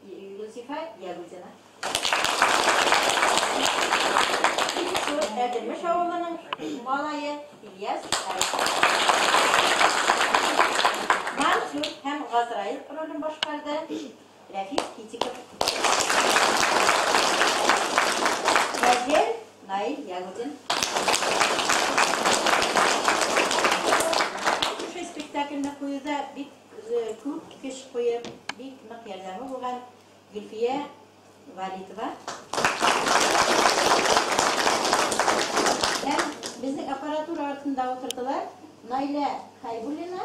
Гөлзифа Ягудина. Әлдермеш авылының малае Ильяс Шарипов. Мансур һәм Газраил ролен башкарды Рәфис Китиков. Газель Наил Ягудин. Шушы спектакльне куюда бик күп көч куеп, бик нык ярдәме булган Гөлфия Валитова. Һәм безнең аппаратура артында утырдылар Наилә Хайбуллина.